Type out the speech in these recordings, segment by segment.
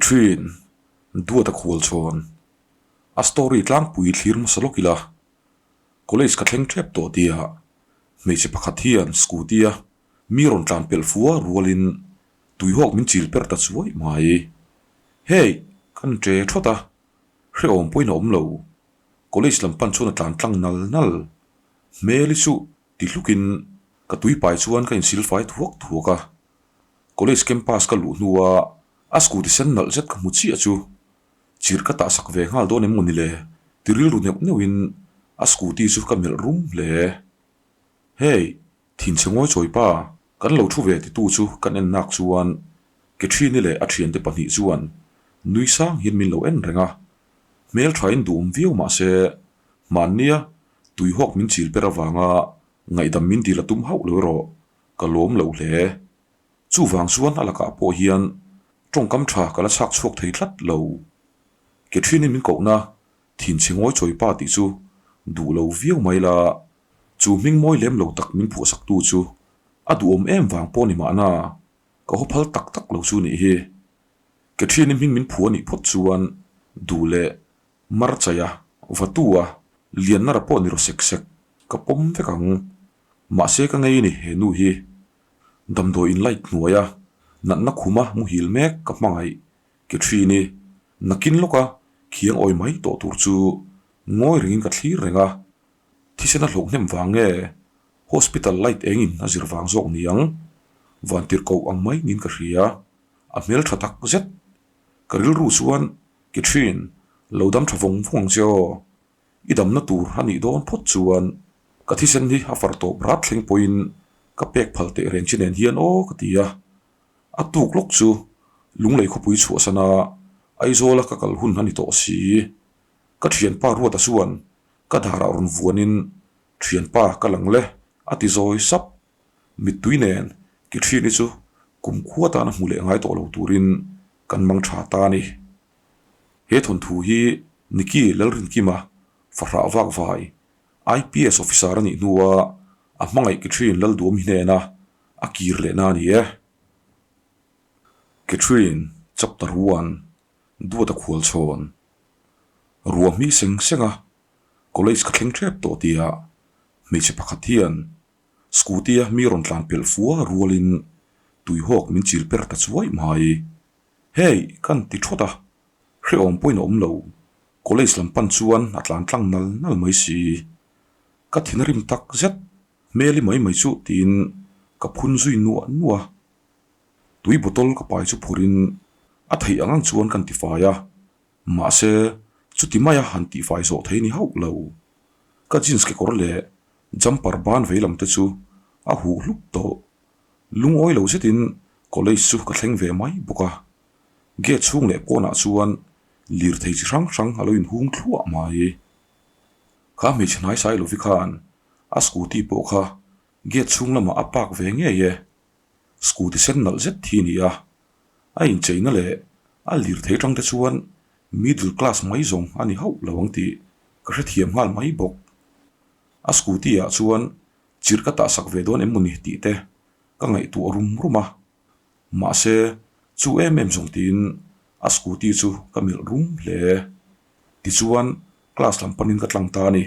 Catherine, Duata khual chhawn. A story tlangpui thlir hmasa lawk ila. College ka thleng tep tawh tia hmeichhe pakhat hian scooty a mi rawn tlan pelh fua rualin tuihawk min chil per ta chuai mai. Hey! Kan ṭe thawt a, hrehawm pawhin a awm lo. College lam pan chuan a tlan tlang nal nal. Hmel hi chu ti hlukin ka tuipai chuan ka insilfai thuak thuak a. College campus ka luh hnua a scooty sen nalh zet ka hmu chiah chu chirh ka tah sak ve nghal dawn em maw ni le ti rilru neuh neuhin a scooty chu ka melh rum hle. Hey! Thinchhe ngawi chawi pa, kan lo thu ve titu chu kan en nak chuan Catherine-i leh a thiante pahnih chuan nui sang hian min lo en reng a. Hmel thain duhawm viau mah se, hmannia tuihawk min chil ber avanga ngaihdam min dil a tum hauh lo erawh ka lawm lo hle. Chuvang chuan a lakah pawh hian tawngkam tha ka la chhak chhuak thei tlat lo. Catherine-i min kohna thinchhe ngawi chawi pa tih chu duh lo viau mai la, chu hming mawi lem lo tak min phuahsaktu chu a duhawm em vang pawh ni mahna ka haw phal tak tak lo chu nih hi. Catherine-i hming min phuah nih phawt chuan duh leh Marchaia, Vatua, Liannara pawh ni rawh sek sek, ka pawm vek ang. Mahse ka ngei ni he nu hi. Damdawi in light hnuaia natna khuma muhil mek ka hmangaih Catherine-i nakin lawka khiang awi mai tawh tur chu ngawi rengin ka thlir reng a, thisen a hlauh hnem vang nge hospital light engin a zir vang zawk niang vantirhkoh ang mai niin ka hria, a hmel tha tak zet. Ka rilru chuan Catherine lo dam tha vawng vawng ang che aw, i damna tur a nih dawn phawt chuan ka thisen hi a far tawp rat thleng pawhin ka pek phal teh reng che nen hian aw ka ti a. A tuk lawk chu Lunglei khawpui chhuahsana Aizawla ka kal hun a ni tawh si. Ka thianpa Ruata chuan ka darah rawn vuanin Thianpa ka lang le a ti zawi sap. Mittui nen Kitrini chu kumkhua tana hmu leh ngai tawh lo turin kan mang tha ta a ni. He thawnthu hi Nicky Lalrinkima fahrah vak vai IPS officer a nih hnua a hmangaih Catherine Lalduami hnena a kir lehna a ni e. Catherine Chapter One, Duata Khualchhawn Ruahmi seng senga College ka thleng tep tawh tia hmeichhe pakhat hian Scooty a mi rawn tlan pelh fua rualin tuihawk min chil per ta chuai mai. Hey! Kan ti thawt a, hrehawm pawhin a awm lo. College lam pan chuan a tlan tlang nal nal mai si. Ka thin a rim tak zet, hmel i mai mai chu tiin ka phun zui nuah nuah a. Tui bottle ka pai chu phawrhin a theih ang ang chuan kan tifai a, mahse chuti maia han tihfai zawh thei ni hauh lo. Ka jeans kekawr leh jumper ban vei lam te chu a huh hlup tawh. Lungawi lo zetin college chu ka thleng ve mai bawk a, gate chhung leh pawnah chuan lirthei chi hrang hrang a lo inhung thluah mai. Kha hmeichhe hnai sai lovi khan a scooty pawh kha gate chhung lamah a park ve ngei e. Scooty sen nalh zet thi a ni a, a incheina leh a lirthei atang te chuan middle class mai zawng a ni hauh lo ang tih ka hrethiam nghal mai bawk. A scooty ah chuan Chirh ka tah sak ve dawn em mawni tih te ka ngaihtuah rum rum a, mahse chu em em zawng tiin a scooty chu ka melh rum hle. Tichuan class lam panin ka tlang ta a ni.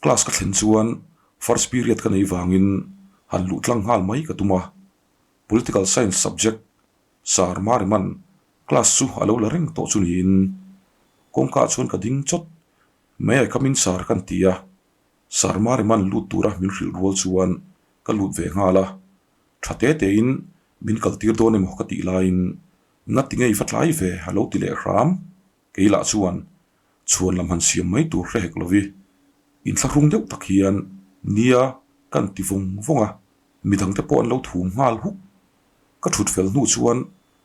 Class ka thlen chuan first period ka nei vangin han luh tlang nghal mai ka tum a, Political Science subject Sir Mariman class chu a lo la reng tawh chu niin kawngka ah chuan ka ding chawt, May I come in sir kan ti a. Sarmariman lut tura min hrilh rual chuan ka lut ve nghal a, tha te tein min kal tir dawn emaw ka tih laiin ngati ngei va tlai ve a lo ti leh hram. Kei lah chuan chhuan lam han siam mai tur hre hek lovi inthlahrung deuh tak hian nia kan ti vawng vawng a, midangte pawh an lo thum nghal huk. Ka thut fel hnu chuan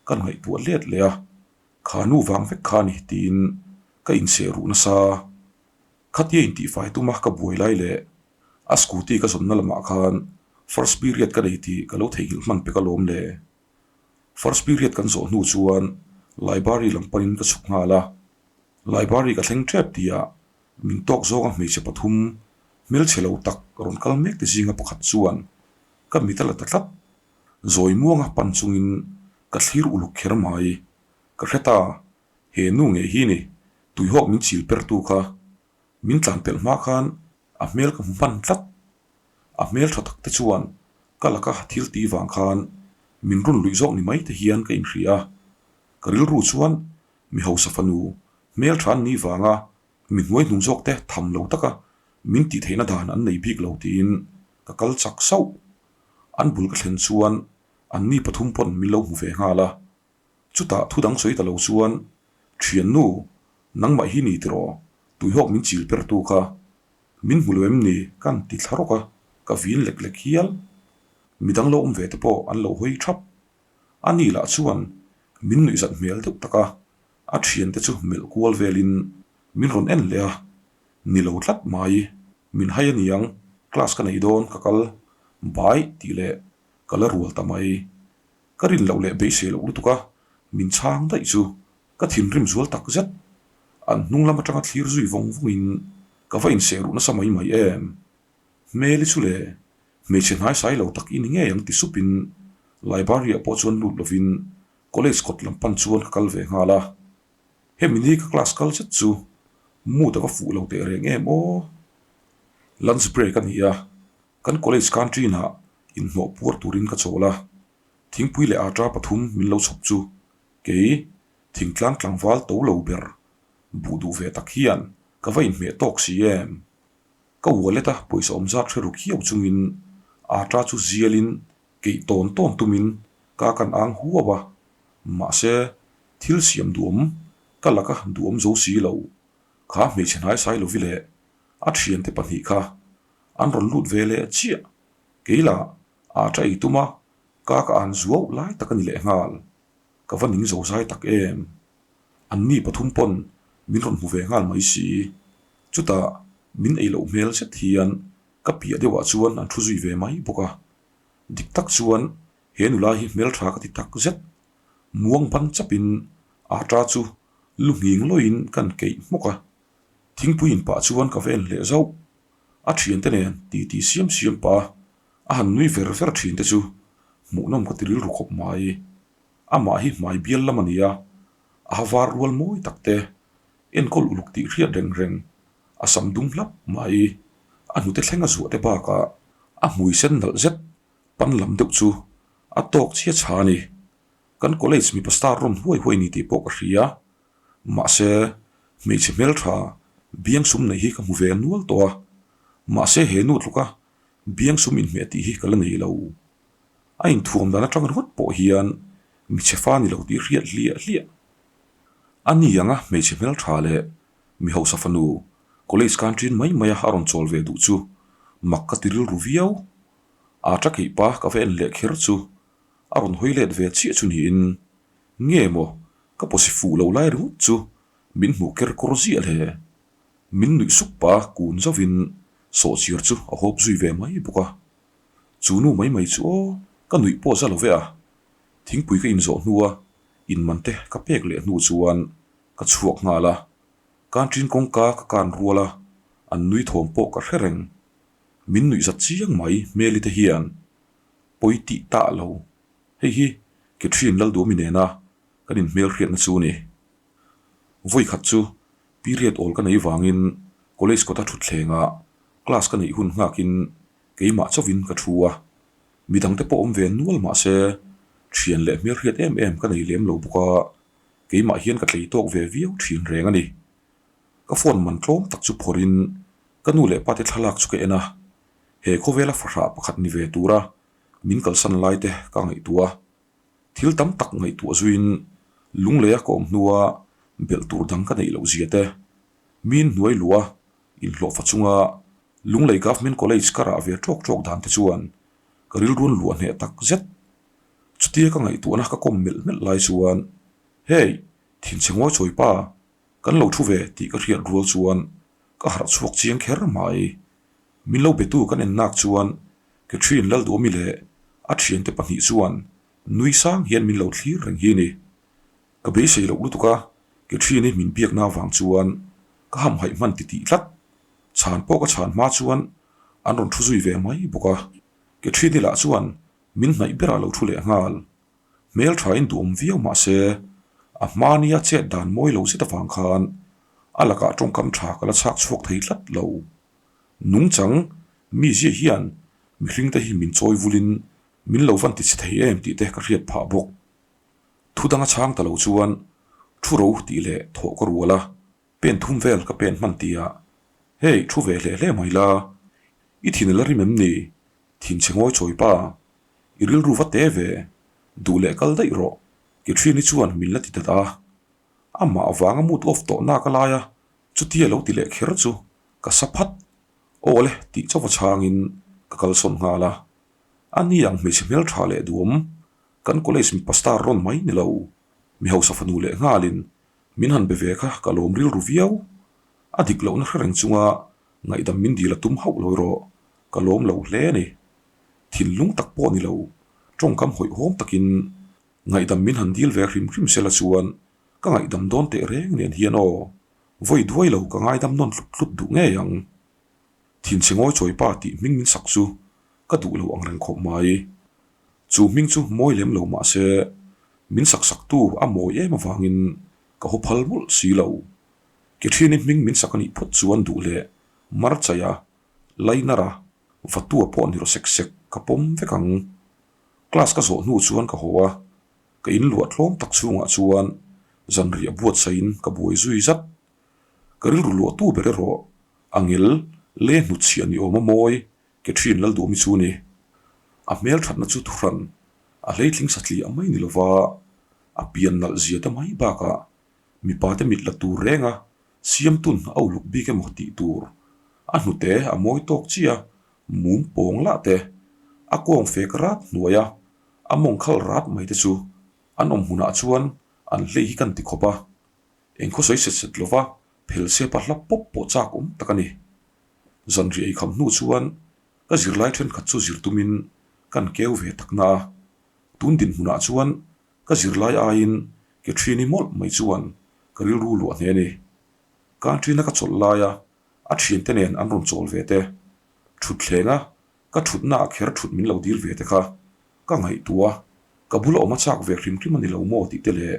ka ngaihtuah let leh a, kha nu vang vek kha a ni tiin ka inseh ruh nasa. Khatia intihfai tuma ka buai lai leh a scooty ka zawnna lamah khan first period ka nei tih ka lo theihnghilh hman pek alawm le. First period kan zawh hnu chuan library lam panin ka chhuk nghal a, library ka thleng tep tihah min tawk zawnga hmeichhe pathum hmelchhe lo tak rawn kal mek te zinga pakhat chuan ka mit a la ta tlat. Zawi muanga pan chungin ka thlir uluk kher mai. Ka hre ta, he nu ngei hi ni, tuihawk min chil pertu kha. Min tlan pelh hma khan a hmel ka hmu hman tlat. A hmel tha tak te chuan ka laka thil tih vang khan min rawn luih zawk ni mai te hian ka inhria a. Ka rilru chuan mi hausa fanu hmel tha an nih vanga mi hnuai hnung zawk te tham lo taka min tih theihna dan an nei bik lo tiin ka kal chak sauh. An bul ka thlen chuan anni pathum pawn min lo hmu ve nghal a. Chutah thu dang sawi ta lo chuan, Thiannu, nangmah hi ni tiraw? Tuihawk min chil per tu kha. Min hmu lo em ni? Ka han ti thla rawk a, ka vin lek lek hial. Midang lo awm ve te pawh an lo hawi thap. A ni lah chuan min nuih zat hmel deuh tak a, a thiante chu melh kual velin min rawn en leh a, Ni lo tlat mai, min hai a niang, class ka nei dawn ka kal bai tih leh ka la rual ta mai. Ka rin loh leh beisei loh lutuk a, min chhang daih chu ka thinrim zual tak zet. An hnung lam atanga thlir zui vawng vawngin ka va inseh ruh nasa mai mai em. Hmeli chu le, hmeichhe hnaisai lo tak i ni ngei ang ti supin library-ah pawh chuan lut lovin college kawt lam pan chuan ka kal ve nghal a. Hemi ni ka class kal zet chu mood a va fuh lo teh reng em aw. Lunch break a ni a, Kan college canteen-ah inhnawh puar turin ka chawl a, thingpui leh aṭa pathum min lo chhawp chu kei thingtlang tlangval to lo ber buh duh ve tak hian ka va inhmeh tawk si em? Ka wallet-a pawisa awm zat hre ru khiau chungin aṭa chu zialin keih tawn tawn tumin ka kan ang huau a, mahse thil siam duhawm ka laka duhawm zo si lo kha hmeichhe hnaisai lovi leh a thiante pahnih kha An rawn lut ve leh chiah. Kei lah a tha ei tum a, ka ka an zuau lai tak a ni leh nghal. Ka va ning zo zai tak em. An ni pathum pawn min rawn hmu ve nghal mai si. Chutah min ei loh hmel zet hian ka piah deuhah chuan an thu zui ve mai bawk a. Dik tak chuan he nula hi hmeltha ka ti tak zet. Muang ban chapin ata chu lu nghing lawiin kan keih hmawk a. Thingpui in pah chuan ka va en leh zauh. A thiante nen titi siam siam pah a han nui ver ver thin te chu hmuhnawm ka ti rilru khawp mai. Amah hi hmai bial lam a ni a, a ha var rual mawi tak te, enkawl uluk tih hriat reng reng, a sam dum hlap mai, a hnute thleng a zuah te bakah a hmui sen nalh zet pan lam deuh chu a tawk chhia chha a ni. Kan college mipa star rawn huai huai ni tih pawh ka hria. Mahse, hmeichhe hmeltha biangsum nei hi ka hmu ve nual tawh a, mahse he nu tluka biangsum inhmeh tih hi ka la nei lo. A inthuam dan atang ringawt pawh hian michhe fa ni lo tih hriat hliah hliah. A ni anga hmeichhe hmeltha leh mi hausa fanu college canteen mai maia a rawn chawl ve duh chu mak ka ti rilru viau. A tha keih pa ka va en leh kher chu a rawn hawi let ve chiah chu niin nge maw Ka pawsi fuh lo lai ringawt chu min hmuh ker kawr ziah le. Min nuih suk pa kun zauhin sawhchiar chu a hawp zui ve mai bawk a. Chu nu mai mai chu aw, ka nuih pawh za lo ve a. Thingpui ka inzawh hnua inman te ka pek leh hnu chuan ka chhuak nghal a. Canteen kawngka ka kan rual a, an nui thawm pawh ka hre reng. Min nuih zat chiang mai hmeli te hian pawi tih tah lo. Hei hi Catherine Lalduami nena kan inhmelhriatna chu a ni. Vawi khat chu period awl ka neih vangin college kawta thutthlengah class ka neih hun nghakin keimah chauhin ka thu a. Midangte pawh awm ve nual mah se thian leh hmelhriat em em ka nei lem lo bawk a, keimah hian ka tlei tawk ve viau thin reng a ni. Ka phone man tlawm tak chu phawrhin ka nu leh pate thlalak chu ka en a, he khawvela fahrah pakhat ni ve tura min kalsan lai te ka ngaihtuah a, thil tam tak ngaihtuah zuiin lungleia ka awm hnua belh tur dang ka neih loh zia te, min hnuai luh a, inhlawhfa chunga Lunglei Government College ka rah ve ṭawk ṭawk dan te chuan ka rilruan luah hneh tak zet. Chutia ka ngaihtuahna ka kawm melh melh lai chuan, Hey, thinchhe ngawi chawi pa, kan lo thu ve tih ka hriat rual chuan ka harh chhuak chiang kher mai. Min lo betu kan en nak chuan Catherine Lalduami leh a thiante pahnih chuan nui sang hian min lo thlir reng hi a ni. Ka beisei loh lutuk a, Catherine-i min biakna avang chuan ka hamhaih hman ti tih tlat. Chhan pawh ka chhan hma chuan an rawn thu zui ve mai bawk a. Catherine-i lah chuan min hnaih berah lo thu leh nghal. Hmelthain duhawm viau mah se. A hma nia chet dan mawi lo zet avang khan a lakah tawngkam tha ka la chhak chhuak thei tlat lo. Nungchang mizia hian mihringte hi min chawi vulin min lo van ti chhe thei em tih te ka hriat phah bawk. Thu danga chhang ta lo chuan thu ro tih leh thawh ka rual a, pen thum vel ka pen hman tihah, Hei, thu ve hle hle mai la, i thin a la rim em ni? Thinchhe ngawi chawi pa, i rilru va te ve, duh leh kal daih rawh, Catherine-i chuan min la ti dat a. Amah avanga mood off tawh nak a lai a, chutia lo ti leh kher chu ka sa phat. Aw le tih chauh a chhangin ka kalsawn nghal a. A ni ang hmeichhe hmeltha leh duam, kan college mipa star rawn mai ni lo, mi hausa fanu leh nghalin min han be ve kha ka lawm rilru viau. A dik lohna hre reng chunga ngaihdam min dil a tum hauh lo erawh ka lawm lo hle a ni. Thinlung tak pawh ni lo, tawngkam hawihhawm takin ngaihdam min han dil ve hrim hrim sela chuan ka ngaihdam dawn teh reng nen hian aw, vawi duai lo ka ngaidam nawn tlut tlut duh ngei ang. Thinchhe ngawi chawi pa tih hming min sak chu ka duh lo ang reng khawp mai. Chu hming chu mawi lem lo mah se min sak saktu a mawi em avangin ka haw phal mawlh si lo. Ke ṭhiani hming min sak a nih phawt chuan duh leh Marchaia, Lainara, Vatua pawh ni rawh sek sek ka pawm vek ang. Class ka zawh hnu chuan ka haw a, ka inluah tlawm tak chhungah chuan zanriah buatsaihin ka buai zui zat. Ka rilru luahtu ber erawh a ngel le hnutchhiah ni awm a mawi ke ṭhin Lalduhmi chu ni. A hmel ṭhatna chu thuhran a hleitling satliah mai ni lova a pian nalh zia te mai bakah mipa te mit la tur renga siamtun a uluk bik emaw tih tur a hnute a mawi tawk chiah mum pawng lah te a kawng fek rat hnuaia a mawng khal rat mai te chu an awm hmunah chuan an hlei hi kan ti khawp a. Eng khaw sawi set set lova phel sepa hla pawp pawh chak awm tak a ni. Zanriah ei kham hnu chuan ka zirlai thenkhat chu zir tumin kan keu ve tak na a. Tun dinhmunah chuan ka zirlai aiin ke ṭhini mawlh mai chuan ka rilru luah hle a ni. Canteen-a ka chawlh laia a ṭhiante nen an rawn chawl ve te, ṭhutthlenga ka ṭhutnaah kher ṭhut min lo dil ve te kha ka ngaihtuah a, ka bula awm a chak ve hrim hrim a ni lo maw tih te leh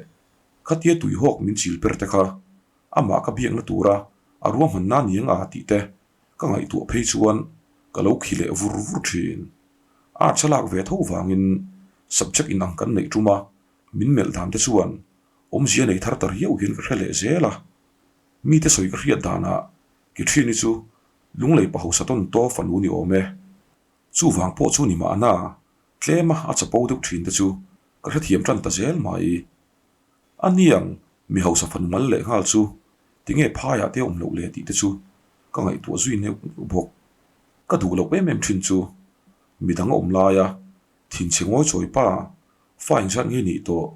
Khatia tuihawk min chil per te kha amah ka biakna tura a ruahmanna ni ang a tih te ka ngaihtuah phei chuan ka lo khi leh vur vur thin. Arts a lak ve tho vangin subject inang kan neih tum a, min melh dan te chuan awmzia nei thar ta riau hian ka hre leh zel a. Mite sawi ka hriat danah Kitrini chu Lunglei pa hausa tawn taw fanu ni awm e. Chuvang pawh chu ni mahna tlema a chapo deuh thin te chu ka hrethiam tan ta zel mai. A niang, mi hausa fanu mal leh nghal chu tinge phaiah te awm loh le tih te chu ka ngaihtuah zui neuh neuh bawk. Ka duh loh em em thin chu midang a awm laia thinchhe ngawi chawi pa, fa inzat nge nih tawh,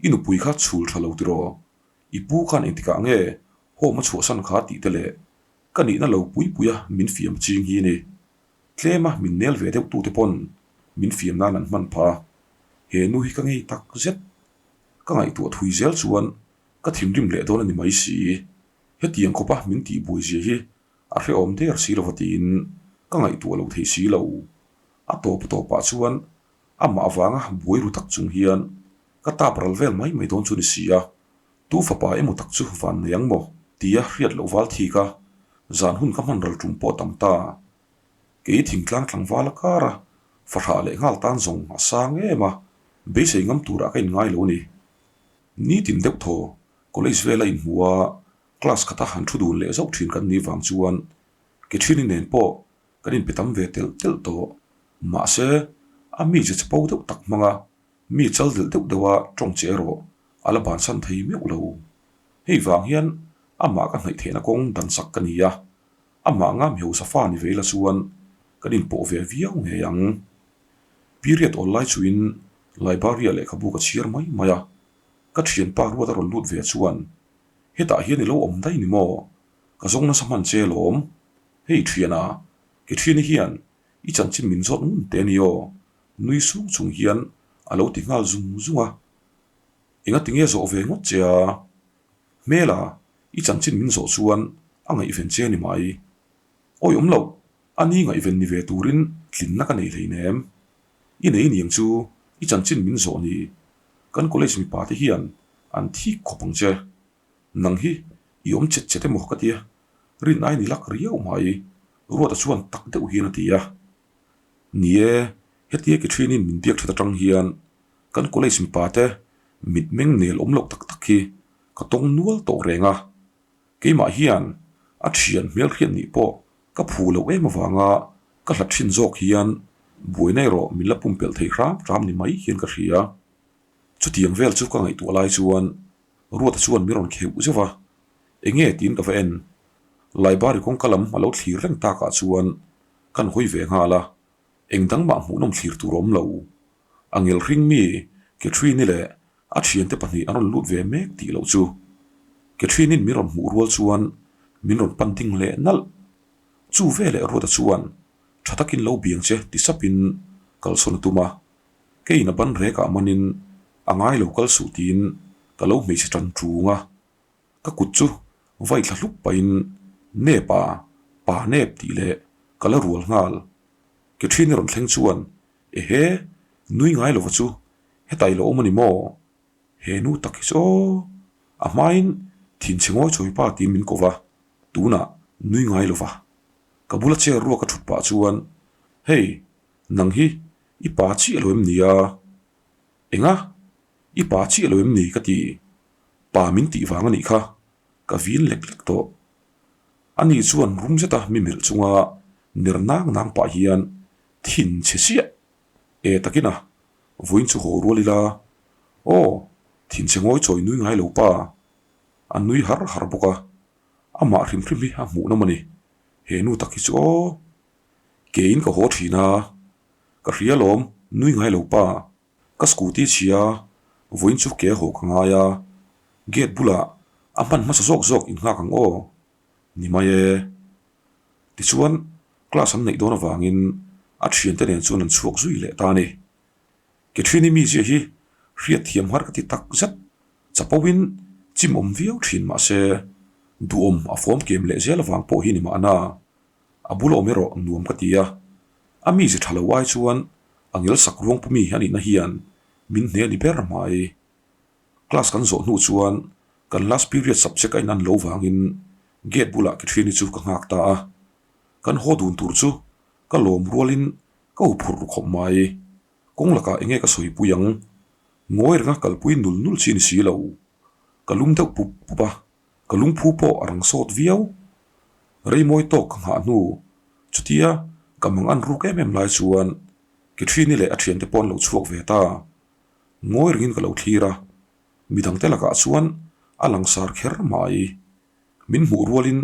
i nupui kha chhul tha lo tiraw, i pu khan engtikah nge home a chhuahsan kha tih te leh ka nihna lo pui puia min fiam ching hi ni. Tlema min nel ve deuh tute pawn min fiam nan an hman phah a, he nu hi ka ngei tak zet. Ka ngaihtuah thui zel chuan ka thinrim leh dawn a ni mai si. Hetiang khawpa min tih buai zia hi a hrehawm der si lova tiin ka ngaihtuah lo thei si lo. A tawp tawpah chuan amah avanga buai ru tak chung hian ka tap ral vel mai mai dawn chu ni si a, tu fapa emaw tak chu van nei ang maw tia hriat loh val thik a, zan hun ka hman ral tum pawh a tam ta. Kei thingtlang tlangval a kar a, fahrah leh nghal tan zawng a sang em a, beisei ngam turah ka inngai lo a ni. Nitin deuh thaw, college vela inhmu a, class khata han thu dun leh zauh thin kan nih vang chuan Catherine-i nen pawh kan inpe tam ve telh telh tawh. Mahse, a mi che chapo deuh tak hmanga mi chal delh deuh deuha tawng che erawh a la bansan thei meuh lo. Hei vang hian amah ka hnaih theihna kawng dan sak ka ni a, Amah nga mihausa fa ni ve ila chuan kan inpawh ve viau ngei ang. Period awl lai chuin library-ah lehkhabu ka chhiar mai mai a, ka thianpa ruat a rawn lut ve chuan, Hetah hian i lo awm daih ni maw? Ka zawng nasa hman che alawm. Hei thiana, ke thiani hian i chanchin min zawt ngun teh a ni aw, nui sung chung hian a lo ti nghal zung zung a. Engati nge zawh ve ngawt che a? Hmela, i chanchin min zawh chuan a ngaihven che a ni mai. Awi awm loh, a ni ngaihven ni ve turin tlinna ka nei hleinem. I nei niang chu i chanchin min zawh ni. Kan college mipa te hian An thik khawp ang che. Nang hi i awm chet chet emaw ka tia, rin ai ni lak riau mai, Ruata chuan tak deuh hian a ti a. Ni e, hetia ke ṭhinin min biak ṭhat aṭang hian kan college mipa te mitmeng nel awm loh tak tak hi ka tawng nual tawh reng a. Keimah hian a ṭhian hmelhriat nih pawh ka phu loh em avanga ka hlat ṭhin zawk hian buaina erawh min la pumpelh thei hram hram ni mai hian ka hria. Chutiang vel chu ka ngaihtuah lai chuan Ruata chuan min rawn kheuh zeuh a, Enge tiin ka va en. Library kawngka lam a lo thlir reng takah chuan kan hawi ve nghal a, eng dang mah hmuhnawm thlir tur a awm lo. A ngelhring mi Catherine-i leh a thiante pahnih an rawn lut ve mek tih loh chu. Catherine-in min rawn hmuh rual chuan min rawn pan ding leh nalh. Chu veleh Ruata chuan tha takin lo biang che ti sapin kalsawn a tum a. Keiin a ban rekah manin a ngai lo kal suh tiin ka lo hmeichhe tan ṭung a, ka kut chu vai thla hlup pahin nep a, pa nep tih leh ka la rual nghal. Ke ṭhin i rawn thleng chuan ehe, nui ngai lova chu hetai lo awm a ni maw? He nu tak hi chu aw, a hmain thinchhe ngawi chawi pa tiin min ko va, tunah nui ngai lova ka bula chair ruak a ṭhut pah chuan hei, Nang hi i pa chiah lo em ni a? Enga? I pa chiah lo em ni ka ti? Pa min tih vang a nih kha, ka vin lek lek tawh. Ani chuan rum zeta mi melh chunga ner nang nang pah hian thin chhe chiah e takin a, vawiin chu haw rual ila. Aw, thin chhe ngawi chawi nui ngai lo pa. A nui har har bawk a, amah hrim hrim hi a hmuhnawm a ni. He nu tak hi chu aw. Keiin ka haw thin a, ka hria lawm, nui ngai lo pa. Ka scooty chhia, vawiin chu ke haw ka ngai a, gate bulah a hman hmasa zawk zawk in nghak ang aw, ni mai e. Tichuan class an neih dawn avangin a thiante nen chuan an chhuak zui leh ta a ni. Catherine-i mizia hi hriat thiam har ka ti tak zet, chapoin chim awm viau thin mahse duhawm a fawm kem leh zel avang pawh hi ni mahna. A bul awm erawh nuam ka ti a, a mize tha lo ai chuan a ngel sak ruang pumi a nihna hian min hne ni ber mai. Class kan zawh hnu chuan kan last period subject a inan lo vangin gate bulah Catherine-i chu ka nghak ta a, kan haw dun tur chu ka lawm rualin ka huphurh ru khawp mai. Kawng lakah enge ka sawipui ang? Ngawi renga kalpui nul nul chi ni si lo. Ka lum deuh pup pup a. Ka lungphu pawh a rang sawt viau. Rei mawi tawk ka nghah hnu, chutia ka mang an ruk em em lai chuan Catherine-i leh a thiante pawh an lo chhuak ve ta. Ngawi rengin ka lo thlir a, midangte lakah chuan a langsar kher mai. Min hmuh rualin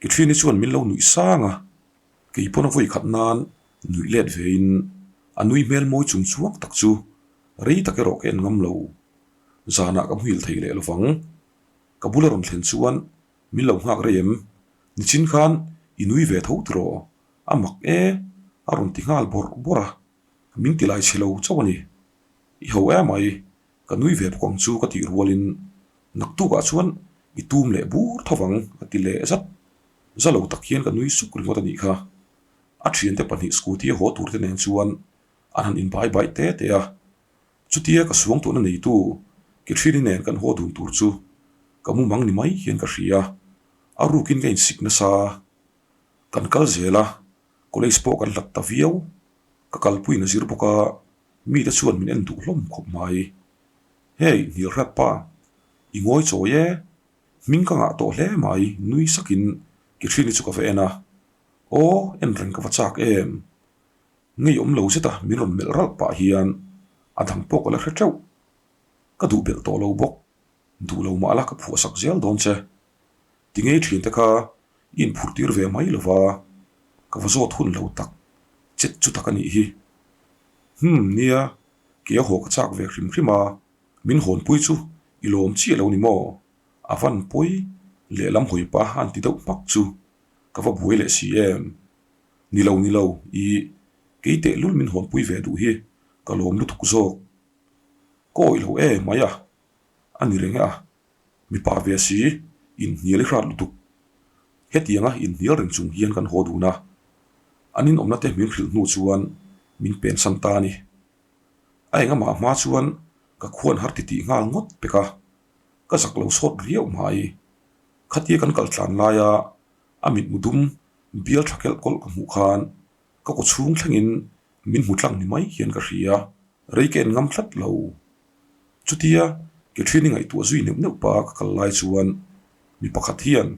Catherine-i chuan min lo nuih sang a, kei pawn a vawi khat nan nuih let vein a nui hmel mawi chung chuang tak chu rei tak erawh ka en ngam lo. Zanah ka hmuhil thei leh lovang. Ka bula rawn thlen chuan min lo nghak rei em? Nichin khan i nui ve tho tiraw? A mak e! A rawn ti nghal bawrh bawrh a, min ti lai chhe lo chauh a ni. I ho emai, ka nui ve bawk ang chu ka tih rualin naktukah chuan i tum leh bur tho vang a ti leh zat. Za lo tak hian ka nui suk ringawt a nih kha. A thiante pahnih scooty a haw turte nen chuan an han inbai bai te te a. Chutia ka suang tuahna neitu Catherine-i nen kan haw dun tur chu ka mumang ni mai hian ka hria. A rukin ka insik nasa. Kan kal zel a, college pawh kan hlat ta viau. Ka kalpuiin a zir bawk a, mite chuan min en duh hlawm khawp mai. Hey, hnialhrat pa, i ngawi chawi e. Hming ka ngah tawh hle mai, nui sakin Catherine-i chu ka va en a. Aw, en reng ka va chak em. Ngeiawm lo zeta min rawn melh ralh pah hian a dang pawh ka la hre teuh. Ka duh belh tawh lo bawk. Duh lo mah la ka phuah sak zel dawn che. Ti ngei thin te kha i inphurh tir ve mai lo va, ka va zawt hun lo tak chet chu tak a nih hi. Hum, nia, kei a haw ka chak ve hrim hrim a, min hawnpui chu i lawm chiah lo ni maw? A van pawi lehlam hawi pah a an ti deuh hmak chu ka va buai leh si em. Ni lo ni lo, i kei tehlul min hawnpui ve duh hi ka lawm lutuk zawk. Ka awih lo e mai a, a ni reng e a, mipa ve si inhnial i hrat lutuk. Hetianga inhnial reng chung hian kan haw dun a, an inawmna te min hrilh hnu chuan min pensan ta a ni. A engamah hma chuan ka khuan har titih nghal ngawt pek a. Ka zak lo sawt riau mai. Khatia kan kal tlan laia a mitmu dum bial tha kelh kawlh ka hmuh khan ka kaw chhung thlengin min hmu tlang ni mai hian ka hria. Rei ka en ngam tlat lo. Chutia ke ṭhian i ngaihtuah zui neuh neuh pa ka kal lai chuan mi pakhat hian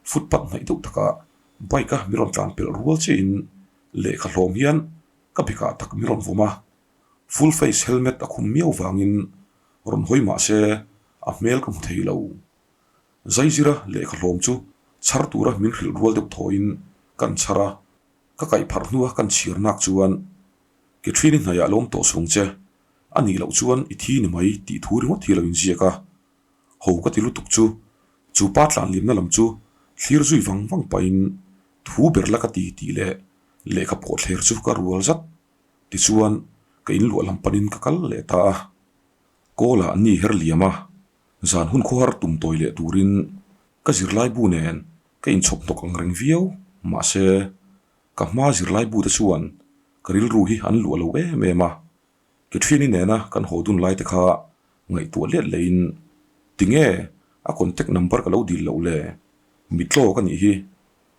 footpath hnaih deuh takah bike a mi rawn tlan pelh rual chiahin lehkha hlawm hian ka bekah tak mi rawn vawm a. Full face helmet a khum miau vangin rawn hawi mah se a hmel ka hmu thei lo. Zaizira lehkha hlawm chu chhar tura min hrilh rual deuh thawiin kan chhar a, ka kaih pharh hnua kan chhiar nak chuan ke ṭhin i hnaiah lawm tawh sung che, a nih loh chuan i thi ni mai tih thu ringawt hi lo inziak a. Ho ka ti lutuk chu, chu pa tlanliamna lam chu thlir zui vang vang pahin thu ber la ka ti tih leh lehkha pawh thler chu ka rual zat. Tichuan, ka inluah lam panin ka kal leh ta a. Kawlah ni her liam a, zan hun khawhar tum tawi leh turin ka zirlaibu nen ka inchhawp hnawk ang reng viau. Mahse, ka hma zirlaibu te chuan ka rilru hi an luah lo em em a. Ke ṭhiani nena kan haw dun lai te kha ngaihtuah let lehin tinge a contact number ka lo dil loh le? Mi tlaw ka nih hi.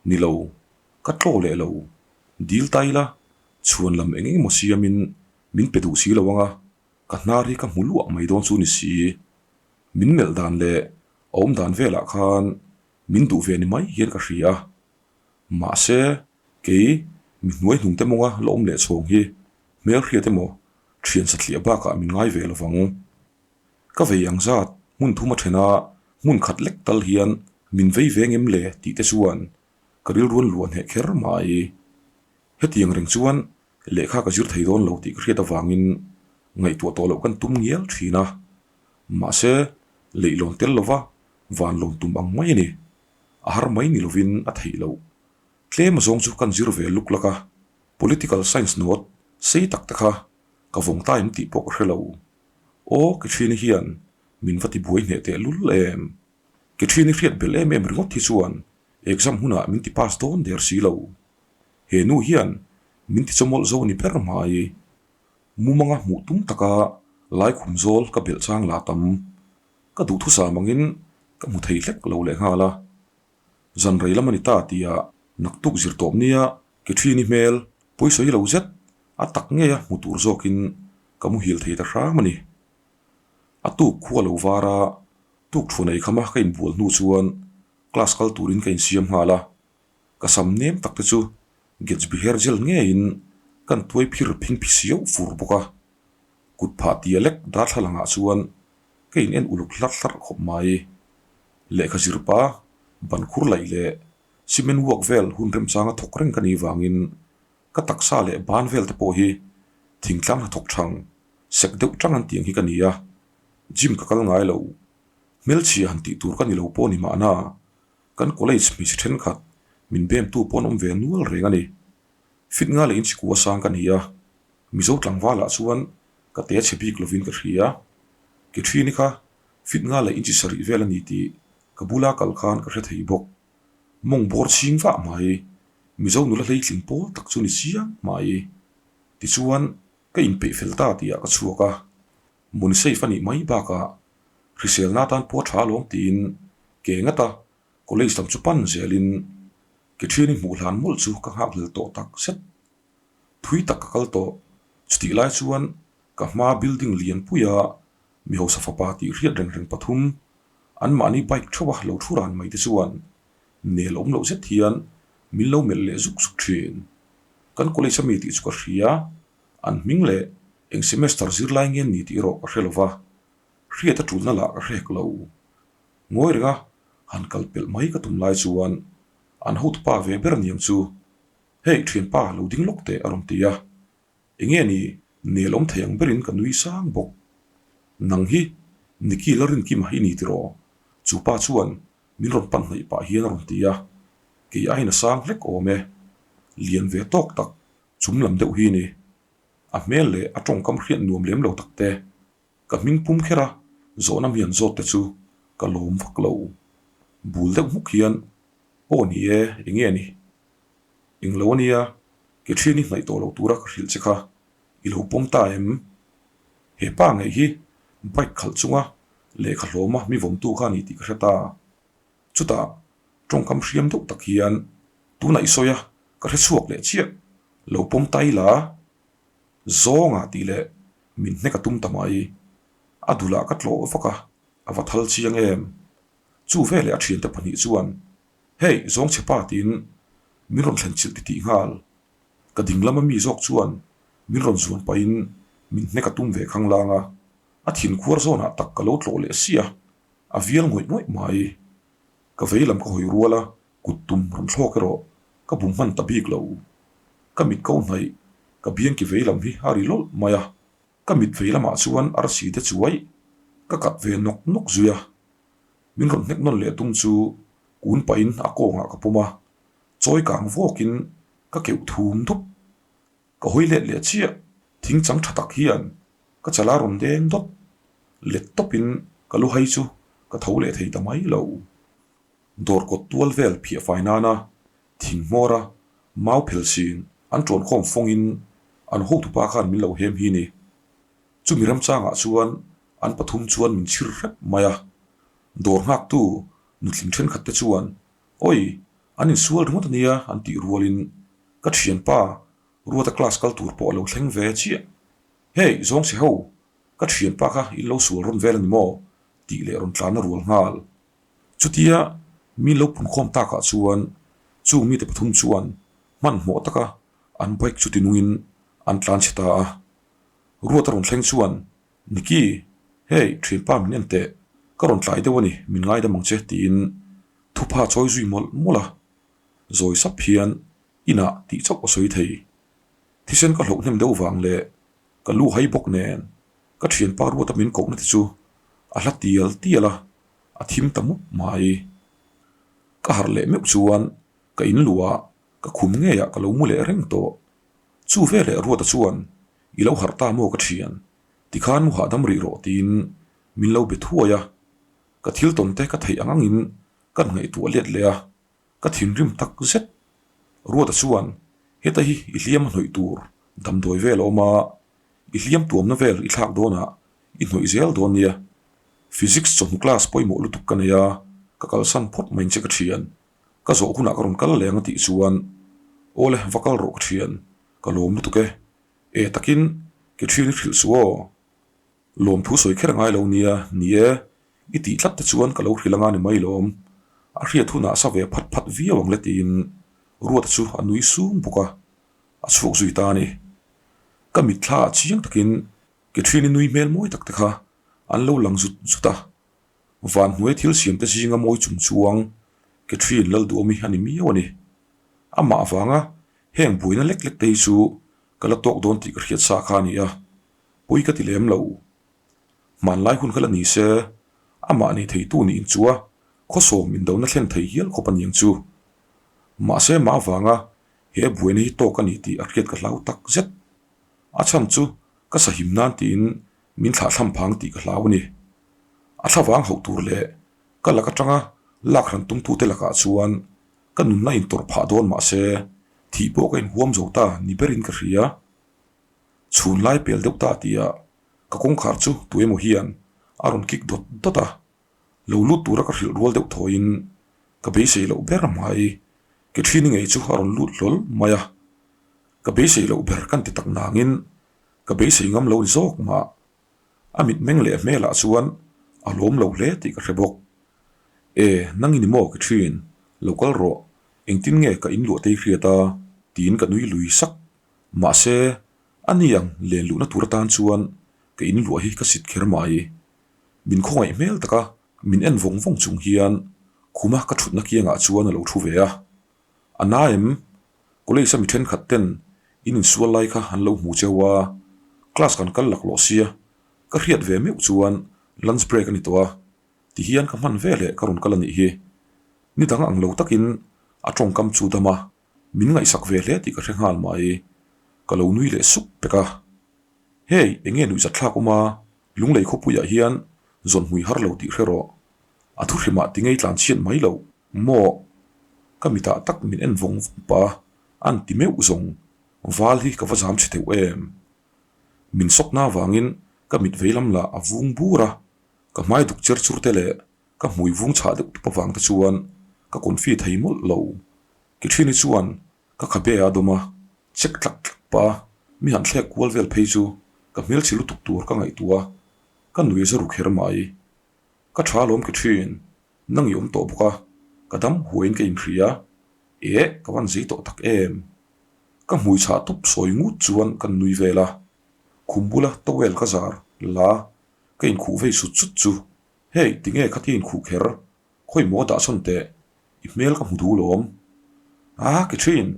Ni lo, ka tlaw leh lo. Dil ta ila chhuan lam eng eng emaw siamin min pe duh si lo ang a, ka hnar hi ka hmu luah mai dawn chu ni si. Min melh dan leh a awm dan velah khan min duh ve ni mai hian ka hria a. Mahse, kei mi hnuai hnung te mawnga la awm leh chhawng hi hmelhriat emaw thian satliah bakah min ngai ve lovang. Ka vei ang zat hmun thum a then a, hmun khat lek tal hian min vei ve ngem le tih te chuan ka rilruan luah hneh kher mai. Hetiang reng chuan lehkha ka zir thei dawn lo tih ka hriat avangin ngaihtuah tawh loh kan tum ngial thin a. Mahse, leihlawn tel lova van lawn tum ang mai a ni. A har mai ni lovin a theih loh. Tlem azawng chu kan zir ve luk lak a, Political Science note sei tak te kha ka vawng ta em tih pawh ka hre lo. Aw, Kethrini hian min va tibuai hneh teh lul em? Kethrini hriat belh em em ringawt hi chuan exam hunah min ti pass dawn der si lo. He nu hian min ti chawmawlh zo ni ber mai. Mumanga hmuh tum taka laikhum zawl ka belh chang la tam. Ka duhthusam angin ka hmu thei hlek lo leh nghal a. Zan rei lam a ni ta tia naktuk zir tawp nia Kethrini hmel pawisawi lo zet a tak ngei a hmu tur zawkin ka muhil thei ta hram a ni. A tuk khua lo var a, tuk thu nei khama ka inbual hnu chuan class kal turin ka insiam nghal a. Ka sam nem tak te chu Gatsby hair gel ngeiin kan tuai phir phing phi siau fur bawk a. Kut phah tia lek darthlalang ah chuan ka in en uluk hlarh hlarh khawp mai. Lehkha zir pa, ban khur laih leh cement work vel hun remchanga thawk reng ka nih vangin ka taksa leh ban vel te pawh hi thingtlang hnathawk thang sek deuh tang an tiang hi ka ni a, gym ka kal ngai lo. Hmelchhia han tih tur ka ni lo pawh ni mahna kan college hmeichhe thenkhat min bemtu pawh an awm ve nual reng a ni. Fit nga leh inchikua sang ka ni a, Mizo tlangvalah chuan ka te chhe bik lovin ka hria. Ke thini kha fit nga leh inchi sarih vel a ni tih ka bula kal khan ka hre thei bawk. Mawng bawr chhing vah mai, Mizo nula hleitling pawl tak chu ni chiang mai. Tichuan ka inpeih fel ta tihah ka chhuak a, Mun safe a nih mai bakah hriselna atan pawh a tha alawm tiin ke ngata college lam chu pan zelin ke thiani hmuh hlan mawlh chu ka nghakhlel tawh tak zet. Thui tak ka kal tawh. Chutih lai chuan ka hma building lian puia mi hausa fapa tih hriat reng reng pathum anmahni bike theuha lo thu ran mai te chuan nel awm loh zet hian min lo melh leh zuk zuk thin. Kan college ami tih chu ka hria, an hming leh eng semester zirlai nge ni tih erawh ka hre lova, hriat a tulna lah ka hre hek lo. Ngawi renga han kal pelh mai ka tum lai chuan an hotupa ve ber niang chu, Hei thianpa lo ding lawk teh a rawn ti a, enge ni nel awm thei ang berin ka nui sang bawk. Nang hi Nicky Lalrinkima i ni tiraw? Chupa chuan min rawn pan hnaih pah hian a rawn ti a, kei aiin a sang hlek awm e, lian ve tawk tak chum lam deuh hi ni. A hmel leh a tawngkam hriat nuam lem lo tak te. Ka hming pum kher a, zawhna mi an zawt te chu ka lawm vak lo. Bul deuh hmuk hian, Aw ni e, enge ni? Englo a nia, ke thian i hnaih tawh lo tura ka hrilh che kha i lo pawm ta em? He pa ngei hi bike khalh chunga. Lehkha hlawma mi vawmtu kha a ni tih ka hre ta. Chutah tawngkam hriam deuh tak hian tunah i sawi a, ka hre chhuak leh chiah. Lo pawm ta ila zawnga tih leh min hnek a tum ta mai. A dulah ka tlawh vak a, a va thal chiang em. Chu veleh a thiante pahnih chuan Hey, zawng chhe pa tiin min rawn thlen chilh titih nghal. Ka ding lama mi zawk chuan min rawn zuan pahin min hnek a tum ve khanglang a, a thin khuar zawnah tak ka lo tlawh leh sia, a vial ngawih ngawih mai. Ka vei lam ka hawi rual a, kut tum rawn thlawk erawh ka bum hman ta bik lo. Ka mit ko hnaih, ka biangki vei lam hi a ri lawlh mai a, ka mit vei lamah chuan arsi te chuai ka kat ve nawk nawk zui a. Min rawn hnek nawn leh tum chu kun pahin a kawngah ka pawm a, chawi kang vawkin ka keuh thum dup. Ka hawi let leh chiah, thing chang tha tak hian ka chala rawn deng dawt. Let tawpin ka lu hai chu ka tho leh thei ta mai lo. Dawr kawt tual vel phiah fai nana thing hmawra mau phel sin an ṭawn khawm fawngin an hotupa khan min lo hem hi ni. Chumi ramchangah chuan an pathum chuan min chhir hrep mai a. Dawr nghaktu nutling thenkhat te chuan, Awi, an insual ringawt a nia an tih rualin ka thianpa Ruata class kal tur pawh a lo thleng ve chiah. Hey, zawng chhe ho, ka thianpa kha in lo sual rawn vel a ni maw? tih leh rawn tlan a rual nghal. Chutia min lo punkhawm takah chuan chung mite pathum chuan hmanhmawh taka an bike chu tinungin an tlan chhe ta a. Ruata rawn thleng chuan, Niki, hei, thianpa min en teh, ka rawn tlai deuh a ni, min ngaidam ang che, tiin thupha chawi zui mawlh mawlh a. Zawi sap hian inah tih chauh a sawi thei. Thisen ka hlauh hnem deuh vang leh ka lu hai bawk nen ka thianpa Ruata min kohna te chu a hla tial tial a, a thim ta mup mai. Ka harh leh meuh chuan ka in luah ka khum ngeiah ka lo mu leh reng tawh. Chu veleh Ruata chuan I lo harh ta maw ka thian? Tikhan mu hahdam rih rawh tiin min lo be thuai a. Ka thil tawn te ka theih ang angin kan ngaihtuah let leh a, ka thinrim tak zet. Ruata chuan heta hi i hliam a hnawih tur damdawi vel a awm a, i hliam tuamna vel i thlak dawnah i hnawih zel dawn nia. Physics chawhnu class pawimawh lutuk ka nei a, ka kalsan phawt mai che ka thian. Ka zawh hunah ka rawn kal leng a tih chuan, Awle, va kal rawh ka thian, ka lawm lutuk e. E takin, ke thian i hrilh suh aw. Lawmthu sawi kher ngai lo nia, ni e, i tih tlat te chuan ka lo hrilh anga ni mai lawm. A hriat hunah sa ve phat phat viau ang le tiin Ruata chu a nui sung bawk a, a chhuak zui ta a ni. Ka mitthla ah chiang takin ke thian i nui hmel mawi tak te kha an lo lang zut zut a. Van hnuai thil siam te zinga mawi chung chuang Catherine Lalduhawmi a ni miau a ni. Amah avanga heng buaina lek lek te hi chu ka la tawk dawn tih ka hriat sa kha a ni a, pawi ka ti lem lo. Hmanlai hun kha la ni se, amah nei theitu nih in chu a khawsawm indona thlen thei hial khawp a niang chu. Mahse mah avanga he buaina hi tawk a ni tih a hriat ka hlau tak zet. A chhan chu ka sahim nan tiin Min thlahthlam phang tih ka hlau a ni. A thlavang hauh tur leh ka lak atanga lak hran tumtute lakah chuan ka nunna intawrh phah dawn mah se thih pawh ka inhuam zo ta ni berin ka hria. Chhun lai pel deuh ta tihah ka kawngkhar chu tu emaw hian a rawn kik dawt dawt a, lo lut tura ka hrilh rual deuh thawiin ka beisei loh ber mai ke thini ngei chu a rawn lut hlawl mai a. Ka beisei loh ber kan ti tak nangin Ka beisei ngam lo ni zawk mah. A mitmeng leh a hmelah chuan a lawm lo hle tih ka hre bawk. E, nang i ni maw ka thin, lo kal rawh, engtin nge ka inluah tei hriat a? tiin ka nui lui sak. Mahse, a ni ang len luhna tur atan chuan ka inluah hi ka sit kher mai. Min khawngaih hmel taka min en vawng vawng chung hian khuma ka thutna kiangah chuan a lo thu ve a. A na em? College a mi thenkhat ten in insual lai kha an lo hmu cheu a, class kan kal laklawh sia, ka hriat ve meuh chuan lunch break a ni tawh a, tihian ka hman ve leh ka rawn kal a nih hi. Ni dang ang lo takin a tawngkam chu dam a, min ngaihsak ve hle tih ka hre nghal mai. Ka lo nui leh sup pek a. Hey, eng nge nuihzat thlak awm a, Lunglei khawpuiah hian zawn hmui har lo tih hre rawh. A thuhrimah ti ngei tlan chhiat mai loh. Maw? Ka mitah tak min en vawng vawng pa, an ti meuh zawng. Val hi ka va zam chhe theuh em? Min sawkna avangin ka mit veilam lah a vung bur a. Ka hmai duk cher chur te leh ka hmui vung chhah deuh tup avang te chuan ka confi thei mawlh lo. Kithini chuan ka khabe a dawm a, check tlak tlak pah a, mi han thlek kual vel phei chu ka hmelchhe lutuk tur ka ngaihtuah a, ka nui za ru kher mai. Ka tha lawm Kithin, nang i awm tawh bawk a, ka dam huaiin ka inhria. Eh, ka van zei tawh tak em? Ka hmui chhah tawp sawi ngut chuan kan nui vel a, khum bula towel ka zar la ka inkhuh vei sut sut chu, Hey, tinge khatia inkhuh kher? Khawi maw dah sawn teh, i hmel ka hmu duh lawm. Ah, ke thin,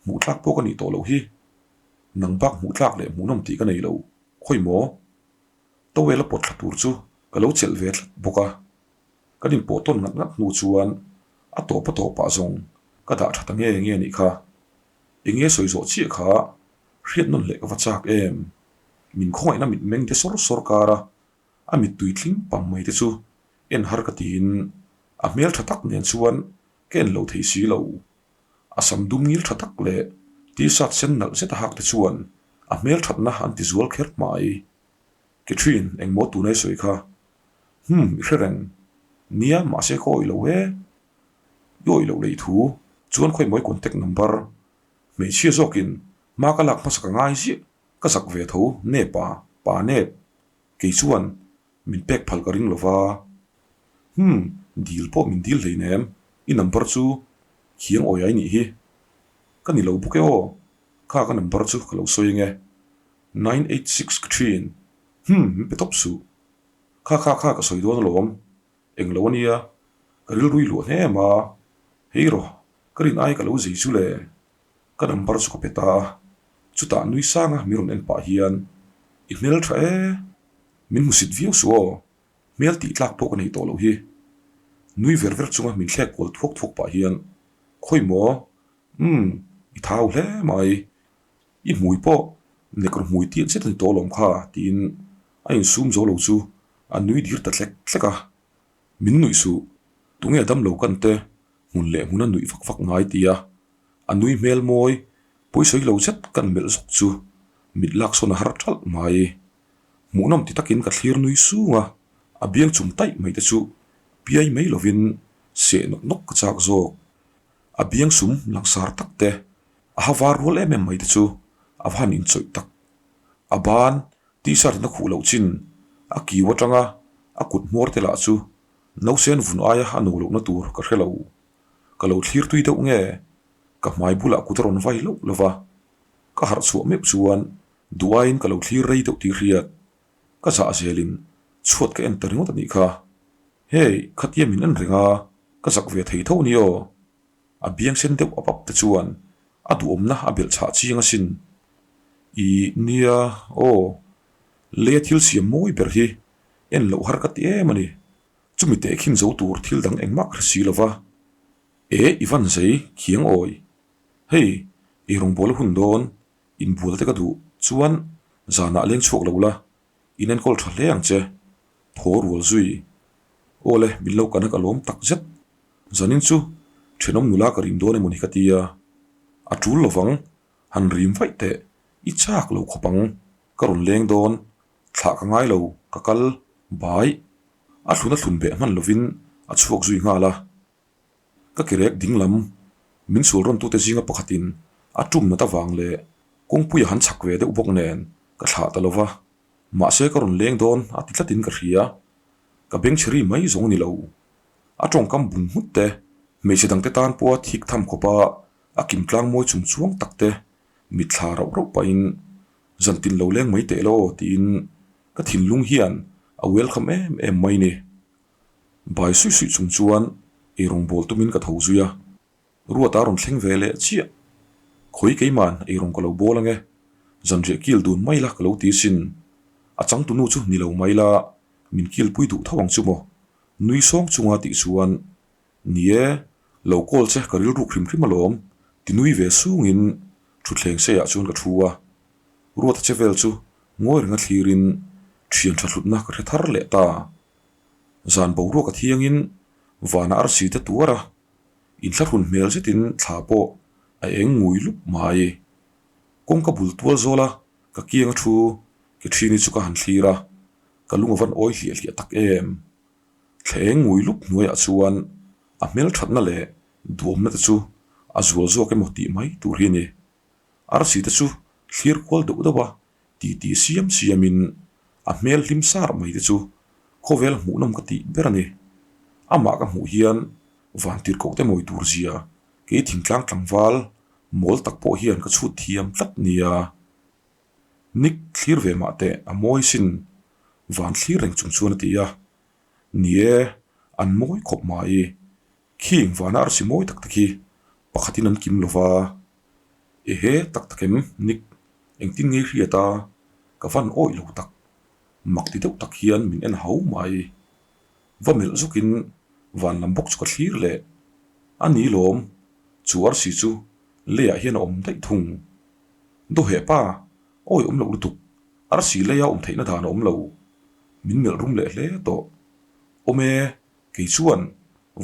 hmuh tlak pawh ka nih tawh loh hi. Nang bak hmuh tlak leh hmuhnawm tih ka nei lo, khawi maw? Towel a pawt thla tur chu ka lo chelh ve tlat bawk a. Kan inpawh tawn ngat ngat hnu chuan a tawp a tawpah zawng ka dah tha ta nge nge nih kha. Enge sawi zawh chiah kha hriat nawn leh ka va chak em? Min khawngaihna mitmeng de sawr sawr kar a, a mittui tling pam mai te chu en har ka tiin a hmel tha tak nen chuan ka en lo thei si lo. A sam dum ngil tha tak leh t-shirt sen nalh zet a hak te chuan a hmel thatna an ti zual kher mai. Catherine, engmaw tuna i sawi kha? Hum, i hre reng. Nia, mahse ka awih lo e. I awih loh lei thu chuan khawi mawi contact number hmeichhia zawkin hma ka lak hmasa ka ngai ziah ka zak ve tho nep a, pa nep. Kei chuan min pek phal ka ring lo va. Hum, dil pawh min dil hleinem, i number chu khiang awi ai nih hi. Ka ni lo bawk e aw, kha ka number chu ka lo sawi ange. 986 ka thin. Hum, min pe tawp suh. Kha kha kha ka sawi dawn alawm. Eng lo ania, ka rilrui luah hnem a. Hei rawh, ka rin ai ka lo zei chu le. Ka number chu ka pe ta a, chutah nui sanga min rawn en pah hian, I hmel tha e, min hmusit viau suh aw, hmel tih tlak pawh ka nei tawh loh hi. Nui ver ver chunga min thlek kual thuak thuak pah hian, Khawi maw? Umm, i thau hle mai. I hmui pawh nekro hmui tiat zet a ni tawh lawm kha, tiin a insum zo lo chu a nui dir ta tlek tlek a. Min nuih suh, tunge damlo kan te hmun leh hmuna nuih vak vak ngai tia a nui hmel mawi pawisawi lo zet kan melh zawk chu mit lak sawn a har thalh mai. Hmuhnawm ti takin ka thlir nui sung a, a biang chum taih mai te chu piai mai lovin seh nawk nawk ka chak zawk. A biang sum langsar tak te, a ha var rual em em mai te chu a va han inchawih tak. A ban T-shirt in a khuh loh chin, a kiu atanga a kut hmuar te lah chu nausen vun aia a no lohna tur ka hre lo. Ka lo thlir tui deuh nge? Ka hmai bulah kut a rawn vai loh lo va. Ka harh chhuah meuh chuan duh aiin ka lo thlir rei deuh tih hriat. Ka zah zelin chhuat ka en ta ringawt a nih kha. Hey, khatia min en reng a, ka zak ve thei tho ni aw. A biang sen deuh ap ap te chuan a duhawmna a belh chhah chiang asin. Ih, nia, aw. Leia thil siam mawi ber hi en loh har ka ti em a ni. Chumi tehkhin zo tur thil dang engmah ka hre si lo va. E, i van zei, khiang awi. Hei, ei rawngbawla hun dawn, inbual te ka duh chuan zanah leng chhuak lo la, in enkawl tha hle ang che. Thaw rual zui. Aw le, min lo kana ka lawm tak zet. Zanin chu thenawm nula ka rim dawn emawni ka ti a. A tul lovang, han rim vaih teh, i chak lo khawp ang, ka rawn leng dawn, thlah ka ngai lo, ka kal, bai. A thlun a thlun beh hman lovin a chhuak zui nghal a. Ka kirek ding lam, min sual rawn tute zinga pakhatin a tum nat avang leh kawngpui a han chak ve deuh bawk nen ka thlah ta lova, mahse ka rawn leng dawn a ti tlatin ka hria. Ka bengchhe ri mai zawng a ni lo. A tawngkam bung nghut te, hmeichhe dangte tan pawha thik tham khawpa a kim tlang mawi chung chuang tak te mitthla rauh rauh pahin zan tin lo leng mai teh law tiin ka thinlung hian a welcome em em mai ni. Bai suih suih chung chuan eirawngbawl tumin ka tho zui a, Ruata rawn thleng ve leh chiah. Khawi keiman eirawng ka lo bawl ange, zanriah kil dun mai la ka lo ti sin. A changtunu chu ni lo mai la, min kilpui duh tho ang chu maw? Nui sawng chunga tih chuan, Ni e, lo call che ka rilruk hrim hrim alawm, ti nui ve sungin thutthleng seiah chuan ka thu a. Ruata che vel chu ngawi renga thlirin thian tha hlutna ka hre thar leh ta. Zan boruak a thiangin vana arsi te tuar a, inthlahrun hmel zetin thla pawh a eng ngui lup mai. Kawngka bul tual zawla ka kianga thu ke thini chu ka han thlir a. Ka lung a van awi hliah hliah tak em. Thleng ngui lup hnuaiah chuan a hmelthatna leh duhawmna te chu a zual zawk emaw tih mai tur hi a ni. Arsi te chu thlir kual deuh deuh a, titi siam siamin a hmel hlim sar mai te chu khawvel hmuhnawm ka tih ber a ni. Amah ka hmuh hian vantirhkoh te mawi tur zia kei thingtlang tlangval mawl tak pawh hian ka chhut thiam tlat nia. Nick thlir ve mah teh a mawi sin van thlir reng chung chuan a ti a. Ni e, an mawi khawp mai. Khing vana arsi mawi tak tak hi pakhatin an kim lo va. Ehe tak tak em Nick, engtin nge i hriat a? Ka van awih lo tak. Mak ti deuh tak hian min en hau mai. Va melh zawkin van lam bawk chu ka thlir leh. A ni lawm, chu arsi chu leiah hian a awm daih thung. Dawheh pa, awi awm loh lutuk, arsi leia awm theihna dan a awm lo. Min melh rum leh hle tawh. Awm e, kei chuan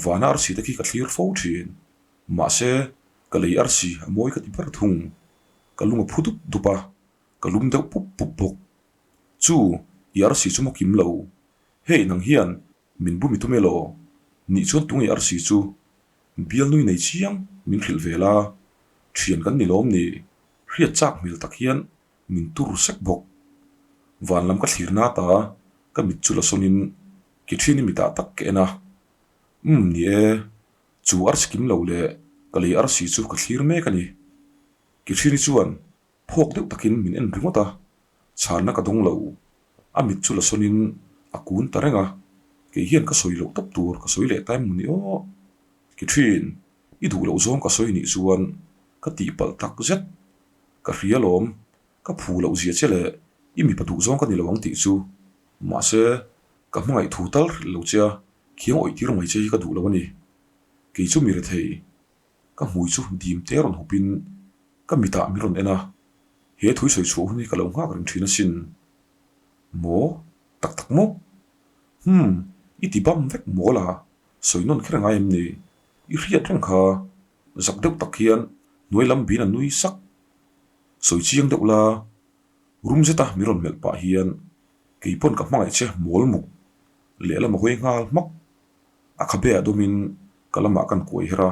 vana arsi te khi ka thlir fo thin. Mahse, ka lei arsi a mawi ka ti ber thung. Ka lung a phu dup dup a, ka lum deuh pup pup bawk. Chu, i arsi chu maw kim lo. Hei nang hian min bum i tum elaw? Nih chuan tunge arsi chu Bialnui nei chiang min hrilh ve la, thian kan ni lawm ni, hriat chak hmel tak hian min tur sek bawk. Van lam ka thlir nat a, ka mit chu la sawnin ke thian i mitah tak ka en a. Umm ni e, chu arsi kim lo leh ka lei arsi chu ka thlir mek a ni. Ke thiani chuan Phawk deuh takin min en ringawt a, chhanna ka dawng lo. A mit chu la sawnin a kun ta reng a, kei hian ka sawi loh tawp tur ka sawi leh ta em mawni aw. Ki thin, i duh loh zawng ka sawi nih chuan ka tihpalh tak zet. Ka hria lawm, ka phu loh zia che leh i mipa duh zawng ka ni lo ang tih chu. Mahse, ka hmangaih thu tal hrilh lo che a, khiang awih tir mai che hi ka duh lo a ni. Kei chu mi rethei, Ka hmui chu dim te rawn hupin ka mitah min rawn en a, he thui sawi chhuah hun hi ka lo nghak reng thin asin. Maw? Tak tak maw? Hum, i ti bam vek maw la, sawi nawn kher ngai em ni? I hriat reng kha, zak deuh tak hian hnuai lam bin a nui sak. Sawi chiang deuh la, rum zeta min rawn melh pah hian kei pawn ka hmangaih che mawl muk lehlam a hawi nghal hmak. A khabe ah dawmin ka lamah kan kuai her a,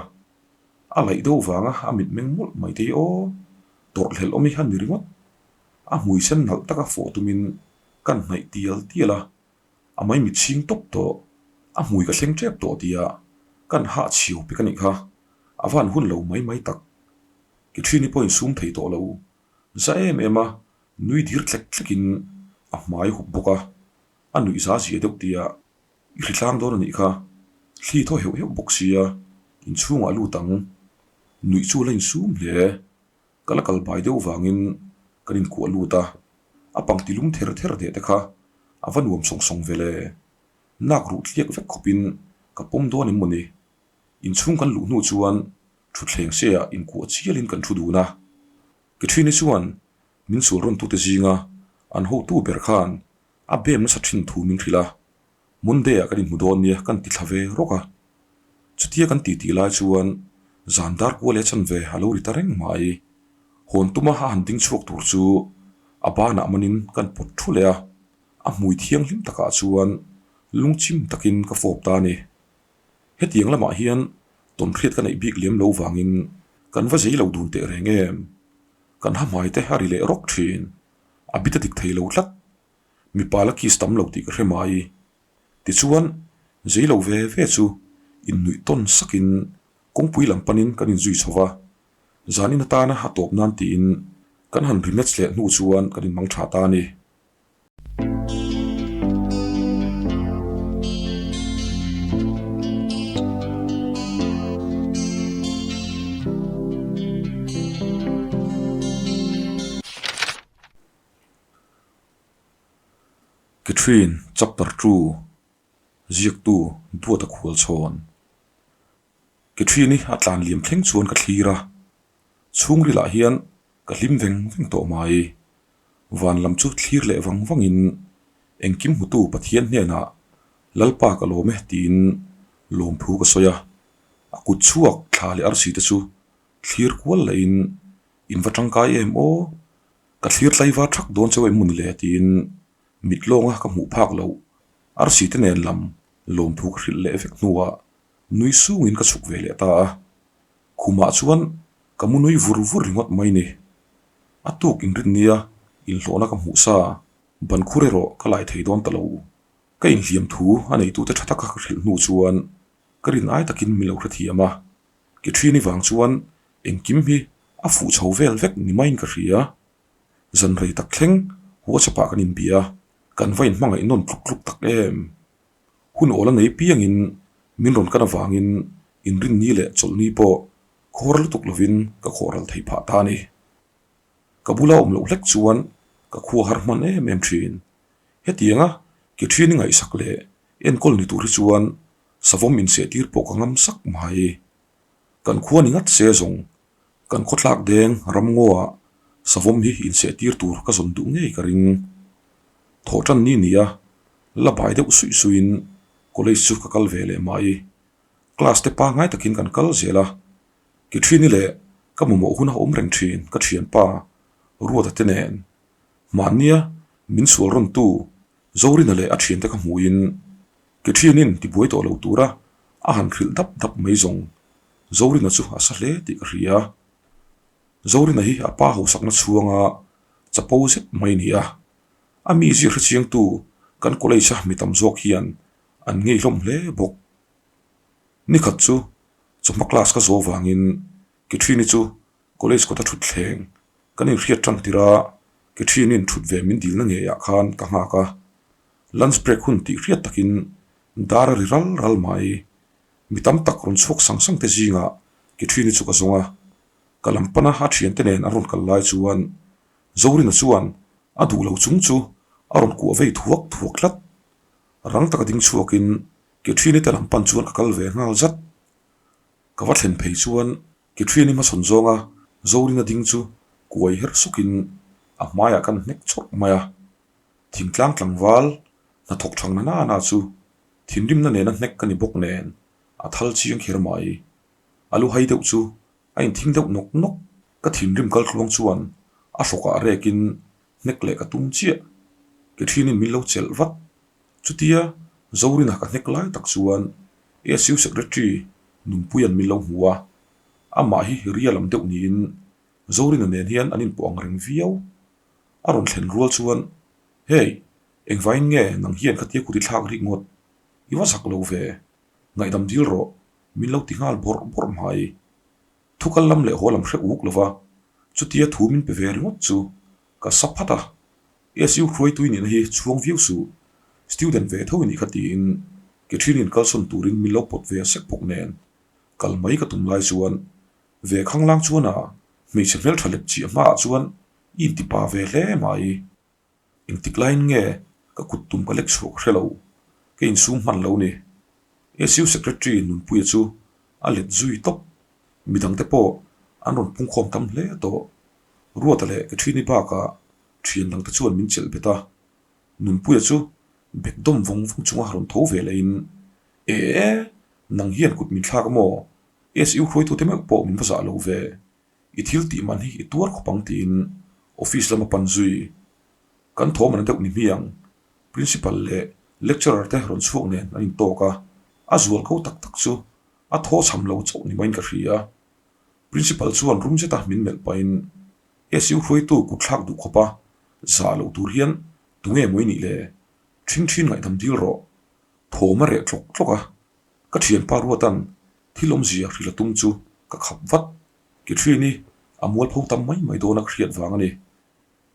a laih deuh vanga a mitmeng mawlh mai te hi aw, tawrhhlelh awm hi a ni ringawt. A hmui sen nalh taka fawh tumin kan hnaih tial tial a, a mai mit chhing tawp tawh, a hmui ka thleng tep tawh tia kan hah chhiau pek a nih kha, a van hun lo mai mai tak. Ke thini pawhin sum thei tawh lo, za em em a, nui dir tlek tlekin a hmai hup bawk a, a nuih za zia deuh tia I hritlang dawn a nih kha, thli thaw heuh heuh bawk sia, inchhungah lut ang. Nuih chu la insum hle. Ka la kal bai deuh vangin kan inkuah lut a, a pangti lum ther ther deh te kha a va nuam sawng sawng ve le. Nak ruh tliak vek khawpin ka pawm dawn em mawni? Inchhung kan luh hnu chuan thutthleng seah inkuah chialin kan thu dun a. Ke ṭhini chuan min sual rawntute zinga an hotu ber khan A bem nasa thin thu min hrilh a, Monday ah kan inhmu dawn nia kan ti thla ve rawk a. Chutia kan titi lai chuan zan dar kual leh chanve a lo ri ta reng mai. Hawn tuma a han ding chhuak tur chu a banah manin kan pawt thu leh a, a hmui thianghlim takah chuan lungchim takin ka fawp ta a ni. Hetiang lamah hian tawnhriat ka neih bik lem lo vangin kan va zei lo dun teh reng em? Kan ha hmai te a ri leh rawk thin. A bit a dik thei lo tlat. Mipa la kiss tam lo tih ka hre mai. Tichuan, zei lo ve ve chu innuih tawn sakin kawngpui lam panin kan inzui chho va. Zanin atana a tawp nan tiin kan han rematch leh hnu chuan kan inmang tha ta a ni. Catherine Chapter Two Ziaktu Duata Khualchhawn Catherine-i a tlan liam thleng chuan ka thlir a, chhungrilah hian ka hlim veng veng tawh mai. Van lam chu thlir leh vang vangin engkim hmutu Pathian hnenah Lalpa ka lawm e tiin lawmthu ka sawi a, a kut chhuak thla leh arsi te chu thlir kual lehin In va tangkai em aw? Ka thlir tlaivar thak dawn cheu em mawni le? tiin Mit lawnga ka hmuh phak loh arsi te nen lam lawmthu ka hrilh leh vek hnuah nui sungin ka chhuk ve leh ta a. Khumah chuan ka mu nui vur vur ringawt mai ni. A tuk inrin nia inhlawhna ka hmuh sa ban khur erawh ka lai thei dawn ta lo. Ka inhliam thu a neitute tha taka ka hrilh hnu chuan ka rin ai takin min lo hrethiam a. Ke ṭhini vang chuan engkim hi a fuh chho vel vek ni maiin ka hria. Zan rei tak thleng WhatsApp ah kan inbia a, kan va inhmangaih nawn tluk tluk tak em. Hun awl a nei piangin min rawn kan avangin inrinni leh chawlhni pawh khawr lutuk lovin ka khawh ral thei phah ta a ni. Ka bula awm loh hlek chuan ka khua har hman em em thin. Hetianga ke ṭhian i ngaihsak leh enkawl ni tur hi chuan savawm insehtir pawh ka ngam sak mai. Kan khua ni ngat se zawng Kan khawtlak deng ramngaw-ah savawm hi insehtir tur ka zawn duh ngei ka ring. Thawh tan ni nia la bai deuh suih suihin college chu ka kal ve leh mai. Class te pangngai takin kan kal zel a, ke ṭhini leh ka mamawh hun a awm reng ṭhin ka ṭhianpa Ruata te nen. Mahnia min sual rawntu Zorina leh a ṭhiante ka hmuhin ke ṭhinin tibuai tawh lo tura a han hrilh dap dap mai zawng. Zorina chu a sa hle tih ka hria. Zorina hi a pa hausakna chhuanga chapo zet mai a ni a. A mi zir hrechiangtu kan college a mi tam zawk hian an ngei hlawm hle bawk. Nikhat chu chawhma class ka zawh vangin Catherine-i chu college kawta thut thleng kan inhriat tan tir a, Catherine-i'n thut ve min dilna ngeiah khan ka nghak a. Lunch break hun tih hriat takin dar a ri ral ral mai. Mi tam tak rawn chhuak sang sang te zingah Catherine-i chu ka zawng a, ka lam pana a thiante nen an rawn kal lai chuan Zorina chuan a duh lo chung chu a rawn kuah vei thuak thuak tlat. Rang taka ding chhuakin Catherine-i te lam pan chuan ka kal ve nghal zat. Ka va thlen phei chuan Catherine-i hmasawn zawnga Zorina ding chu kuai her sukin a hmaiah kan hnek chawrh mai a. Thingtlang tlangval hnathawk thang na na chu Thinrimna nena hnek ka ni bawk nen a thal chiang kher mai. A lu hai deuh chu a inthing deuh nawk nawk. Ka thinrim kal tluang chuan a hrawkah rekin hnek leh ka tum chiah. Ke ṭhinin min lo chelh vat. Chutia Zorina ka hnek lai tak chuan SU Secretary Nunpuia'n min lo hmu a. Amah hi ria lam deuh niin Zorina nen hian an inpawh ang reng viau. A rawn thlen rual chuan, Hey! Engvain nge nang hian khatia kut i thlak rik ngawt? I va zak lo ve. Ngaihdam dil rawh, min lo ti nghal bawrh bawrh mai. Thu kal lam leh haw lam hre uk lova, chutia thu min pe ve ringawt chu ka sa phat a. SU hruaitui nihna hi chhuang viau suh, student ve tho i nih kha tiin Catherine-in kalsawn turin min lo pawt ve sek bawk nen kal mai ka tum lai chuan ve khanglang chuan a hmeichhe hmeltha lep chiah hmaah chuan i intipa ve hle mai. Engtik laiin nge ka kut tum ka lek chhuah ka hre lo, ka insum hman lo ni. SU Secretary Nunpuia chu a let zui tawp. Midangte pawh an rawn pungkhawm tam hle tawh. Ruata leh ka ṭhini bakah ṭhian dangte chuan min chelh bet a. Nunpuia chu bek dawm vawng vawng chunga rawn tho ve lehin, E e, nang hian kut min thlak a maw? SU hruaitute meuh pawh min va zah lo ve. I thil tih man hi i tuar khawp ang tiin office lama pan zui. Kan thawm an deuh ni hmiang. Principal leh lecturer te rawn chhuak nen an intawk a, a zual ko tak tak chu a thaw cham lo chauh ni maiin ka hria. Principal chuan rum zeta min melh pahin SU hruaitu kut thlak duh khawp a, zah loh tur hian tunge maw i nih le? Ṭhing ṭhin ngaihdam dil rawh. Thawm a reh tlawk tlawk a, ka ṭhianpa Ruatan thil awmzia hrilh a tum chu ka khap vat. Catherine-i a mualpho tam mai mai dawn a ka hriat vang a ni.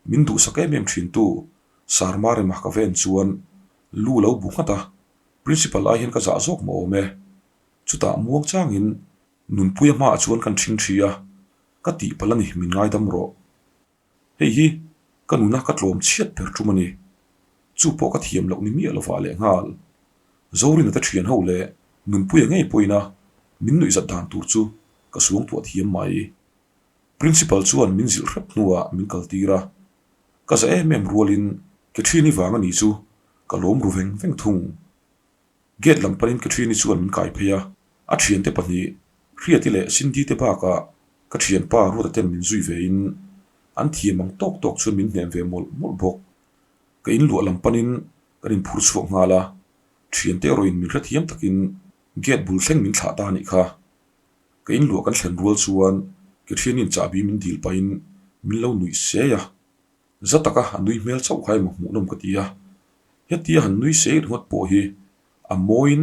Min duhsak em em thintu Sarma rema ka ven chuan lu lo bu nghat a, Principal ai hian ka zah zawk maw awm e. Chutah muang changin Nunpuia hmaah chuan kan ṭhing ṭhi a, ka tihpalh a ni min ngaidam rawh. Hei hi ka nuna ka tlawm chhiat ber tum a ni. Chu pawh ka thiam loh ni miah lovah leh nghal. Zorina te thian ho leh Nunpuia ngei pawhin a min nuihzat dan tur chu ka suangtuah thiam mai. Principal chuan min zilh hrep hnuah min kal tir a. Ka za em em rualin Catherine-i vang a ni chu ka lawm ru veng veng thung. Gate lam panin Catherine-i chuan min kai phei a, a thiante pahnih, Hriati leh Cindy te bakah ka thianpa Ruata ten min zui vein an thiam ang tawk tawk chuan min hnem ve mawlh mawlh bawk. Ka in luah lam panin kan inphur chhuak nghal a, thiante erawhin min hrethiam takin gate bul thleng min thlah ta a nih kha. Ka in luah kan thlen rual chuan ke thianin chahbi min dil pahin min lo nuih sei a, za taka a nui hmel chauh kha emaw hmuhnawm ka ti a, hetia han nui sei ringawt pawh hi a mawiin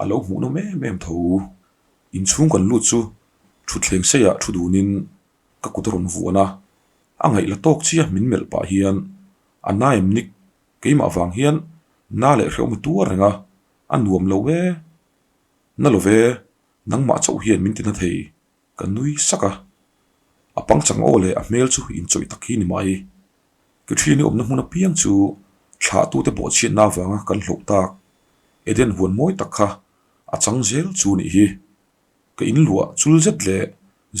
a lo hmuhnawm em em tho. Inchhung kan lut chu thutthleng seiah thu dunin ka kut a rawn vuan a, a ngaih la tawk chiah min melh pah hian a na em nik keimah vang hian na leh hrehawm i tuar reng a, a nuam lo e, na lo ve, nangmah chauh hian min ti na thei, ka nui sak a. A pangchang aw leh a hmel chu inchawih tak hi ni mai. Ke thian i awmna hmun apiang chu thlahtute bawhchhiatna avanga kan hloh tak Eden huan mawi tak kha a chang zel chu nih hi. Ka in luah chul zet leh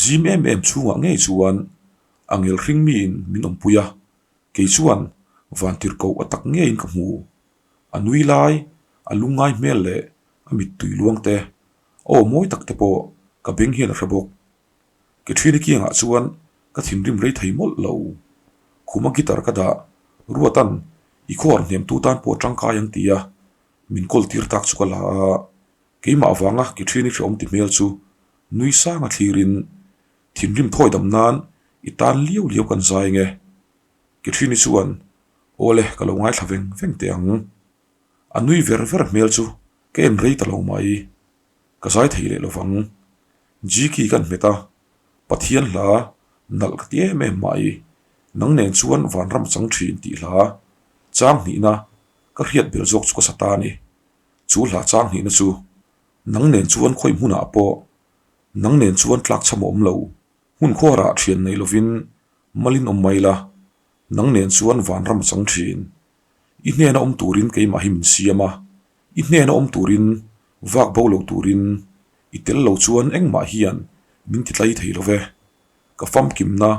zim em em chhungah ngei chuan a ngel hring miin min awmpui a, kei chuan vantirhkoh a tak ngeiin ka hmu. A nui lai, a lungngai hmel leh a mittui luang te, a aw mawi tak te pawh ka beng hian a hre bawk. Ke ṭhiani kiangah chuan ka thinrim rei thei mawlh lo. Khuma guitar ka dah, Ruatan i khuar hnemtu tan pawh tangkai ang ti a, min kawl tir tak chu ka la a. Keimah avanga ke ṭhiani hrehawm ti hmel chu nui sanga thlirin thinrim thawi dam nan i tan liau liau kan zai nge. Ke ṭhiani chuan, Awle, ka lo ngaithla veng veng teh ang. A nui ver ver hmel chu ka en rei ta lo mai. Ka zai thei leh lovang. Jiki kan hmet a, Pathian hla nalh ka ti em em mai. Nang nen chuan vanram chang thin tih hla chang hnihna ka hriat ber zawk chu ka sa ta a ni. Chu hla chang hnihna chu nang nen chuan khawi hmunah pawh nang nen chuan tlak chham a awm lo. Hmun khuarah thian nei lovin malin awm mai la, nang nen chuan vanram a chang thin. I hnena awm turin keimah hi min siam a, i hnena awm turin vak bo lo turin i tel lo chuan engmah hian min ti tlai thei lo ve. Ka famkimna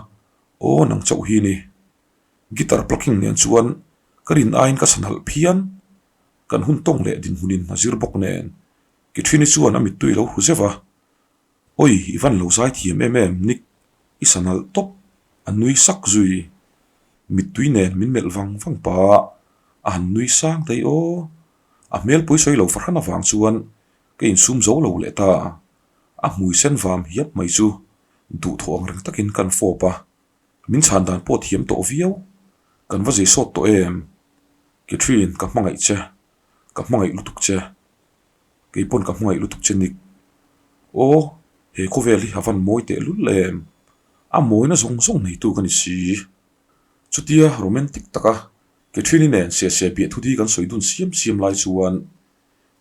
aw nang chauh hi ni. Guitar plucking nen chuan ka rin aiin ka sanhalh phian. Kan hun tawng leh dinhmunin a zir bawk nen Kithrini chuan a mittui lo hru zeuh a. Oi, i van lo zai thiam em em, Nick, i sa nalh tawp, a nui sak zui. Mittui nen min melh vang vang pa a han nui sang daih aw. A hmel pawi sawi lo fahran avang chuan ka insum zo lo leh ta. A hmui sen vam hiap mai chu duhthawh ang reng takin kan fawp a, min chhan dan pawh thiam tawh viau. Kan va zei sawt tawh em? Catherine, ka hmangaih che, ka hmangaih lutuk che. Kei pawn ka hmangaih lutuk che Nick. Aw, he khawvel hi a van mawi teh lul em? A mawina zawng zawng neitu ka ni si. Chutia romantic taka Catherine-i nen sia sia biah thut hi kan sawi dun siam siam lai chuan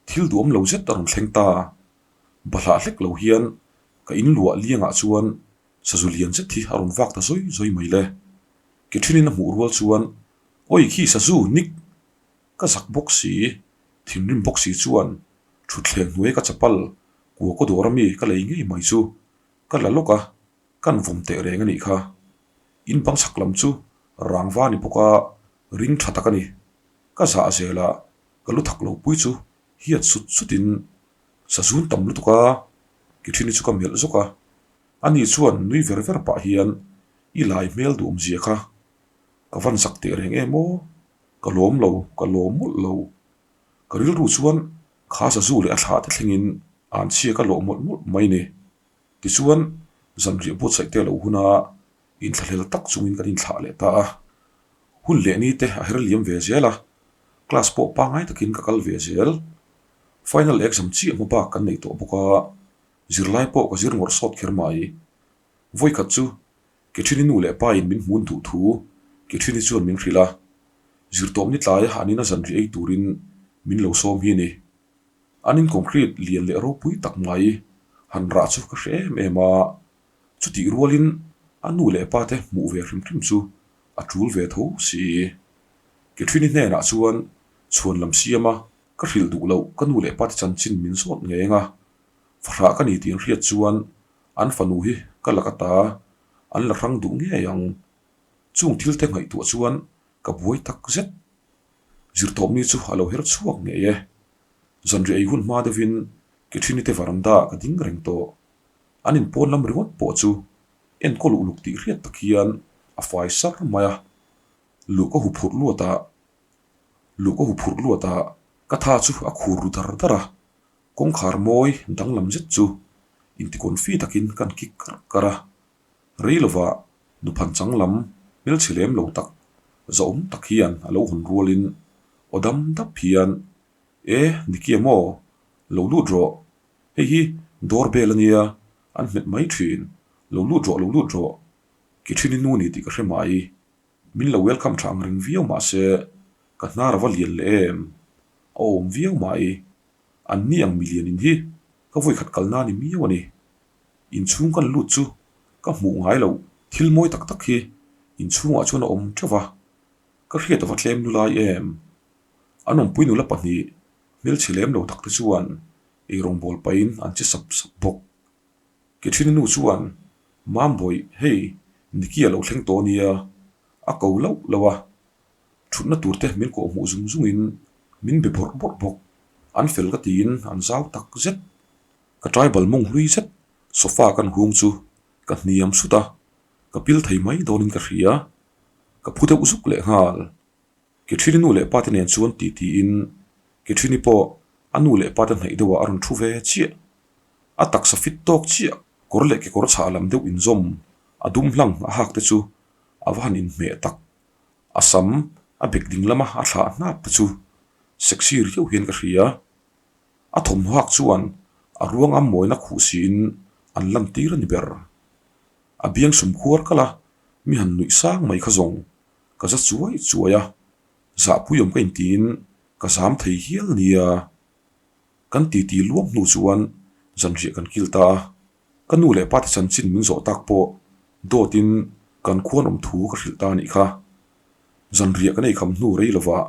thil duhawm lo zet a rawn thleng ta. Bahlah hlek lo hian ka in luah liangah chuan sazu lian zet hi a rawn vak ta zawi zawi mai le. Catherine-in a hmuh rual chuan, Awi khi sazu, Nick! Ka zak bawk si, thinrim bawk si chuan thutthleng hnuai ka chapal kua kaw dawr ami ka lei ngei mai chu ka la lawk a, kan vawm teh reng a nih kha. In bang chhak lam chu rangva ni bawk a, ring tha tak a ni. Ka zah zel a, ka lu thak lo pui chu hiat sut sut in sazun tam lutuk a, Kithini chu ka melh zawk a. Ani chuan nui ver ver pah hian i lai hmel duhawm zia kha ka van zak teh reng em aw. Ka lawm lo, ka lawm mawlh lo. Ka rilru chuan kha sazu leh a thlah te thlengin an chhia ka lawh mawlh mawlh mai ni. Tichuan, zanriah buatsaih te a lo hun a, inthlahlel tak chungin kan inthlah leh ta a. Hun leh ni te a her liam ve zel a, class pawh pangngai takin ka kal ve zel. Final exam chiah hma bak kan nei tawh bawk a, zirlai pawh ka zir ngawrh sawt kher mai. Vawikhat chu Kethini nu leh pa in min hmun duh thu Kethini chuan min hrilh a, zirtawp ni tlai an ina zanriah ei turin min lo sawm hi a ni. An in concrete lian leh ropui tak mai han rah chu ka hre em em a, chutih rualin a nu leh pa te hmuh ve hrim hrim chu a tul ve tho si. Kethini hnenah chuan chhuan lam siam a, ka hrilh duh loh ka nu leh pa te chanchin min zawt ngeng a, fahrah ka ni tih an hriat chuan An fanu hi ka lak ata an la hrang duh ngei ang. Chung thil te ngaihtuah chuan ka buai tak zet. Zirtawpni chu a lo her chhuak ngei e. Zanriah ei hun hma deuhin Kethini te varanda ka ding reng tawh. An inpawn lam ringawt pawh chu enkawl uluk tih hriat tak hian a fai sar mai a. Luh ka huphurh luat a. Luh ka huphurh luat a, ka tha chu a khur ru dar dar a. Kawngkhar mawi danglam zet chu inti confi takin kan kik karh karh a. Rei lovah nuphan chang lam hmelchhe lem lo tak zahawm tak hian a lo hawn rualin aw dam dap hian, E, Nicky maw? Lo lut rawh. Hei hi door bell a nia, an hmet mai thin. Lo lut rawh, lo lut rawh. Ke thin i nu ni tih ka hre mai. Min lo welcome tha ang reng viau mah se, ka hnar a va lian leh em? A awm viau mai. An ni ang milian in hi ka vawikhat kalna a ni miau a ni. Inchhung kan lut chu ka hmuh ngai loh thil mawi tak tak hi inchhungah chuan a awm teuh va, ka hriat a va tlem lu lai em? An awmpui nula pahnih hmelchhe lem lo tak te chuan eirawngbawl pahin an che sap sap bawk. Kethini nu chuan, Mambawih, hei, Nicky a lo thleng tawh nia, a ko loh loh a. Thutna tur te min kawh hmuh zung zungin min be bawrh bawrh bawk. An fel ka tiin an zau tak zet. Ka tribal mawng hlui zet sofa kan hung chu ka hniam sut a, ka pil thei mai dawnin ka hria. Ka phu deuh zuk leh nghal. Kethini nu leh pate nen chuan ti tiin Kethini pawh a nu leh pate hnaih deuhah a rawn thu ve chiah. A taksa fit tawk chiah kawr leh kekawr chhah lam deuh inzawm a dum hlang a hak te chu a va han inhmeh tak. A sam a bek ding lama a thlah hnap te chu sexy riau hian ka hria. A thawmhnaw hak chuan a ruang am mawina khuh siin an lantir a ni ber. A biang sum khuar kal a, mi han nuih sang mai kha zawng ka za chuai chuai a, zahpuiawm ka intiin ka zam thei hial nia. Kan titi luam hnu chuan zanriah kan kil ta a, ka nu leh pate chanchin min zawh tak pawh dawtin kan khuan awm thu ka hrilh ta a nih kha. Zanriah kan eikham hnu rei lovah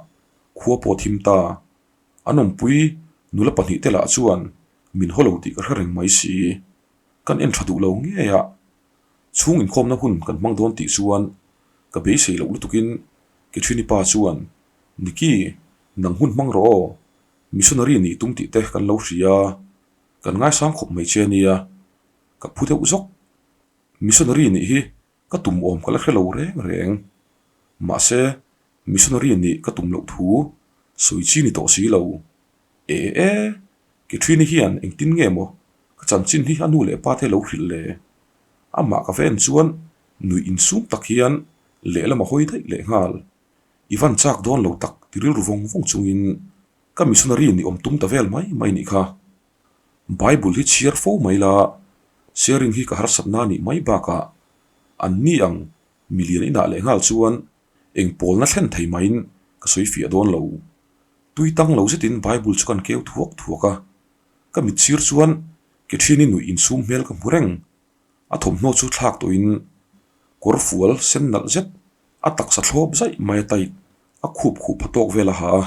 khua pawh thim ta, an awmpui nula pahnihte lah chuan min haw lo tih ka hre reng mai si. Kan en tha duh lo ngei a, chhung inkhawmna hun kan hmang dawn tih chuan ka beisei loh lutukin Kethrini pa chuan, Nicky, nang hun hmang rawh aw, missionary nih tum tih te kan lo hria, kan ngaisang khawp mai che nia, ka phu deuh zawk. Missionary nih hi ka tum awm ka la hre lo reng reng. Mahse, missionary nih ka tum loh thu sawi chi ni tawh si lo. E e, Kethrini hian engtin nge maw ka chanchin hi a nu leh pa te lo hrilh le? Amah ka va en chuan nuih insum tak hian lehlam a hawi daih leh nghal. I van chak dawn lo tak ti rilru vawng vawng chungin ka missionary ni awm tum ta vel mai mai nih kha. Bible hi chhiar fo mai la, sharing hi ka harsatna nih mai bakah an ni ang milian inah leh nghal chuan eng pawlna thlen thei maiin ka sawi fiah dawn lo. Tui tang lo zetin Bible chu kan keu thuak thuak a, ka mit sir chuan Catherine-i nuih insum hmel ka hmu reng. A thawmhnaw chu thlak tawhin kawr fual sen nalh zet a taksa thlawp zaih mai a tight a khup khuh pha tawk vel a ha a,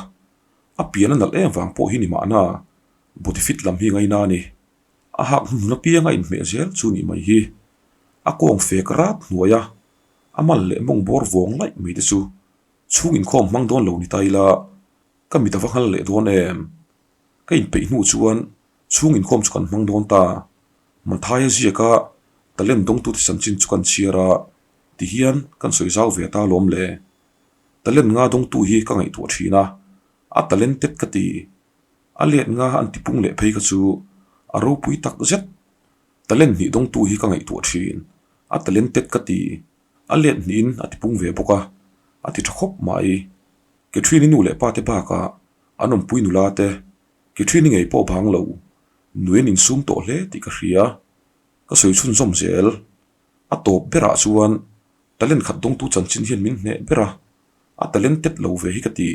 a pian a nalh em vang pawh hi ni mahna body fit lam hi ngaina a ni. A hak hnuhnun apiang a inhmeh zel chu nih mai hi. A kawng fek rat hnuai a, a mal leh mawng bawr vawng laih mai te chu Chhung inkhawm hmang dawn lo ni ta ila, ka mit a va nghal leh dawn em? Ka inpeih hnu chuan chhung inkhawm chu kan hmang dawn ta. Mathaia ziaka talent dawngtute chanchin chu kan chhiar a, tihian kan sawi zau ve ta alawm le. Talent nga dawngtu hi ka ngaihtuah thin a, a talented ka ti. A let nga an tipung leh phei kha chu a ropui tak zet. Talent hnih dawngtu hi ka ngaihtuah thin, a talented ka ti. A let hnihin a tipung ve bawk a, a ti tha khawp mai. Catherine-i nu leh pa te bakah an awmpui nula te, Catherine-i ngei pawh bang lo, nui an insum tawh hle tih ka hria. Ka sawi chhunzawm zel. A tawp berah chuan talent khat dawngtu chanchin hian min hneh ber a, a talented lo ve hi ka ti.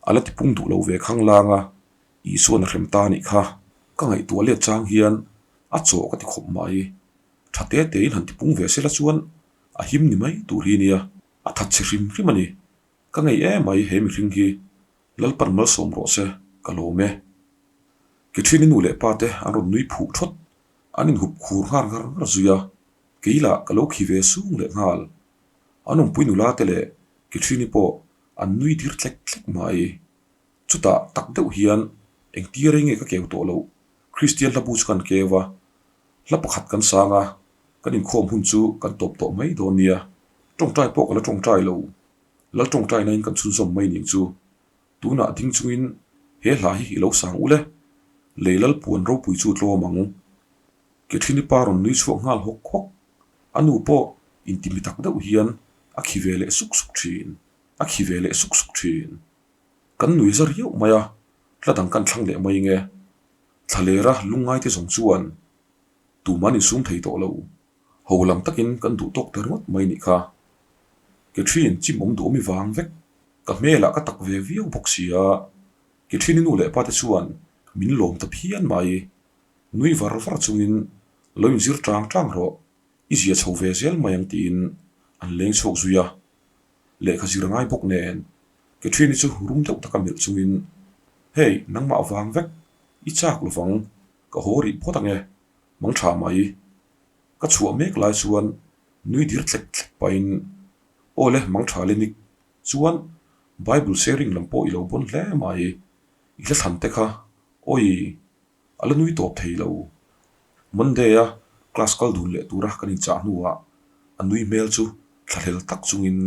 A la tipung duh lo ve khanglang a, Isua'n a hrem ta a nih kha. Ka ngaihtuah let chang hian a chawh ka ti khawp mai. Tha te tein han tipung ve sela chuan a him ni mai tur hi nia, a that chhe hrim hrim a ni. Ka ngei em mai he mihring hi, Lalpan malsawm rawh se, ka lawm e. Catherine-i nu leh pa te an rawn nui phuh thawt, an inhup khur nghal ngar ngar zui a, kei lah ka lo khi ve sung leh nghal. An awmpui nula te leh Catherine-i pawh an nui dir tlek tlek mai. Chutah tak deuh hian engtir rei nge ka keu tawh loh, Kristian hlabu chu kan keu a, Hla pakhat kan sang a, kan inkhawm hun chu kan tawp tawh mai dawn nia. Tawngtai pawh ka la tawngtai lo. Lal tawngtainain kan chhunzawm mai ning chu. Tunah ding chungin he hla hi i lo sang ule, lei lal puan ropui chu tlawm ang. Kethini pa rawn nui chhuak nghal hawk hawk. A nu pawh intimi tak deuh hian a khi ve leh suk suk thin, a khi ve leh suk suk thin. Kan nui za riauh mai a, hla dang kan thlang leh mai nge. Thlalera lungngaite zawng chuan tumah an insum thei tawh lo. Ho lam takin kan duh tawk ta ringawt mai nih kha. Catherine chim awm duhawm i vang vek. Ka hmelah ka tak ve viau bawk si a, Catherine-i nu leh pate chuan min lawm ta phian mai. Nui var var chungin lo inzir tang tang rawh, i zia chho ve zel mai ang tiin an leng chhuak zui a. Lehkha zir ngai bawk nen Catherine-i chu rum deuh taka melh chungin, Hey, nangmah vang vek, i chak lovang, ka haw rih phawt ang e, mang tha mai. Ka chhuah mek lai chuan nui dir thlek thlek pahin, Aw le, mang tha le Nick, chuan Bible sharing lam pawh i lo bawn hle mai, i hla thlan te kha, awi, a la nui tawp thei lo. Monday-a class kal dun leh tura kan inchah hnuah a nui hmel chu thlahlel tak chungin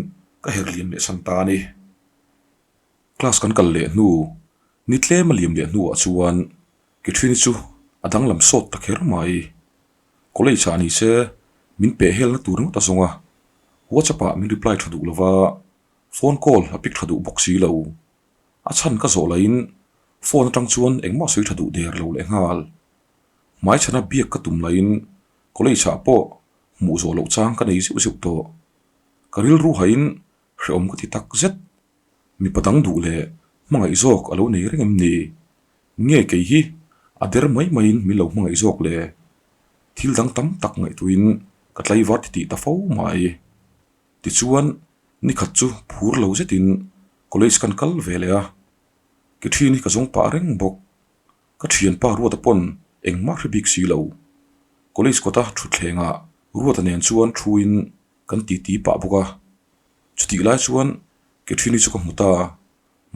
ka her liam leh san ta a ni. Class kan kal leh hnu, ni tlem a liam leh hnuah chuan Catherine-i chu a danglam sawt ta kher mai. College ah ni se min peh helna tur ngawt a zawng a, WhatsApp ah min reply tha duh lova, phone call a pick tha duh bawk si lo. A chhan ka zawh laiin phone atang chuan engmah sawi tha duh der lo leh nghal. Hmaichhana biak ka tum laiin college ah pawh hmuh zawh loh chang ka nei zeuh zeuh tawh. Ka rilru hain hrehawm ka ti tak zet. Mipa dang duh leh hmangaih zawk a lo nei reng em ni? Nge kei hi a der mai maiin min lo hmangaih zawk le? Thil dang tam tak ngaihtuahin ka tlaivar titih ta fo mai. Tichuan nikhat chu phur lo zetin college kan kal ve leh a, Catherine hi ka zawng pah reng bawk. Ka thianpa Ruata pawn engmah hre bik si lo. College kawta thutthlengah Ruata nen chuan thuin kan titi pah bawk a. Chutih lai chuan Catherine chu ka hmu ta,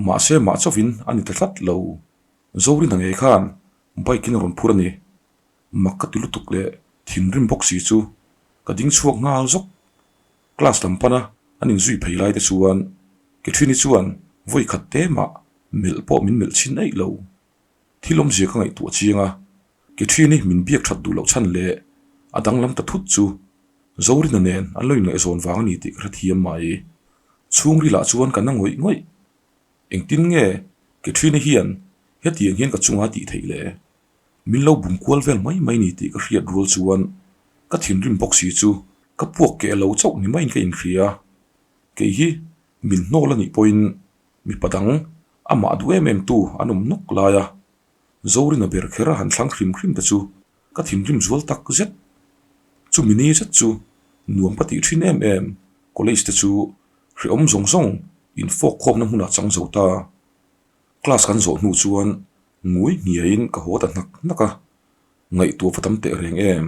mahse mah chauhin a ni ta tlat lo. Zorina ngei khan bike in a rawn phur a ni. Mak ka ti lutuk leh thinrim bawk si chu ka ding chhuak nghal zawk. Class lam pana an inzui phei lai te chuan Catherine-i chuan vawi khat te mah melh pawh min melh chhin eih lo. Thil awmzia ka ngaihtuah chiang a, Catherine-i min biak that duh loh chhan leh a danglam ta thut chu Zorina nen an lo inngaihzawn vang a ni tih ka hrethiam mai. Chhungrilah chuan ka na ngawih ngawih. Engtin nge Catherine-i hian hetiang hian ka chunga tih theih le? Min lo bum kual vel mai mai ni tih ka hriat rual chuan ka thinrim bawk si chu ka puak keh lo chauh ni maiin ka inhria. Kei hi min hnawl a nih pawhin mipa dang amah duh em em tu an awm nawk lai a, Zorina ber kher a han thlang hrim hrim te chu ka thinrim zual tak zet. Chumi ni zet chu nuam ka tih thin em em, college te chu hrehawm zawng zawng infawk khawmna hmunah chang zo ta. Class kan zawh hnu chuan ngui hniaiin ka haw ta hnak hnak a, ngaihtuah va tam teh reng em.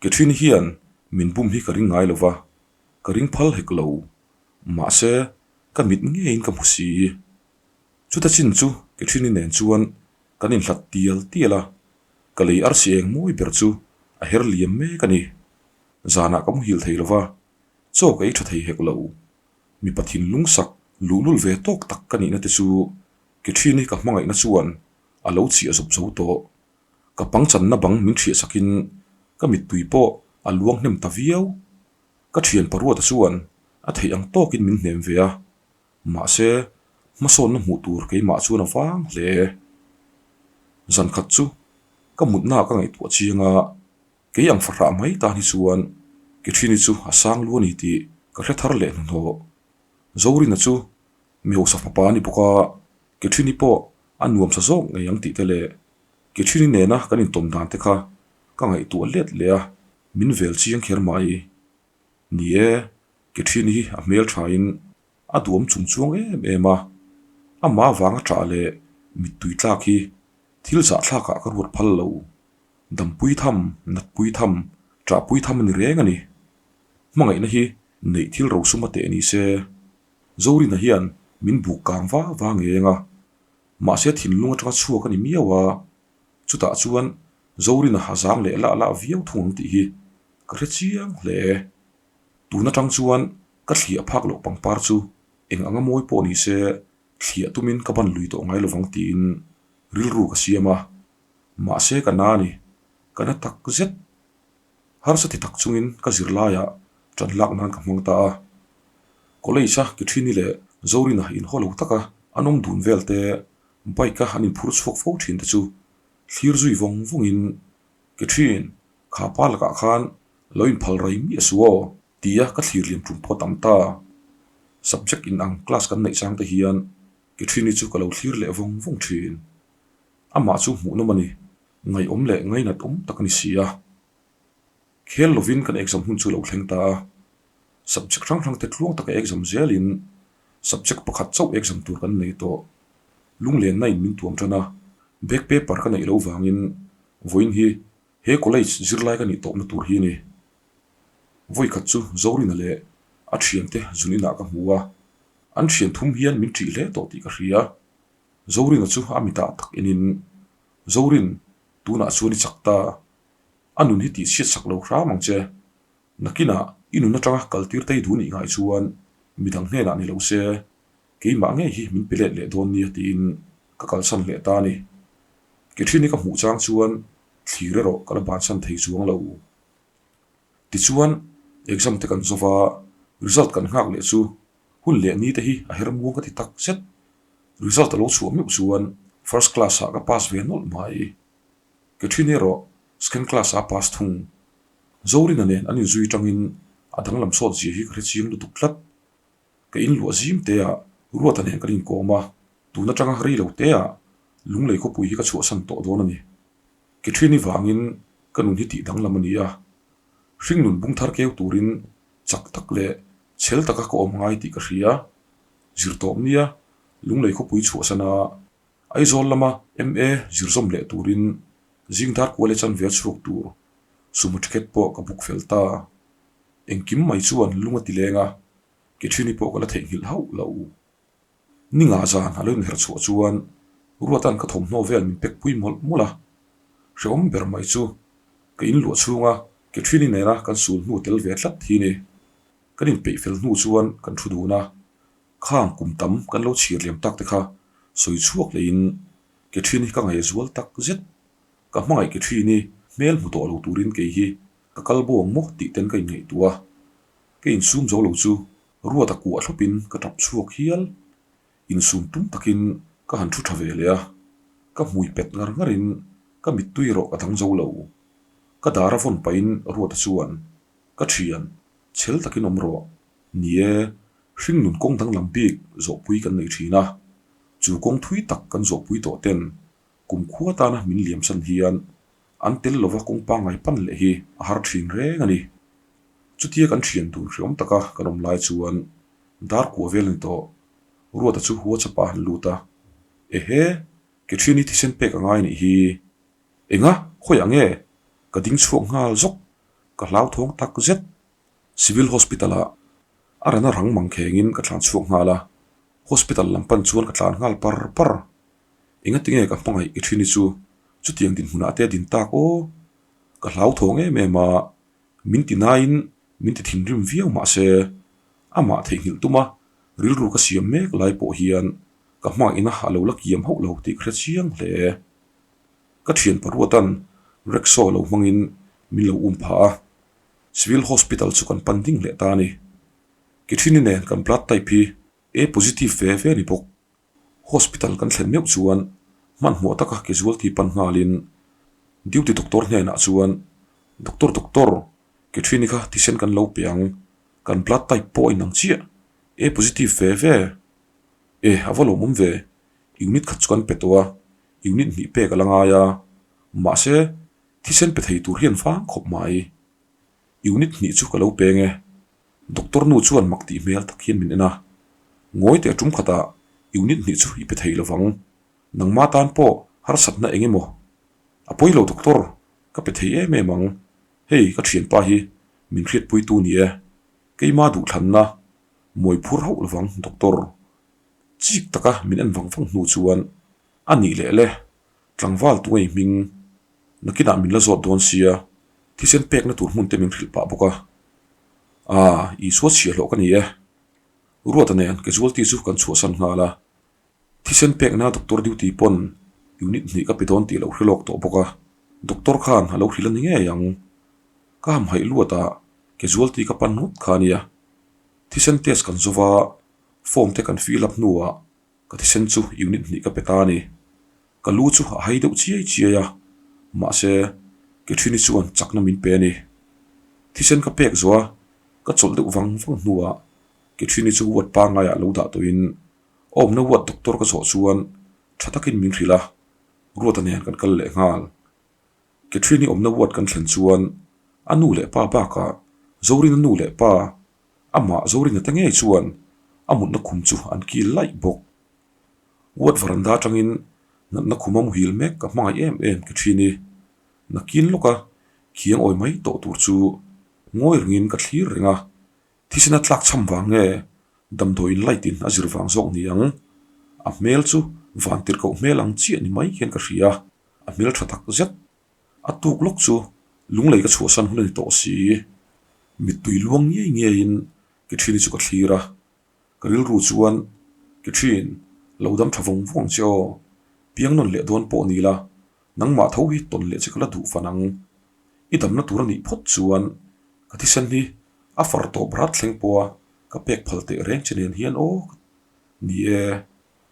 Catherine hian min bum hi ka ring ngai lo va, ka ring phal hek lo. Mahse, ka mit ngeiin ka hmu si. Chuta chin chu Catherine-i nen chuan kan inhlat tial tial a, ka lei arsi eng mawi ber chu a her liam mek a ni. Zanah ka muhil thei lo va, chaw ka ei tha thei hek lo. Mipa thinlung sak luhlul ve tawk tak ka nihna te chu Catherine-i ka hmangaihna chuan a lo chhiah zawp zo tawh. Ka pangchanna bang min ṭhiah sakin ka mittui pawh a luang hnem ta viau. Ka ṭhian Paruata chuan a theih ang tawkin min hnem ve a, mahse hmasawnna hmuh tur keimah chuan a vang hle. Zankhat chu ka mutnaah ka ngaihtuah chiang a, Kei ang fahrah mai tan hi chuan Catherine-i chu a sang lu a ni tih ka hre thar leh hnuhnawh. Zorina chu mi hausa fapa a ni bawk a, Catherine-i pawh a nuamsa zawk ngei ang tih te leh Catherine-i nena kan intawm dan te kha ka ngaihtuah let leh a, min vel chiang kher mai. Ni e, Catherine-i hi a hmel thain a duam chung chuang em em a, amah avanga ṭah leh mittui tlak hi thil zahthlakah ka ruat phal lo. Dampui tham, natpui tham, ṭahpui tham a ni reng a ni. Hmangaihna hi neih thil rosum a teh ni se. Zorina hian min buk kang va va ngeng a, mahse thinlung aṭanga chhuak a ni miau a, chutah chuan Zorina a zang leh lah lah viau thung ang tih hi ka hre chiang hle. Tun aṭang chuan ka thliah phak loh pangpar chu eng anga mawi pawh ni se. Thliah tumin ka ban lui tawh ngai lovang tiin rilru ka siam a, mahse ka na a ni, ka na tak zet. Harsa ti tak chungin ka zirlaiah ṭan lak nan ka hmang ta a. College-a Kithini leh Zorina inhaw lo taka an awm dun vel te, bike-a an inphur chhuak fo ṭhin te chu thlir zui vawng vawngin, Kithin, kha pa lakah khan lo inphal rai miah suh aw, tia ka thlir liam ṭum pawh tam ta. Subject inang class kan neih chang te hian Kithini chu ka lo thlir leh vawng vawng ṭhin. Amah chu hmuhnawm a ni. Ngaihawm leh ngainat awm tak a ni si a. Khel lovin kan exam hun chu lo thleng ta a. Subject hrang hrang te tluang taka exam zelin subject pakhat chauh exam tur kan nei tawh. Lunglenna in min tuam tan a, back paper ka neih loh vangin vawiin hi he college zirlai ka nih tawpna tur hi a ni. Vawikhat chu Zorina leh a thiante zun inah ka hmu a, an thian thum hian min ṭih hle tawh tih ka hria. Zorina chu a mitah tak enin Zorin, tunah chuan i chak ta. A nun hi tih chhiat sak lo hram ang che. Nakinah i nun atanga kaltir tei duh nih ngai chuan midang hnenah ni lo se, keimah ngei hi min pe let leh dawn nia tiin ka kalsan leh ta a ni. Ke ṭhin hi ka hmuh chang chuan thlir erawh ka la bansan thei chuang lo. Tichuan, exam te kan zawva result kan nghak leh chu Hun leh ni te hi a her muang ka ti tak zet. Result a lo chhuah meuh chuan first class ah ka pass ve nawlh mai. Ke ṭhin erawh second class ah a pass thung. Zorina nen an inzui tangin a danglam sawt zia hi ka hre chiang lutuk tlat. Ka inluah zim te ah Ruata nen kan inkawm a, tun atanga rei lo te ah Lunglei khawpui hi ka chhuahsan tawh dawn a ni. Ke ṭhin i vangin ka nun hi tih danglam a ni a, hringnun bung thar keu turin chak tak leh Chhel taka ka awm ngai tih ka hria. Zirtawp nia Lunglei khawpui chhuahsan a, Aizawl lama MA zirzawm leh turin zingdar kual e chanve a chhuak tur sumo ticket pawh ka book fel ta. Engkim mai chuan lung a ti leng a, ke ṭhini pawh ka la theihnghilh hauh lo. Ni ngah zan a lo inher chhuah chuan Ruata'n ka thawmhnaw vel min pek pui mawlh mawlh a. Hrehawm ber mai chu ka inluah chhunga ke ṭhini nena kan sul hnu tel ve tlat hi ni. Kan inpeih fel hnu chuan kan thu dun a, khang kum tam kan lo chhir liam tak te kha sawi chhuak leiin ke ṭhin hi ka ngaih zual tak zet. Ka hmangaih ke ṭhin hi hmel hmu tawh lo turin kei hi ka kal bo ang maw tih ten ka inngaihtuah a. Ka insum zo lo chu ruat a kuah thlawpin ka tap chhuak hial. Insum tum takin ka han thu tha ve leh a, ka hmui pet ngar ngarin ka mittui erawh ka dang zo lo. Ka dar a vawn pahin Ruata chuan Ka thian, chhel takin awm rawh. Ni e, hringnun kawng danglam bik zawhpui kan nei thin a. Chu kawng thui tak kan zawhpui tawh ten kumkhua tana min liamsan hian an tel lova kawng pangngai pan leh hi a har thin reng a ni. Chutia kan thian dun hreawm taka kan awm lai chuan dar kuah vel a ni tawh. Ruata chu WhatsApp ah a han lut a, Ehe, ke thian hi thisen pek a ngai nih hi. Enga, khawiah nge? Ka ding chhuak nghal zawk. Ka hlauthawng tak zet. Civil Hospital ah a rana rang mang khengin ka tlan chhuak nghal a, Hospital lam pan chuan ka tlan nghal par par. Enga tinge ka hmangaih i ṭhin hi chu chutiang dinhmunah te a din tak aw. Ka hlauthawng em em a, min ti naiin min ti thinrim viau mah se, amah theihnghilh tuma rilru ka siam mek lai pawh hian ka hmangaihna a lo la kiam hauh lo tih ka hre chiang hle. Ka thian paruatan rickshaw lo hmangin min lo um phah a, Civil Hospital chu kan pan ding leh ta a ni. Kithini nen kan blood type hi A positive ve ve a ni bawk. Hospital kan thlen meuh chuan hmanhmawh taka casualty pan nghalin duty doctor hnenah chuan, Doctor, doctor, Kithini kha thisen kan lo pe ang, kan blood type pawh a inang chiah, A positive ve ve. E, a va lawmawm ve, unit khat chu kan pe tawh a, unit hnih pek a la ngai a, mahse thisen pe thei tur hian vang khawp mai. Unit hnih chu ka lo peng e. Doctor nu chuan mak tih hmel tak hian min en a, Ngawi teh tum khatah unit hnih chu i pe thei lovang, nangma tan pawh harsatna eng emaw a pawi lo doctor, ka pe thei em em ang, hei ka thianpa hi min hriatpuitu ni e, keima duhthlanna mawi phur hauh lovang doctor. Chik taka min en vang vang hnu chuan a nih leh le, tlangval tu ngei hming nakinah min la zawt dawn sia, thisen pekna tur hmun te min hrilh pah bawk a. Aaa, Isua chhiahhlawh ka ni e. Ruata nen casualty chu kan chhuahsan nghal a. Thisen pekna doctor duty pawn unit hnih ka pe dawn tih a lo hre lawk tawh bawk a, doctor khan a lo hrilh a ni ngei ang. Ka hamhaih luat a, casualty ka pan ngawt kha a nia. Thisen test kan zova, form te kan fill up hnuah ka thisen chu unit hnih ka pe ta a ni. Ka lu chu a hai deuh chiai chiai a, mahse Catherine-i chuan chakna min pe a ni. Thisen ka pek zawh a, ka chawlh deuh vang vang hnuah Catherine-i chu ward pangaiah lo dah tawhin awmna ward doctor ka zawh chuan tha takin min hrilh a, Ruata nen kan kal leh nghal. Catherine-i awmna ward kan thlen chuan a nu leh pa bakah Zorina nu leh pa, amah Zorina te ngei chuan a mutna khum chu an kil laih bawk. Ward varanda atangin natna khum a muhil mek ka hmangaih em em Catherine-i nakin lawka khiang awi mai tawh tur chu ngawi rengin ka thlir reng a. Thisen a tlak chham vang nge damdawiin light in a zir vang zawk ni ang? A hmel chu van tirhkoh hmel ang chiah ni mai hian ka hria, a hmel tha tak zet. A tuk lawk chu lunglei ka chhuahsan hun a ni tawh si. Mittui luang ngei ngeiin Catherine-i chu ka thlir a, ka rilru chuan Catherine, lo dam tha vawng vawng che aw, piang nawn leh dawn pawh ni la, nangmah tho hi tawn leh che ka la duh fan ang. I damna tur a nih phawt chuan ka thisen hi a far tawp rat thleng pawha ka pek phal teh reng che nen hian aw ni e,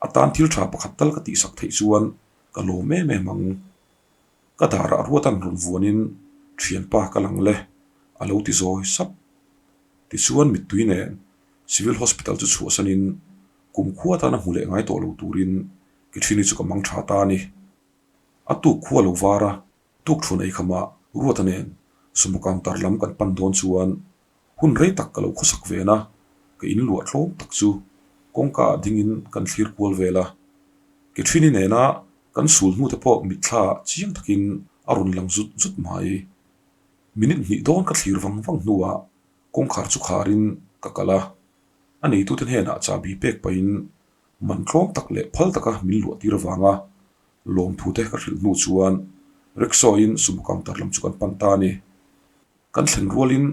a tan thil tha pakhat tal ka tihsak theih chuan ka lawm em em ang. Ka darah ruatan rawn vuanin thianpa ka lang le a lo ti zawi sap. Tichuan mittui nen Civil Hospital chu chhuahsanin kumkhua tana hmu leh ngai tawh lo turin Catherine-i chu ka mang tha ta a ni. A tuk khua lo var a, Tukṭhun ei khamah Ruata nen sumo counter lam kan pan dawn chuan hun rei tak ka lo khawsak ven a, ka in luah tlawm tak chu kawngka ah dingin kan thlir kual vel a. Catherine-i nena kan sul hnute pawh mitthla chiang takin a rawn lang zut zut mai. Minute hnih dawn ka thlir vang vang hnuah kawngkhar chu kharin ka kal a, a neitute hnenah chahbi pek pahin man tlawm tak leh phal taka min luah tir avanga Lawmthu te ka hrilh hnu chuan rickshaw in sumo counter lam chu kan pan ta a ni. Kan thlen rualin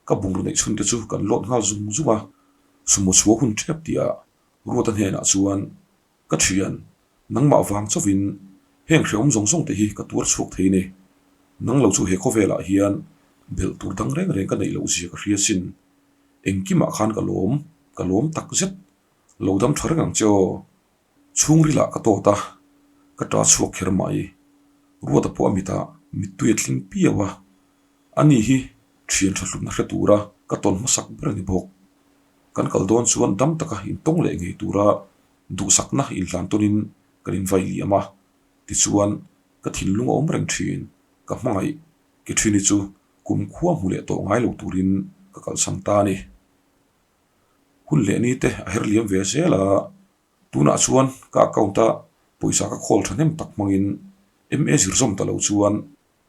ka bungraw neih chhun te chu kan load nghal zung zung a, sumo chhuah hun tep tihah Ruata hnenah chuan ka thian, nangmah vang chauhin heng hrehawm zawng zawng te hi ka tuar chhuak thei ni. Nang lo chu he khawvelah hian belh tur dang reng reng ka neih loh zia ka hria sin. Engkimah khan ka lawm, ka lawm tak zet. Lo dam tha reng ang che aw. Chhungrilah ka tawt a, ka ta chhuak kher mai. Ruata pawh a mitah mittui a tling piau a, ani hi thian tha hlutna hre tura ka tawn hmasak ber a ni bawk. Kan kal dawn chuan dam taka intawng leh ngei tura duhsakna inhlan tawnin kan invai liam a, tichuan ka thinlung a awm reng thin, ka hmangaih ke thini chu kumkhua hmu leh tawh ngai lo turin ka kalsan ta a ni. Hun leh ni te a her liam ve zel a, tunah chuan ka account a pawisa ka khawl thahnem tak hmangin MA zir zawm ta lo chuan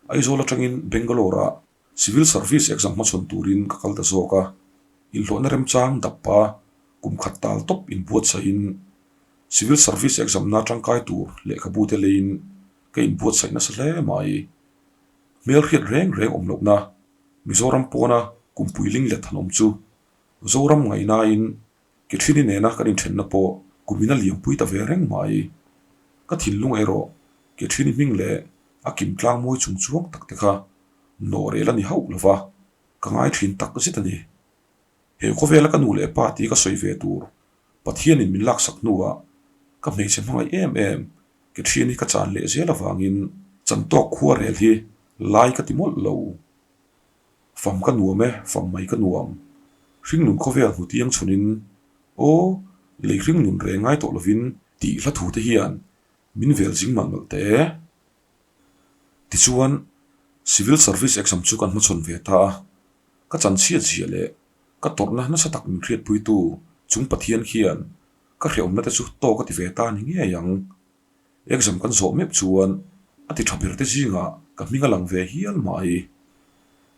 Aizawl atangin Bangalore ah Civil Service exam hmachhawn turin ka kal ta zawk a, inhlawhna remchang dap a kum khat tal tawp inbuatsaihin Civil Service exam na tangkai tur lehkhabu te leiin ka inbuatsaih nasa hle mai. Hmelhriat reng reng awm lohna Mizoram pawna kumpui linglet han awm chu Zoram ngaihnain Catherine-i nena kan inthenna pawh kumin a liampui ta ve reng mai. Ka thinlung erawh Catherine-i hming leh a kim tlang mawi chung chuang tak te kha nawh rel a ni hauh lo va, ka ngai thin tak zet a ni. He khawvela ka nu leh pa tih ka sawi ve tur Pathianin min laksak hnuah ka hmeichhe hmangaih em em Catherine-i ka chan leh zel avangin chantawk khua rel hi lai ka ti mawlh lo. Fam ka nuam e, fam mai ka nuam. Hringnun khawvel hnutiang chhunin, aw, lei hringnun reng ngai tawh lovin tih hla thu te hian min vel zing malh malh teh e. Tichuan, Civil Service exam chu kan hmachhawn ve ta a, ka chanchhiat zia leh ka tawrhna nasa tak min hriatpuitu chung Pathian khian ka hrehawmna te chu tawk a ti ve ta ni ngei ang. Exam kan zawh meuh chuan a ti tha ber te zingah ka hming a lang ve hial mai.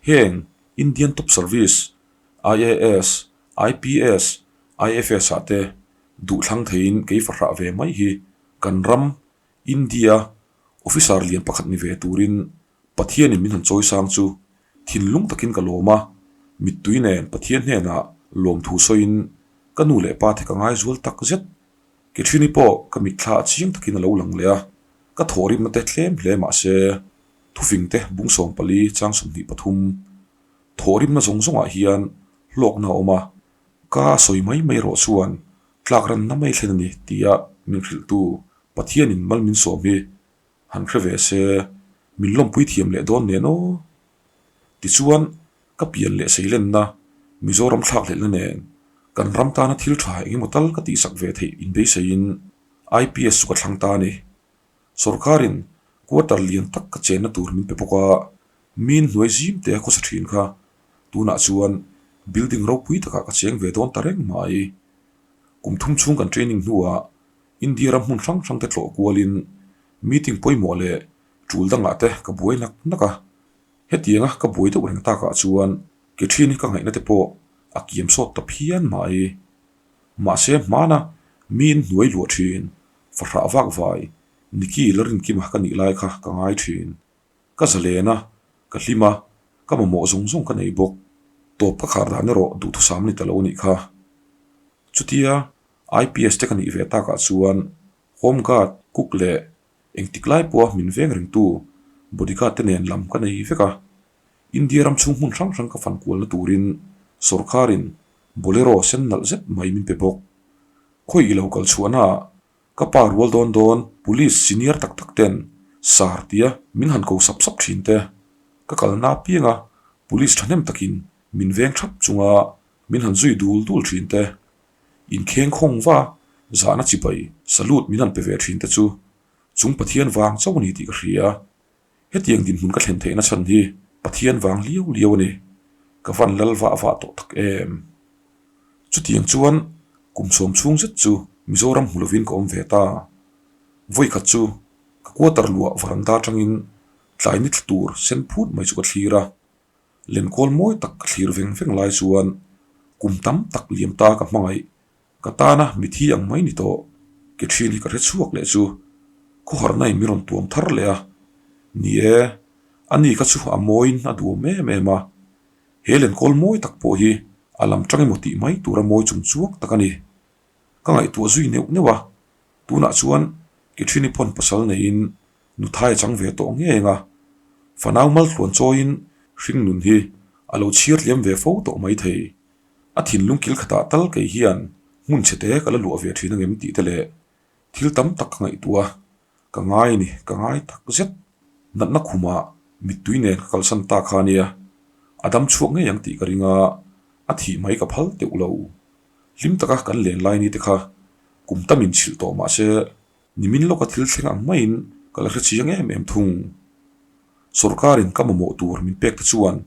Heng Indian Top Service, IAS, IPS, IFS ah te duhthlang theiin kei fahrah ve mai hi kan ram, India, officer lian pakhat ni ve turin Pathianin min han chawi sang chu thinlung takin ka lawm a, mittui nen Pathian hnenah lawmthu sawiin ka nu leh pa te ka ngaizual tak zet. Kethrini pawh ka mitthla a chiang takin a lo lang leh a, ka thawhrimna te tlem hle mah se, thufing te bung 14 chang 23 thawhrimna zawng zawngah hian hlawkna a awm a, ka sawi mai mai erawh chuan tlak ranna mai thlen a ni tia min hrilhtu Pathianin mal min sawm hi han hre ve se, min lawmpui thiam leh dawn nen aw. Tichuan, ka pian leh seilenna Mizoram thlakhlelhna nen kan ram tana thil tha engemaw tal ka tihsak ve theih inbeiseiin IPS chu ka thlang ta a ni. Sorkarin quarter lian tak ka chenna tur min pe bawk a, min hnuai zim te a khawsa thin kha tunah chuan building ropui takah ka cheng ve dawn ta reng mai. Kum thum chhung kan training hnuah India ram hmun hrang hrang te tlawh kualin meeting pawimawh leh tul dangah te ka buai nak nak a. Hetianga ka buai deuh reng takah chuan ke thin hi ka ngaihna te pawh a kiam sawt ta phian mai. Mahse hmana miin hnuai luah thin, fahrah vak vai, Niki la rinkima ka nih lai kha ka ngai thin. Ka zalen a, ka hlim a, ka mamawh zawng zawng ka nei bawk. Tawp ka khar dan erawh duhthusam a ni ta lo anih kha. Chutia IPS te ka nih ve takah chuan Home Guard, Cook leh engtik lai pawha min veng rengtu bodyguard te nen lam ka nei vek a. India ram chhung hmun hrang hrang ka fan kualna turin sorkarin Bolero sen nalh zet mai min pe bawk. Khawi i lo kal chhuahnaah ka pa rual dawn dawn police senior tak tak ten sar tia min han ko sap sap thin te. Ka kalna apianga police thahnem takin min veng thap chunga min han zui dul dul thin te. Inkheng khawng va zahna chibai salute min han pe ve thin te chu chung Pathian vang chauh a ni tih ka hria. Hetiang dinhmun ka thlen theihna chhan hi Pathian vang liau liau a ni. Ka van lal vah vah tawh tak em? Chutiang chuan kum sawm chhung zet chu Mizoram hmu lovin ka awm ve ta. Vawikhat chu ka quarter luah varanda atangin tlai ni thla tur sen phut mai chu ka thlir a. Lenkawl mawi tak ka thlir veng veng lai chuan kum tam tak liam ta ka hmangaih Ka tana mithi ang mai ni tawh, ke thin hi ka hre chhuak leh chu khawharna in min rawn tuam thar leh a. Ni e, a ni kha chu a mawiin a duhawm em em a. He lenkawl mawi tak pawh hi a lam tang emaw tih mai tura mawi chung chuang tak a ni. Ka ngaihtuah zui neuh neuh a, tunah chuan ke thin hi pawn pasal neiin nuthai a chang ve tawh ngei ang a. Fanau maltluan chawiin hringnun hi a lo chhiar tliam ve fo tawh mai thei. A thinlung kil khatah tal kei hian hmun chhe te ka la luah ve thin angem tih te leh thil tam tak ka ngaihtuah a, ka ngai a ni, ka ngai tak zet. Natna khumah mittui nen ka kalsan ta kha ania, a dam chhuak ngei ang tih ka ring a, a thih mai ka phal teuh lo. Hlim taka kan len lai ni te kha kum tam inchhilh tawh mah se nimin lawka thil thleng ang maiin ka la hre chiang em em thung. Sorkarin ka mamawh tur min pek te chuan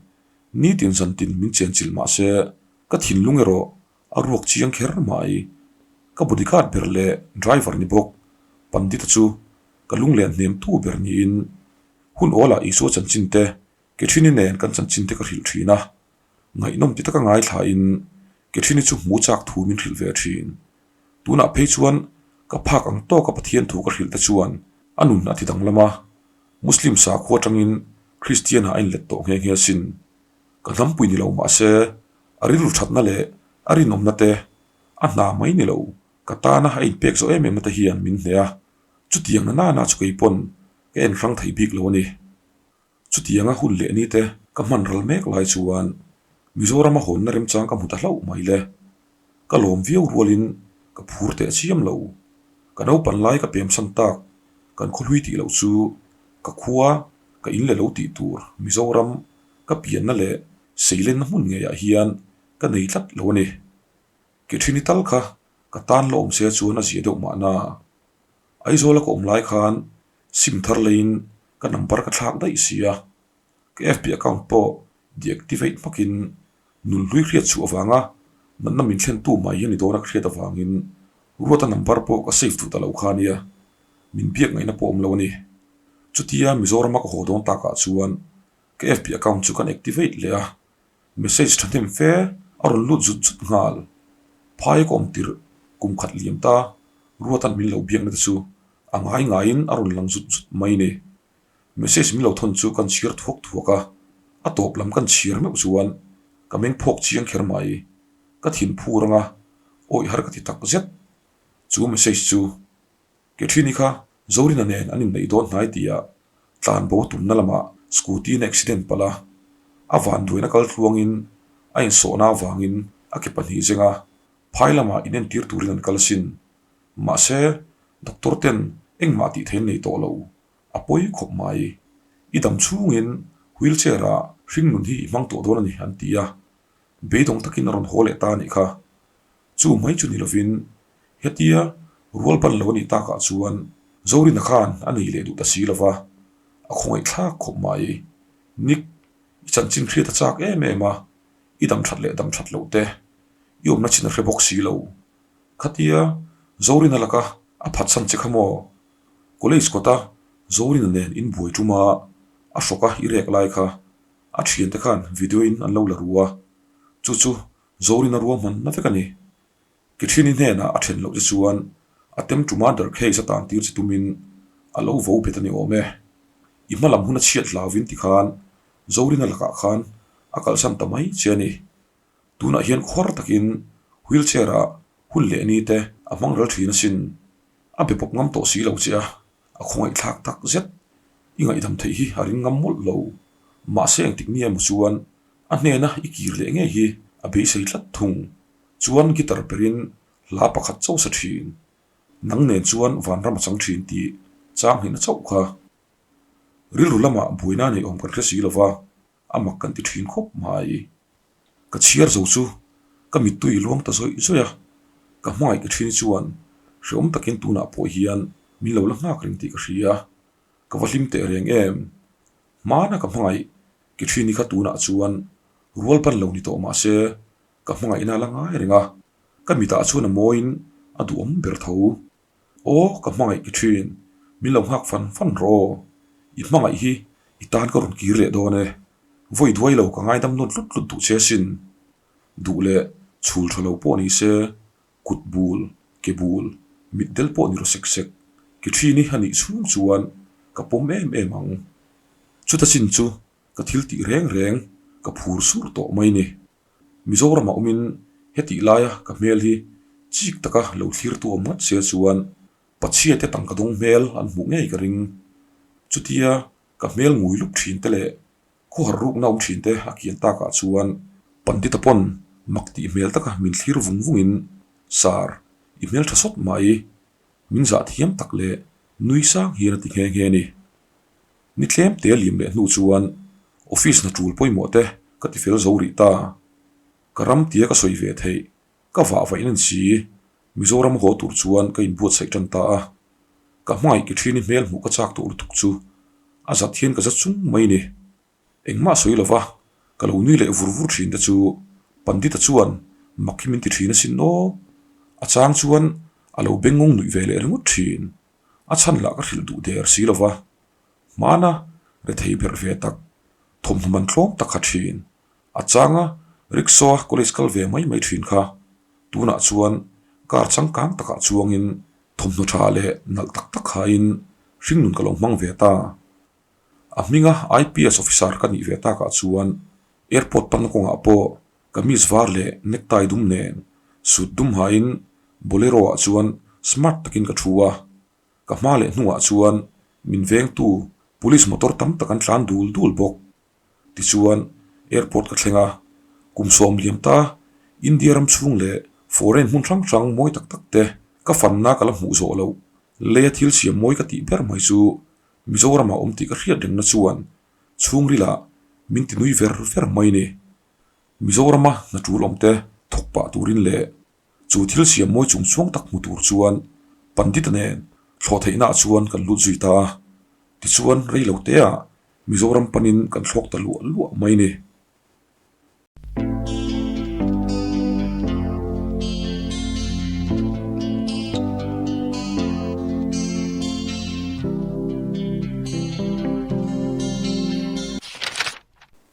Nitin zantin min chenchilh mah se ka thinlung erawh a ruak chiang kher mai. Ka bodyguard ber leh driver ni bawk Pandita chu ka lunglen hnem tu ber niin hun awlah Isua chanchin te Kethini nen kan chanchin te ka hrilh thin a. Ngaihnawm ti taka ngaithlain Kethini chu hmu chak thu min hrilh ve thin. Tunah phei chuan ka phak ang tawka Pathian thu ka hrilh te chuan a nun a ti danglam a. Muslim sakhua atangin Kristian ah a inlet tawh nghe nghe asin. Ka hnampui ni lo mahse a rilru thatna leh a rinawmna te a hna mai ni lo, ka tana a inpek zawh em em na te hian min hneh a, chutiang na nana chu kei pawn ka en hrang thei bik lo a ni. Chutianga hun leh ni te ka hman ral mek lai chuan Mizorama hawnna remchang ka hmu ta hlauh mai le. Ka lawm viau rualin ka phur teh chiam lo. Ka naupan lai ka pemsan tak kan khawhlui tih loh chu ka khua ka in leh lo tih tur Mizoram ka pianna leh seilenna hmun ngeiah hian ka nei tlat lo a ni. Ke thini tal kha ka tan la awm se chuan a zia deuh mahna. Aizawla ka awm lai khan sim thar leiin ka number ka thlak daih si a. Ka FB account pawh deactivate hmakin nun hlui hriat chhuah avanga natna min thlentu mai hi a ni dawn a ka hriat avangin Ruata number pawh ka save duh ta lo kha ania, min biak ngaihna pawh awm lo a ni. Chutia Mizorama ka haw dawn takah chuan ka FB account chu kan activate leh a, message thahnem fe a rawn lut zut zut nghal. Phai ka awm tirh kum khat liam ta Ruata'n min lo biakna te chu a ngai ngaiin a rawn lang zut zut mai ni. Message min lo thawn chu kan chhiar thuak thuak a, a tawp lam kan chhiar meuh chuan ka meng phawk chiang kher mai. Ka thin phur anga awih har ka ti tak zet. Chu message chu Catherine-i kha Zorina nen an inneih dawn hnai tihah tlan bo tumna lamah scooty-in a accident palh a, a vanduaina kal tluangin a insawhna avangin a ke pahnih zeng a, phai lamah inentir turin an kal asin. Mahse, doctor ten engmah tih theih an nei tawh lo. A pawi khawp mai. I dam chhungin wheelchair-ah hringnun hi i hmang tawh dawn a ni, an ti a. Beidawng takin a rawn haw leh ta a nih kha. Chu mai chu ni lovin hetia rual ban lo a nih takah chuan Zorina khan a nei leh duh ta si lova, a khawngaih thlak khawp mai. Nick, i chanchin hriat a chak em em a, i dam that leh dam that loh te, i awmna chin a hre bawk si lo. Khatia Zorina laka a phatsan che kha maw? College kawta Zorina nen inbuai ṭuma a hrawka i rek lai kha a ṭhiante khan video in an lo la ru a, chu chu Zorina ruahman na vek a ni. Kithini hnenah a then loh che chuan a tem ṭuma darkheis a tan tir che tumin a lo vo bet a ni awm e. I hma lam hun a chhiat hlauvin tikhan Zorina lakah khan a kalsan ta mai che a ni. Tunah hian khuar takin wheelchair ah hun leh ni te a hmang ral thin asin. A be pawp ngam tawh si lo che a, a khawngaih thlak tak zet. I ngaihdam theih hi a ring ngam mawlh lo. Mahse engtik ni emaw chuan A hnena i kir leh ngei hi a beisei tlat thung. Chuan guitar perin hla pakhat chauh sa thin. Nang nen chuan vanram a chang thin tih chang hnihna chauh kha. Rilru lamah buaina nei awm kan hre si lova, a mak kan ti thin khawp mai. Ka chhiar zo chu ka mittui luang ta zawih zawih a, ka hmangaih ka thin chuan hreawm takin tunah pawh hian min lo la nghak reng tih ka hria. Ka va hlim teh reng em? Hmana ka hmangaih Kithrini kha tunah chuan rual ban lo ni tawh mah se ka hmangaihna a la ngai reng a, ka mitah chuan a mawiin a duhawm ber tho. Aw ka hmangaih Kithrin, min lo nghak fan fan rawh aw. I hmangaih hi i tan ka rawn kir leh dawn e. Vawi duai lo ka ngaidam nawn tlut tlut duh che asin. Duh leh chhul tha lo pawh ni se Kut bul, ke bul, mit del pawh ni rawh sek sek, ke ṭhin i a nih chhung chuan ka pawm em em ang. Chuta chin chu ka thil tih reng reng ka phur sur tawh mai ni. Mizoramah awmin hetih laia ka hmel hi chik taka lo thlirtu awm ngat se chuan Pachhiate tangka dawng hmel an hmuh ngei ka ring. Chutia ka hmel ngui lup ṭhin te leh Khawhar rukna awm thin te a kian takah chuan Pandita pawn mak tih hmel taka min thlir vung vungin, Sir, i hmel tha sawt mai, min zah thiam tak leh nui sang hian a ti nghe nghe a ni. Ni tlem te liam leh hnu chuan office hna tul pawimawh te ka ti fel zo rih ta. Ka ram tia ka sawi ve theih, ka vah vaih nan si, Mizoram haw tur chuan ka inbuatsaih tan ta a. Ka hmangaih ki ṭhin i hmel hmuh ka chak tawh lutuk chu a zat hian ka za chung mai ni. Engmah sawi lova ka lo nui leh vur vur ṭhin te chu Pandita chuan mak hi min ti ṭhin asin aw. A chang chuan a lo bengngawng nuih ve leh ringawt ṭhin. A chhan lah ka hrilh duh der si lova. Hmana rethei berh ve tak, thawmhnaw man tlawm tak kha ṭhin. A changa rickshaw a college kal ve mai mai ṭhin kha. Tunah chuan car changkang takah chuangin Thawmhnaw tha leh nalh tak tak hain hringnun ka lo hmang ve ta. A hminga IPS officer ka nih ve takah chuan airport panna kawngah pawh kamis var leh necktie dum nen suit dum hain Bolero ah chuan smart takin ka thu a. Ka hma leh hnungah chuan min vengtu police motor tam tak an tlan dul dul bawk. Tichuan, airport ka thleng a, kum sawm liam ta India ram chhung leh foreign hmun hrang hrang mawi tak tak te ka fanna ka la hmuh zawh loh. Leia thil siam mawi ka tih ber mai chu Mizoramah awm tih ka hriat rengna chuan chhungrilah min ti nui ver ver mai ni. Mizorama hna tul awm te thawk pah turin leh Chu thil siam mawi chung chhuang tak hmu tur chuan Pandita nen thlawh theihnaah chuan kan lut zui ta a. Tichuan rei lo teah Mizoram panin kan thlawk ta luah luah mai ni.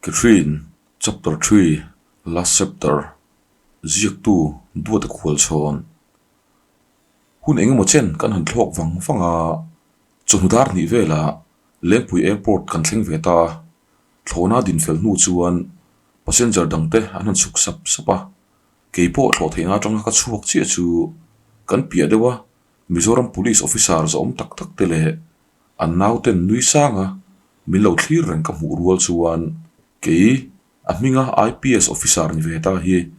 Catherine, Chapter 3, Last Chapter. Ziaktu Duata Khualchhawn hun eng emaw chen kan han thlawk vang vang a, chawhnu dar hnih velah Lengpui Airport kan thleng ve ta a, thlawhna din fel hnu chuan passenger dangte an han chhuk sap sap a, keipawh thlawh theihna atanga ka chhuak chiah chu. Kan piah deuh a, Mizoram Police Officer zawhawm tak tak te leh an nauten nui sanga min lo thlir reng ka hmuh rual chuan kei a hminga IPS Officer ni ve ta hi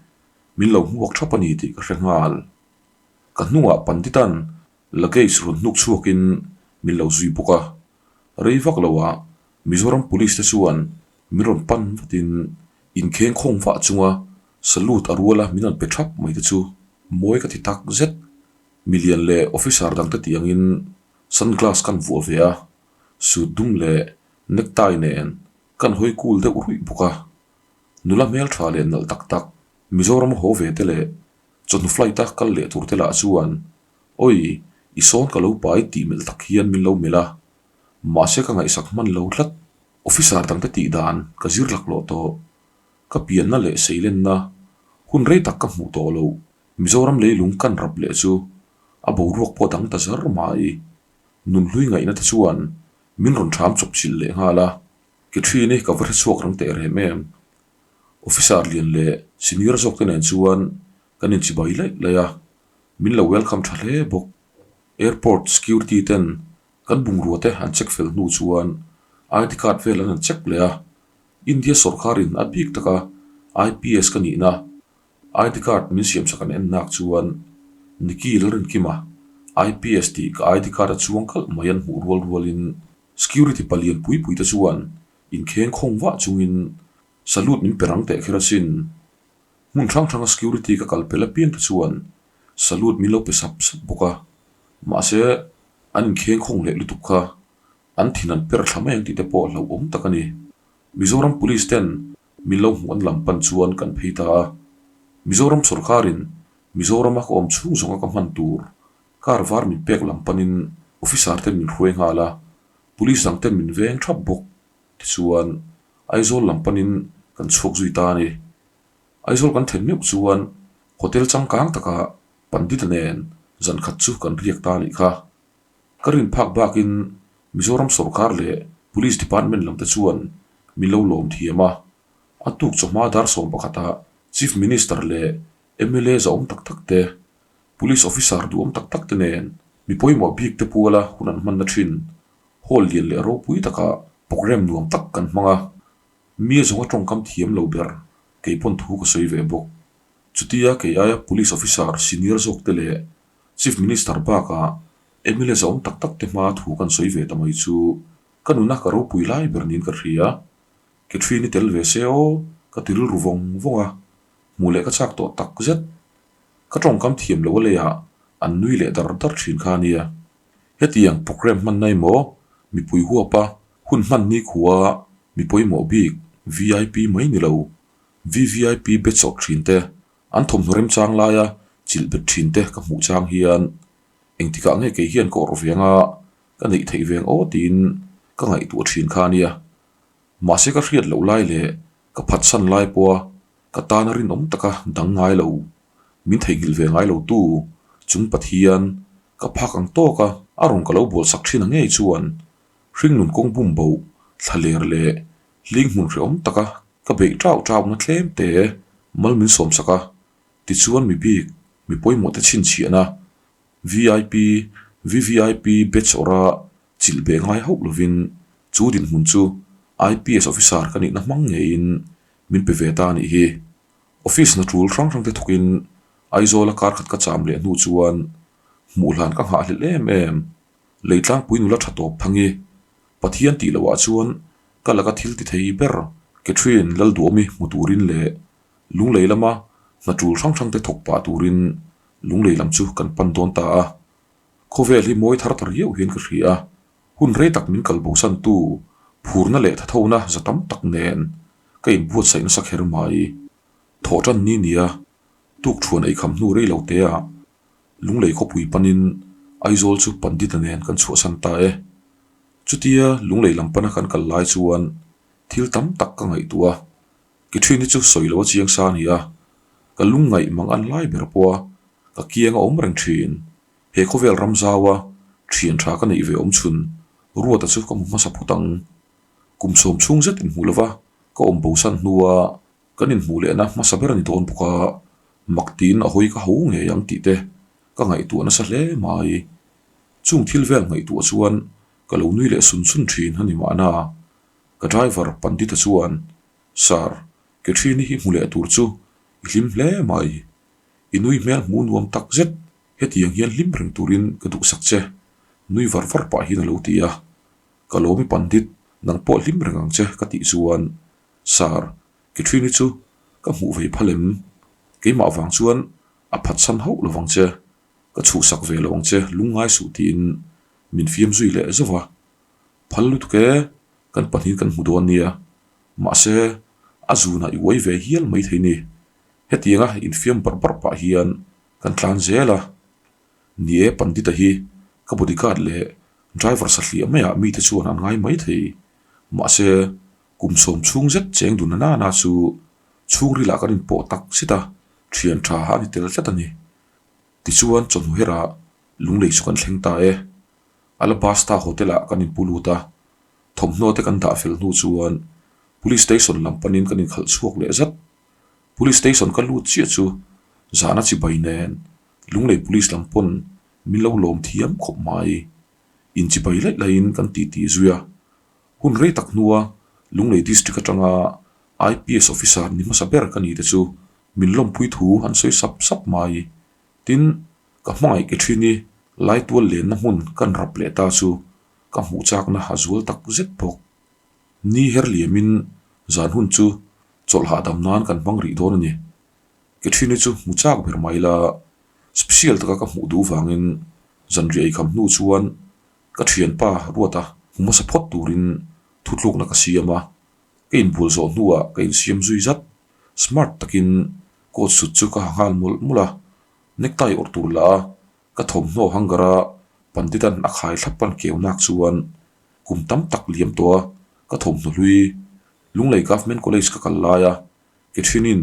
min lo hmuak thap a ni tih ka hre nghal. Ka hnungah Panditan luggage rawn hnuk chhuakin min lo zui bawk a, rei vak loah Mizoram Police te chuan min rawn pan vatin inkheng khawng vah chunga salute a ruala min rawn pe thap mai te chu mawi ka ti tak zet. Milian leh officer dangte tih angin sunglass kan vuah ve a, suit dum leh necktie nen kan hawi cool deuh ruih bawk a. Nula hmeltha leh nalh tak tak Mizoram haw ve te leh chawhnu flight a kal leh tur te lah chuan Awi, i sawn ka lo pai tih melh tak hian min lo melh a, mahse ka ngaihsak hman lo tlat. Officer dangte tih dan ka zir laklawh tawh. Ka pianna leh seilenna hun rei tak ka hmuh tawh loh. Mizoram leilung kan rap leh chu a boruak pawh dang ta zar mai. Nunhlui ngaihna te chuan min rawn ṭham chawp chilh leh nghal a, ke ṭhin hi ka va hre chhuak rang teh rem em. Officer lian leh senior zawk te nen chuan kan inchibai laih laih a, min lo welcome tha hle bawk. Airport security ten kan bungrua te an check fel hnu chuan ID card vel an han check leh a, India sawrkharin a bik taka IPS ka nihna ID card min siamsak an en nak chuan Nicky Lalrinkima IPS tih ka ID card a chuang kalh mai an hmuh rual rualin security palian pui pui te chuan inkheng khawng vah chungin salute min pe rang teh kher asin. Hmun hrang hranga security ka kal pel apiang te chuan salute min lo pe sap sap bawk a, mahse an inkheng khawng leh lutuk kha an thin an per thla mai ang tih te pawh hlauhawm tak a ni. Mizoram Police ten min lo hmuh an lam pan chuan kan phei ta a, Mizoram sawrkarin Mizorama ka awm chhung zawnga ka hman tur car var min pek lam panin officer ten min hruai nghal a, Police dang ten min veng thap bawk. Tichuan Aizawl lam panin kan chhuak zui ta a ni. Aizawl kan thlen meuh chuan hotel changkang takah Pandita nen zan khat chu kan riak ta a nih kha. Ka rin phak bakin Mizoram sawrkar leh Police Department lam te chuan min lo lawm thiam a. A tuk chawhma dar 11ah Chief Minister leh mla zahawm tak tak te, Police Officer duhawm tak tak te nen mi pawimawh bik te puala hun an hmanna thin hall lian leh ropui takah programme nuam tak kan hmang a. Mi a zawnga tawngkam thiam lo ber kei pawn thu ka sawi ve bawk. Chutia kei aia Police Officer senior zawk te leh Chief Minister bakah mla zahawm tak tak te hmaa thu kan sawi ve ta mai chu ka nuna ka ropui lai ber niin ka hria. Catherine i tel ve se aw ka ti rilru vawng vawng a, hmuh leh ka chak tawh tak zet. Ka tawngkam thiam lo a leiah an nui leh dar dar thin kha a nia. Hetiang programme hmanna emaw mipui huapa hun hman ni khua mi pawimawh bik VIP mai ni lo, VVIP bet sawt thin te, an thawmhnaw remchang laia chilh bet thin te ka hmuh chang hian engtikah nge kei hian ka awrh ve anga ka neih theih veng aw tiin ka ngaihtuah thin kha a nia. Mahse ka hriat loh lai leh ka phatsan lai pawha ka tana rinawm taka dang ngai lo, min theihnghilh ve ngai lo tu chung Pathian ka phak ang tawk a, a rawn ka lo bualsak thin a ngei chuan hringnun kawng bum bo thla ler leh hling hmun hrehawm taka ka beih tau tau na tlem te mal min sawmsak a, tichuan mi bik mi pawimawh te chhinchhiahna VIP, VVIP batch awrha chilh beh ngai hauh lovin chu dinhmun chu IPS officer ka nihna hmang ngeiin min pe ve ta a nih hi. Office hna tul hrang hrang te thawkin Aizawla kar khat ka cham leh hnu chuan hmuh hlan ka nghahhlelh em em. Leitlangpui nula tha tawp thang i Pathian tih loh ah chuan ka laka thil ti thei ber Catherine Lalduhawmi hmu turin leh Lunglei lama hna tul hrang hrang te thawk pah turin Lunglei lam chu kan pan dawn ta a. Khawvel hi mawi thar ta riau hian ka hria a, hun rei tak min kal bosan tu phurna leh thathona za tam tak nen ka inbuatsaih nasa kher mai. Thawh tan ni nia, tuk thuan eikham hnu rei lo te ah Lunglei khawpui panin Aizawl chu Pandita nen kan chhuahsan ta e. Chutia Lunglei lam pana kan kal lai chuan thil tam tak ka ngaihtuah a, Ke ṭhin hi chu sawi lo a chiang sa a ni a, ka lungngaih mang an lai ber pawh a, ka kiang a awm reng ṭhin. He khawvel ram zau a, ṭhian ṭha ka neih ve awm chhun Ruata chu ka hmu hmasa phawt ang. Kum sawm chhung zet inhmuh lova ka awm bosan hnua kan inhmuh lehna hmasa ber a ni dawn bawk a, mak tiin a hawi ka ho ngei ang tih te. ka ngaihtuah nasa hle mai. Chung thil vel ngaihtuah chuan ka lo nui leh sun sun thin a ni mahna. Ka driver Pandita chuan, Sir, Catherine-i hi hmu leh tur chu i hlim hle mai. I nui hmel hmuh nuam tak zet, hetiang hian hlim reng turin ka duhsak che, nui var var pah hian a lo ti a. Ka lawm i Pandit, nang pawh hlim reng ang che ka tih chuan, Sir, Catherine-i chu ka hmuh ve phal em? Keimah vang chuan a phatsan hauh lo vang che, ka chhuhsak ve lo ang che, lungngai suh tiin min fiam zui leh zauh a. Phal lutuk e, kan pahnihin kan hmu dawn nia. Mahse, a zunah i uai ve hial mai thei ni. Hetianga infiam barh barh pah hian kan tlan zel a. Ni e, Pandita hi ka bodyguard leh driver sahliah maiah mite chuan an ngai mai thei. Mahse, kum sawm chhung zet cheng dun na na chu chhungrilah kan inpawh tak zet a, thian tha a ni tel tlat a ni. Tichuan, chawhnu herah lunglei chu kan thleng ta e. Alabasta Hotel ah kan inpu lut a, thawmhnaw te kan dah fel hnu chuan Police Station lam panin kan inkhalh chhuak leh zat. Police Station ka lut chiah chu zahna chibai nen Lunglei Police lam pawn min lo lawm thiam khawp mai. Inchibai laih laihin kan titi zui a, hun rei tak hnua Lunglei District atanga IPS Officer ni hmasa ber ka ni te chu min lawmpui thu an sawi sap sap mai. Tin, ka hmangaih ke thin i Laitual lenna hmun kan rap leh ta chu ka hmuh chakna a zual tak zet bawk. Ni her liamin zan hun chu chawlh hahdam nan kan hmang rih dawn a ni. Ke thin hi chu hmu chak ber mai la, special taka ka hmuh duh vangin zanriah eikham hnu chuan ka thianpa Ruata hmu hmasa phawt turin thutlukna ka siam a, ka inbual zawh hnuah ka insiam zui zat. Smart takin coat suit chu ka ha nghal mawlh mawlh a, necktie awrh tur lah a, ka thawmhnaw hanger a Panditan a khai thlap pan keu nak chuan kum tam tak liam tawh a, ka thawmhnaw hlui Lunglei Government College ka kal lai a, Catherine-in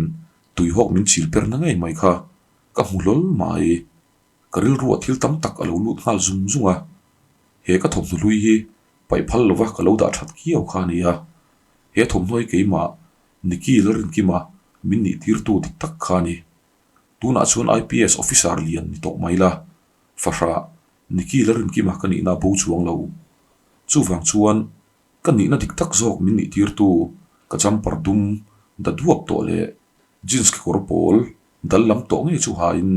tuihawk min chil per na ngei mai kha ka hmu hlawl mai. Ka rilruah thil tam tak a lo lut nghal zung zung a, he ka thawmhnaw hlui hi paih phal lova ka lo dah that kiau kha a ni a, he thawmhnaw hi keimah Nicky Lalrinkima min nih tirtu dik tak kha a ni. Tunah chuan IPS officer lian ni tawh mai la, fahrah Nicky Lalrinkima ka nihna bo chuang lo. Chuvang chuan ka nihna dik tak zawk min nih tirtu ka jumper dum da duap tawh leh jeans kekawr pawl dal lam tawh ngei chu hain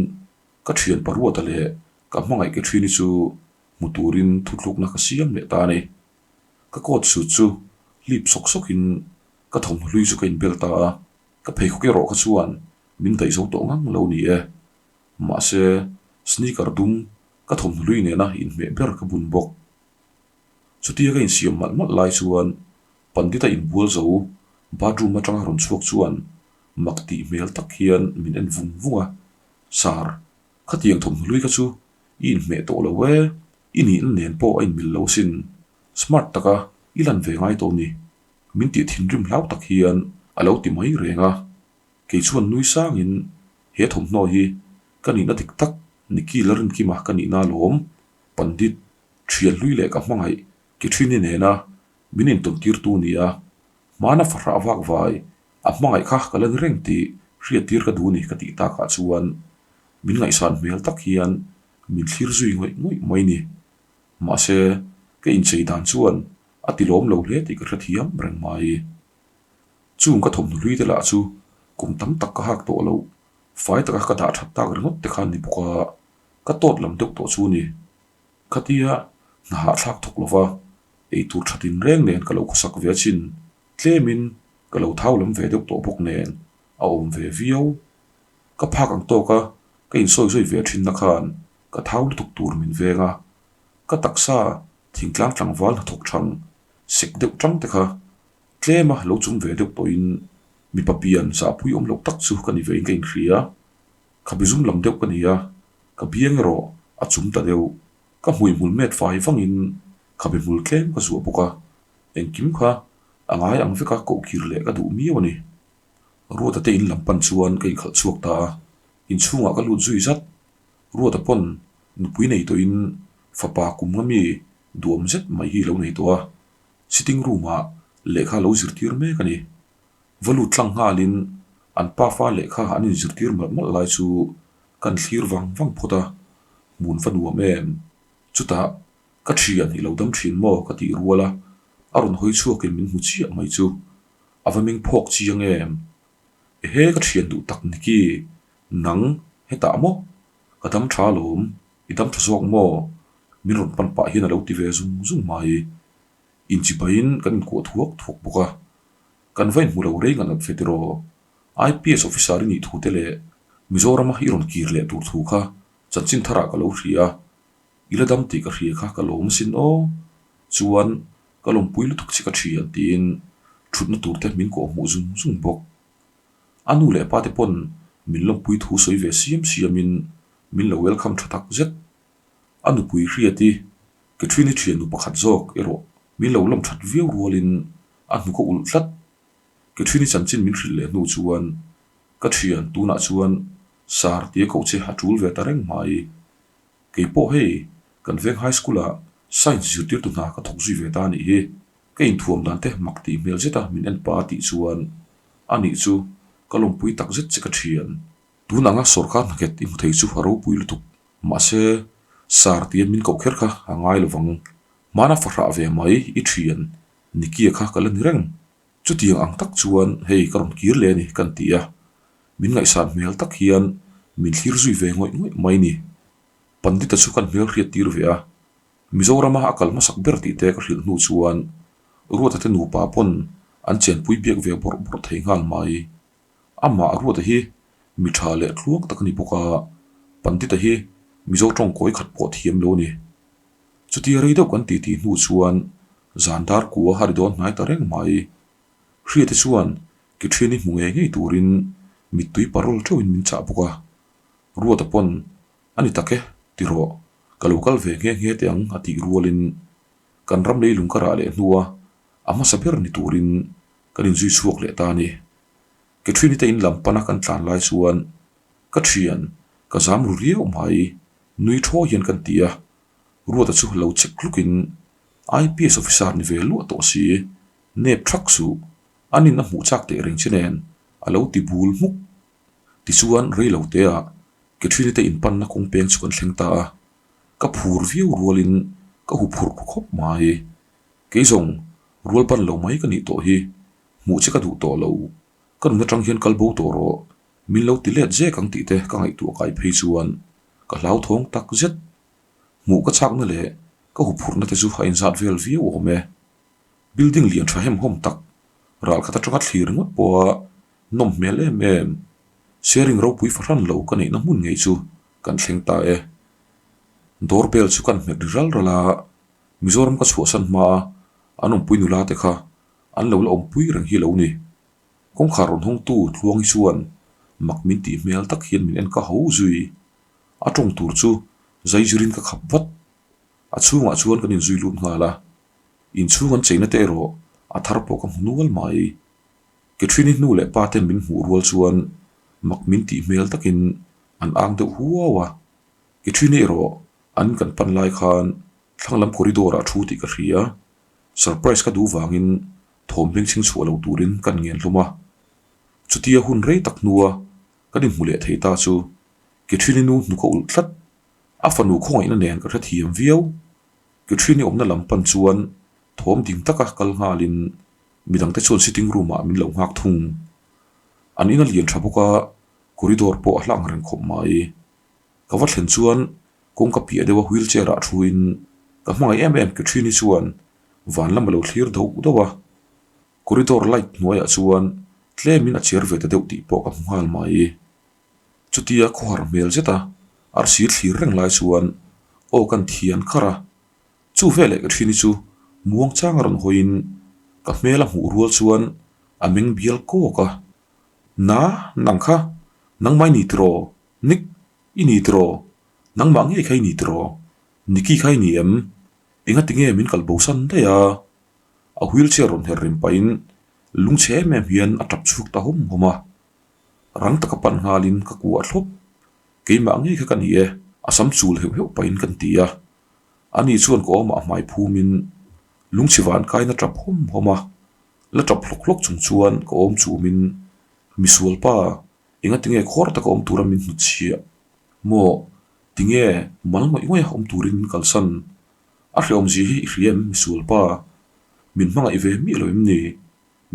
ka thian paruata leh ka hmangaih ke thini chu hmu turin thutlukna ka siam leh ta a ni. Ka coat suit chu hlip sawk sawkin ka thawmhnaw hlui chu ka inbel ta a, ka pheikhawk erawh kha chuan min daih zo tawh ngang lo ni e. Mahse, sneaker dum ka thawmhnaw hlui nena inhmeh ber ka bun bawk. Chutia ka insiam malh malh lai chuan Pandita inbual zo bathroom atanga rawn chhuak chuan mak tih hmel tak hian min en vung vung a, Sir, khatiang thawmhnaw hlui kha chu i inhmeh tawh lo e, i nihna nen pawh a inmil lo asin, smart taka i lan ve ngai tawh ni, min tih thinrim hlau tak hian a lo ti mai reng a. Kei chuan nui sangin he thawmhnaw hi ka nihna dik tak Nicky Lalrinkima ka nihna alawm, Pandit Thian hlui leh ka hmangaih Catherine-i nena min intawntirtu ni a, hmana fahrah vak vai a hmangaih kha ka la ni reng tih hriattir ka duh ni ka tih takah chuan min ngaihsan hmel tak hian min thlir zui ngawih ngawih mai ni. Mahse, ka inchei dan chuan a ti lawm lo hle tih ka hrethiam reng mai. Chung ka thawmhnaw hlui te lah chu kum tam tak ka hak tawh loh, fai taka ka dah that tak ringawt te kha an ni bawk a, ka tawt lam deuh tawh chu a ni. Khatia hna hahthlak thawk lova eitur tha tin reng nen ka lo khawsak ve achin tlemin ka lo thau lam ve deuh tawh bawk nen a awm ve viau. Ka phak ang tawka ka insawi zui ve thinna khan ka thau lutuk tur min veng a, ka taksa thingtlang tlangval hnathawk thang sek deuh tang te kha tlema lo chung ve deuh tawhin mipa pian zahpui awm loh tak chu ka ni vein ka inhria. Khabi zum lam deuh ka ni a, ka biang erawh a chum ta deuh. Ka hmui hmul met fai vangin khabi hmul tlem ka zuah bawk a, engkim kha a ngai ang veka koh kir leh ka duh miau a ni. Ruata te in lam pan chuan ka inkhalh chhuak ta a, inchhungah ka lut zui zat. Ruata pawn nupui nei tawhin fapa kum nga mi duhawm zet mai hi lo nei tawh a, sitting room ah lehkha lo zirtir mek a ni. Va lut tlang nghalin an pafa lehkha an inzirtir malh malh lai chu kan thlir vang vang phawt a. Hmun va nuam em? Chutah, Ka thian i lo dam thin maw? ka tih rual a, a rawn hawi chhuakin min hmu chiah mai chu a va meng phawk chiang em? Ehe ka thian duh tak Niki, nang hetah maw? Ka dam tha alawm, i dam tha zawk maw? Min rawn pan pah hian a lo ti ve zung zung mai. Inchipaiin kan inkuah thuak thuak bawk a, kan va inhmu lo rei ngat ngat ve tiraw? IPS officer i nih thu te leh Mizorama i rawn kir leh tur thu kha chanchin tharah ka lo hria a, i la dam tih ka hria kha ka lawm asin aw. Chuan ka lawmpui lutuk che ka thian tiin thutna tur te min kawh hmuh zung zung bawk. A nu leh pa te pawn min lawmpui thu sawi ve siam siamin min lo welcome tha tak zet. A nupui hriati Catherine-i thiannu pakhat zawk erawh min lo lawm that viau rualin a hnuk a ulh tlat. Catherine-i chanchin min hrilh leh hnu chuan ka thian tunah chuan Sir tia koh che a tul ve ta reng mai. Kei pawh hei kan veng high school-ah science zirtirtu hna ka thawk zui ve ta a nih hi. Ka inthuam dan te mak tih hmel zeta min en pa a tih chuan a nih chu ka lawmpui tak zet che ka thian. Tun anga sawrkar hnakhet i hmu thei chu a ropui lutuk. Mahse, Sir tia min koh kher kha a ngai lovang. Hmana fahrah ve mai i thian Nikia kha ka la ni reng. Chutiang ang tak chuan hei ka rawn kir leh a ni kan ti a, min ngaihsan hmel tak hian min thlir zui ve ngawih ngawih mai ni. Pandita chu kan hmel hriat tir ve a, Mizorama a kal hmasak ber tih te ka hrilh hnu chuan Ruata te nupa pawn an chenpui biak ve bawrh bawrh thei nghal mai. Amah Ruata hi mi tha leh tluang tak a ni bawk a, Pandita hi Mizo tawng kawi khat pawh thiam lo a ni. Chutia rei deuh kan titi hnu chuan zan dar kua a ri dawn hnai ta reng mai. Hriate chuan Kitchen-i hmu ngei ngei turin mittui parol teuhin min chah bawk a. Ruata pawn a ni tak e, ti rawh, ka lo kal ve nghe nghe teh ang a tih rualin kan ram leilung ka rah leh hnua a hmasa ber ni turin kan inzui chhuak leh ta a ni. Catherine-i te in lam pana kan tlan lai chuan ka thian ka zam ru riau mai, nui thaw hian kan ti a, Ruata chu lo check hlukin IPS officer ni ve luah tawh si, nep thak suh, an in a hmuh chak teh reng che nen a lo ti bul hmuk. Tichuan rei lo te ah Catherine-i te in panna kawng peng chu kan thleng ta a, ka phur viau rualin ka huphurh khawp mai. Kei zawng rual ban lo mai ka nih tawh hi, hmuh che ka duh tawh lo, ka nun atang hian kal bo tawh rawh, min lo ti let zek ang tih te ka ngaihtuah kai phei chuan ka hlauthawng tak zet. Hmuh ka chakna leh ka huphurhna te chu a inzat vel viau awm e. Building lian tha hemhawm tak, ral khat atanga thlir ringawt pawha nawm hmel em em, sharing ropui fahran lo ka neihna hmun ngei chu kan thleng ta e. Door bell chu kan hmet ri ral ral a, Mizoram ka chhuahsan hmaa an awmpui nula te kha an lo la awmpui reng hi lo ni. Kawngkhar rawn hawngtu Tluangi chuan mak min tih hmel tak hian min en ka ho zui. A tawng tur chu zaizirin ka khap vat. A chhungah chuan kan inzui lut nghal a, inchhung an cheina te erawh a thar pawh ka hmu nual mai. Catherine-i hnu leh pa ten min hmuh rual chuan mak min tih hmel takin an ang deuh huau a. Catherine-i erawh an kan pan lai khan thlang lam corridor ah thu tih ka hria. Surprise ka duh vangin thawm hming chhing chhuah lo turin kan ngen hlawm a. Chutia hun rei tak hnua kan inhmu leh thei ta chu Catherine-i nu hnuk a ulh tlat. A fanu khawngaihna nen ka hrethiam viau. Catherine-i awmna lam pan chuan thawm ding taka kal nghalin midangte chuan sitting room ah min lo nghak thung. An in a lian tha bawk a, corridor pawh a hla ang reng khawp mai. Ka va thlen chuan kawngka piah deuha wheelchair ah thuin ka hmangaih em em Catherine-i chuan van lam a lo thlir doh doh a. Corridor light hnuaiah chuan tlemin a cher ve ta deuh tih pawh ka hmu nghal mai. Chutia khawhar hmel zeta arsi thlir reng lai chuan aw kan thian kharh a, chu veleh Catherine-i chu muang chang a rawn hawiin ka hmel a hmuh rual chuan a meng bial kawk a, Na, nang kha, nangmah i ni tiraw? Nick, i ni tiraw? Nangmah ngei kha i ni tiraw? Nicky kha i ni em? Engati nge min kal bosan daih a? A wheelchair rawn her rem pahin lungchhe em em hian a tap chhuak ta hawm hawm a. Rang taka pan nghalin ka kuah thlawp. Keimah ngei kha ka ni e, a sam chul heuh heuh pahin kan ti a. Ani chuan ka awmah hmai phumin lungchhe van kaina tap hawm hawm a. La tap hlawk hlawk chung chuan ka awm chumin, Misualpa, engatinge khawr taka awm tura min hnutchhiah maw? Tinge mal ngawih ngawih a awm turin min kalsan? A hreawmzia hi i hria em misualpa? Min hmangaih ve miah lo em ni?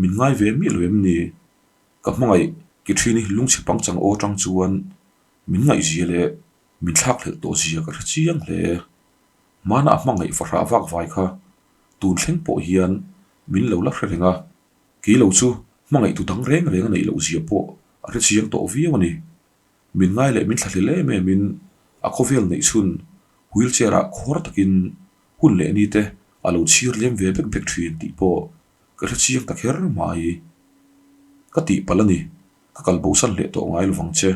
Min ngai ve miah lo em ni? Ka hmangaih ki thin i lungchhe pangchang aw tang chuan min ngaihzia leh min thlakhlelh tawh zia ka hre chiang hle. Hmana a hmangaih fahrah vak vai kha tun thleng pawh hian min lo la hre reng a, kei lo chu hmangaihtu dang reng reng a neih loh zia pawh a hre chiang tawh viau a ni. Min ngai leh min thlahlel em em in a khawvel neih chhun wheelchair ah khuar takin hun leh ni te a lo chhir liam ve bek bek thin tih pawh ka hre chiang ta kher mai. Ka tihpalh a ni, ka kal bosan leh tawh ngai lovang che.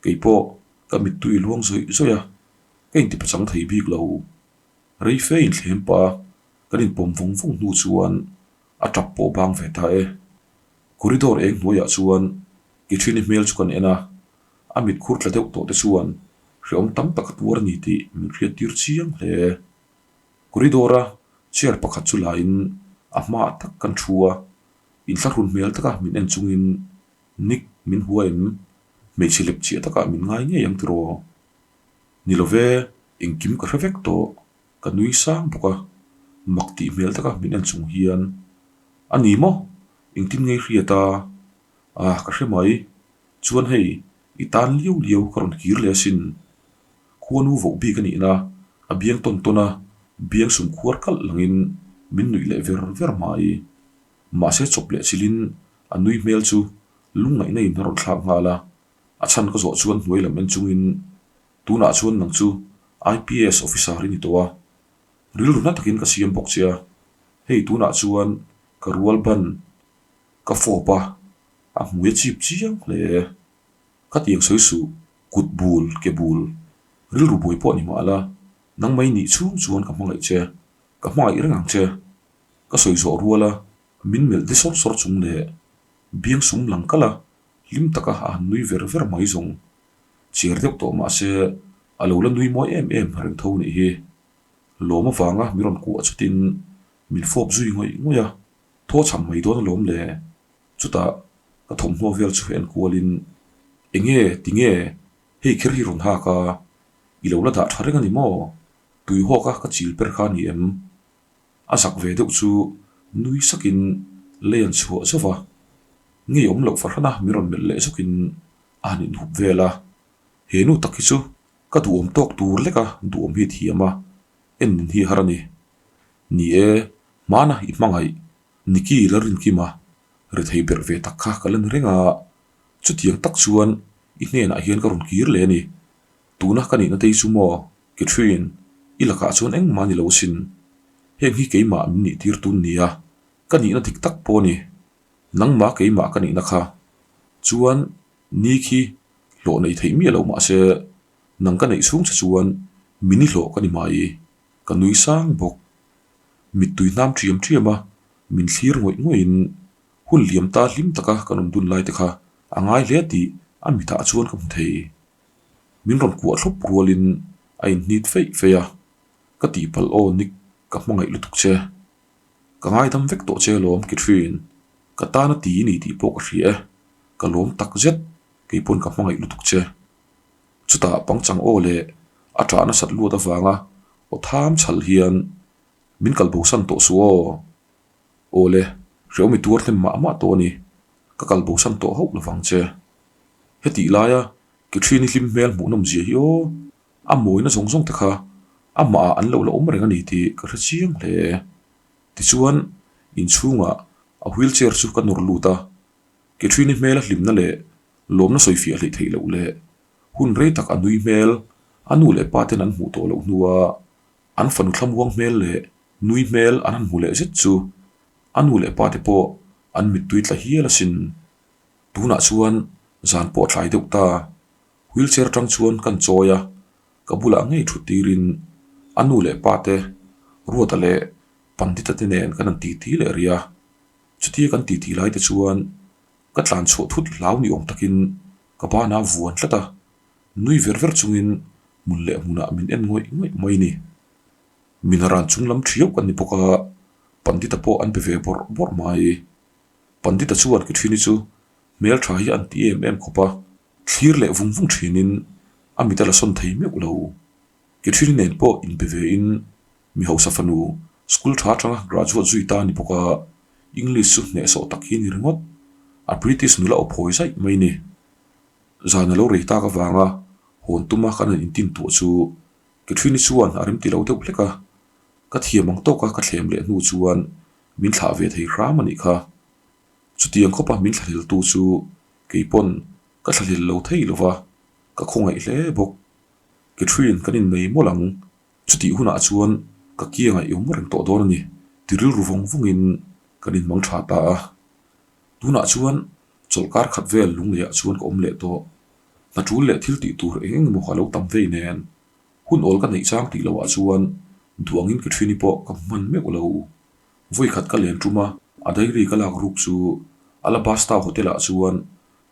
Kei pawh ka mittui luang zawih zawih a, ka intipachang thei bik lo. Rei fe inthlem pah a kan inpawm vawng vawng hnu chuan a tap pawh bang ve ta e. Corridor eng hnuaiah chuan Kitchen-i hmel chu kan en a, a mit khur tla deuh tawh te chuan hreawm tam tak a tuar a ni tih min hriattir chiang hle. Corridor-a chair pakhat chu lain a hmaah tak kan thu a, inthlahrun hmel taka min en chungin Nick min hua em? Hmeichhe lep chiah takah min ngai ngei ang tiraw? Ni lo ve, engkim ka hre vek tawh, ka nui sang bawk a, mak tih hmel taka min en chung hian, A ni maw? Engtin ngei hriat a? Ah, ka hre mai. Chuan hei, i tan liau liau ka rawn kir leh asin. Khuanu voh bik a nihna, a biang tawn tawn a, biang sum khuar kalh langin min nuih leh ver ver mai. Mahse chawp leh chilhin a nui hmel chu lungngaihna in a rawn thlak nghal a, a chhan ka zawh chuan hnuai lam en chungin, Tunah chuan nang chu IPS officer i ni tawh a, rilru na takin ka siam bawk che a, hei tunah chuan ka rual ban ka fawp a, a hmui a chip chiang hle. Khatiang sawi suh, kut bul, ke bul, rilru buai pawh ni mah la, nangmah i nih chhung chuan ka hmangaih che, ka hmangaih reng ang che. Ka sawi zawh rual a, min melh de sawr sawr chung leh biang sum lang kalh a, hlim taka a han nui ver ver mai zawng. Chiar deuh tawh mah se a lo la nui mawi em em reng tho nih hi. Lawm avanga mi rawn kuah chutin min fawp zui ngawih ngawih a, thaw chham mai dawn alawm le. Chutah ka thawmhnaw vel chu en kualin, Enge, tinge, hei kher hi rawn hak a, i lo la dah tha reng a ni maw? Tuihawk a ka chil per kha a ni em? A zak ve deuh chu nui sakin lei an chhuah zauh va, ngei awm loh fahran a min rawn melh leh zawkin a han inhup vel a. He nu tak hi chu ka duhawm tawk tur lek a duhawm hi thiam a, en nin hi har a ni. Ni e, hmana i hmangaih Nikki la rinkima rethei berh ve tak kha ka la ni reng a, chutiang tak chuan i hnenah hian ka rawn kir leh a ni. Tuna ka nihna te hi chu maw? Catherine, i lakah chuan engmah ni lo asin. Heng hi keimah min nih tir tun nia, ka nihna dik tak pawh a ni. Nangmah keimah ka nihna kha. Chuan, ni khi hlawh nei theih miah lo mah se, nang ka neih chhung che chuan min i hlawh ka ni mai. Ka nui sang bawk. Mittui hnam ṭiam ṭiam a, min thlir ngawih ngawih in hun liam ta hlim taka kan awm dun lai te kha a ngai hle tih a mitah chuan ka hmu thei. Min rawn kuah thlawp rualin a inhnit feih feih a, ka tihpalh aw Nick ka hmangaih lutuk che. Ka ngaidam vek tawh che alawm Catherine, ka tan a ti i ni tih pawh ka hria e, ka lawm tak zet, kei pawn ka hmangaih lutuk che. Chutah pangchang aw leh a ṭah nasat luat avanga aw tham chhal hian min kal bosan tawh suh aw. Aw le, hreawm i tuar hnem mah mah tawh a ni, ka kal bosan tawh hauh lovang che. Hetih laia Catherine-i hlim hmel hmuhnawm zia hi aw, a mawina zawng zawng te kha amahah an lo la awm reng a ni tih ka hre chiang hle. Tichuan, inchhungah a wheelchair chu ka nawr lut a, Catherine-i hmela hlimna leh lawmna sawifiah hleih theih loh leh hun rei tak a nui hmel a nu leh pa ten an hmuh tawh loh hnua an fanu thlamuang hmel leh nui hmel an han hmu leh zet chu a nu leh pa te pawh an mittui tla hial asin. Tunah chuan zan pawh a tlai deuh ta, wheelchair atang chuan kan chawi a, ka bulah ngei thut tirin a nu leh pa te, Ruata leh Pandita te nen kan han titi leh rih a. Chutia kan titi lai te chuan ka tlan chhuah thut hlau ni awm takin ka bana vuan tlat a, nui ver ver chungin hmun leh hmunah min en ngawih ngawih mai ni. Minaran chung lam thiau kan ni bawk a, Pandita pawh an be ve bawrh bawrh mai. Pandita chuan Kithini chu hmeltha hi an ti em em khawp a, thlir leh vung vung thinin. A mit a la sawn thei meuh lo. Catherine nen pawh inbe ve in mi hausa fanu school tha atanga graduate zui ta a ni bawk a, English chu hnehsawh tak hi a ni ringawt. A British nula aw phawi zaih mai ni. Zan a lo rei tak avanga hawn tuma kan han intin tuah chu Catherine chuan a remti lo deuh hlek a, ka thiam ang tawka ka thlem leh hnu chuan min thlah ve thei hram a nih kha. Chutiang khawpa min thlahleltu chu kei pawn ka thlahlel lo thei lo va, ka khawngaih hle bawk. Catherine kan innei mawlh ang, chutih hunah chuan ka kiangah i awm reng tawh dawn a ni, ti rilru vawng vawngin kan inhmang tha ta a. Tunah chuan chawlhkar khat vel lungleiah chuan ka awm leh tawh. Hna tul leh thil tih tur eng eng emaw a lo tam vei nen, hun awl ka neih chang tih lohah chuan duh angin Catherine-i pawh ka hman meuh lo. Vawi khat ka len tum a, a diary ka lak ruk chu Alabasta Hotel-ah chuan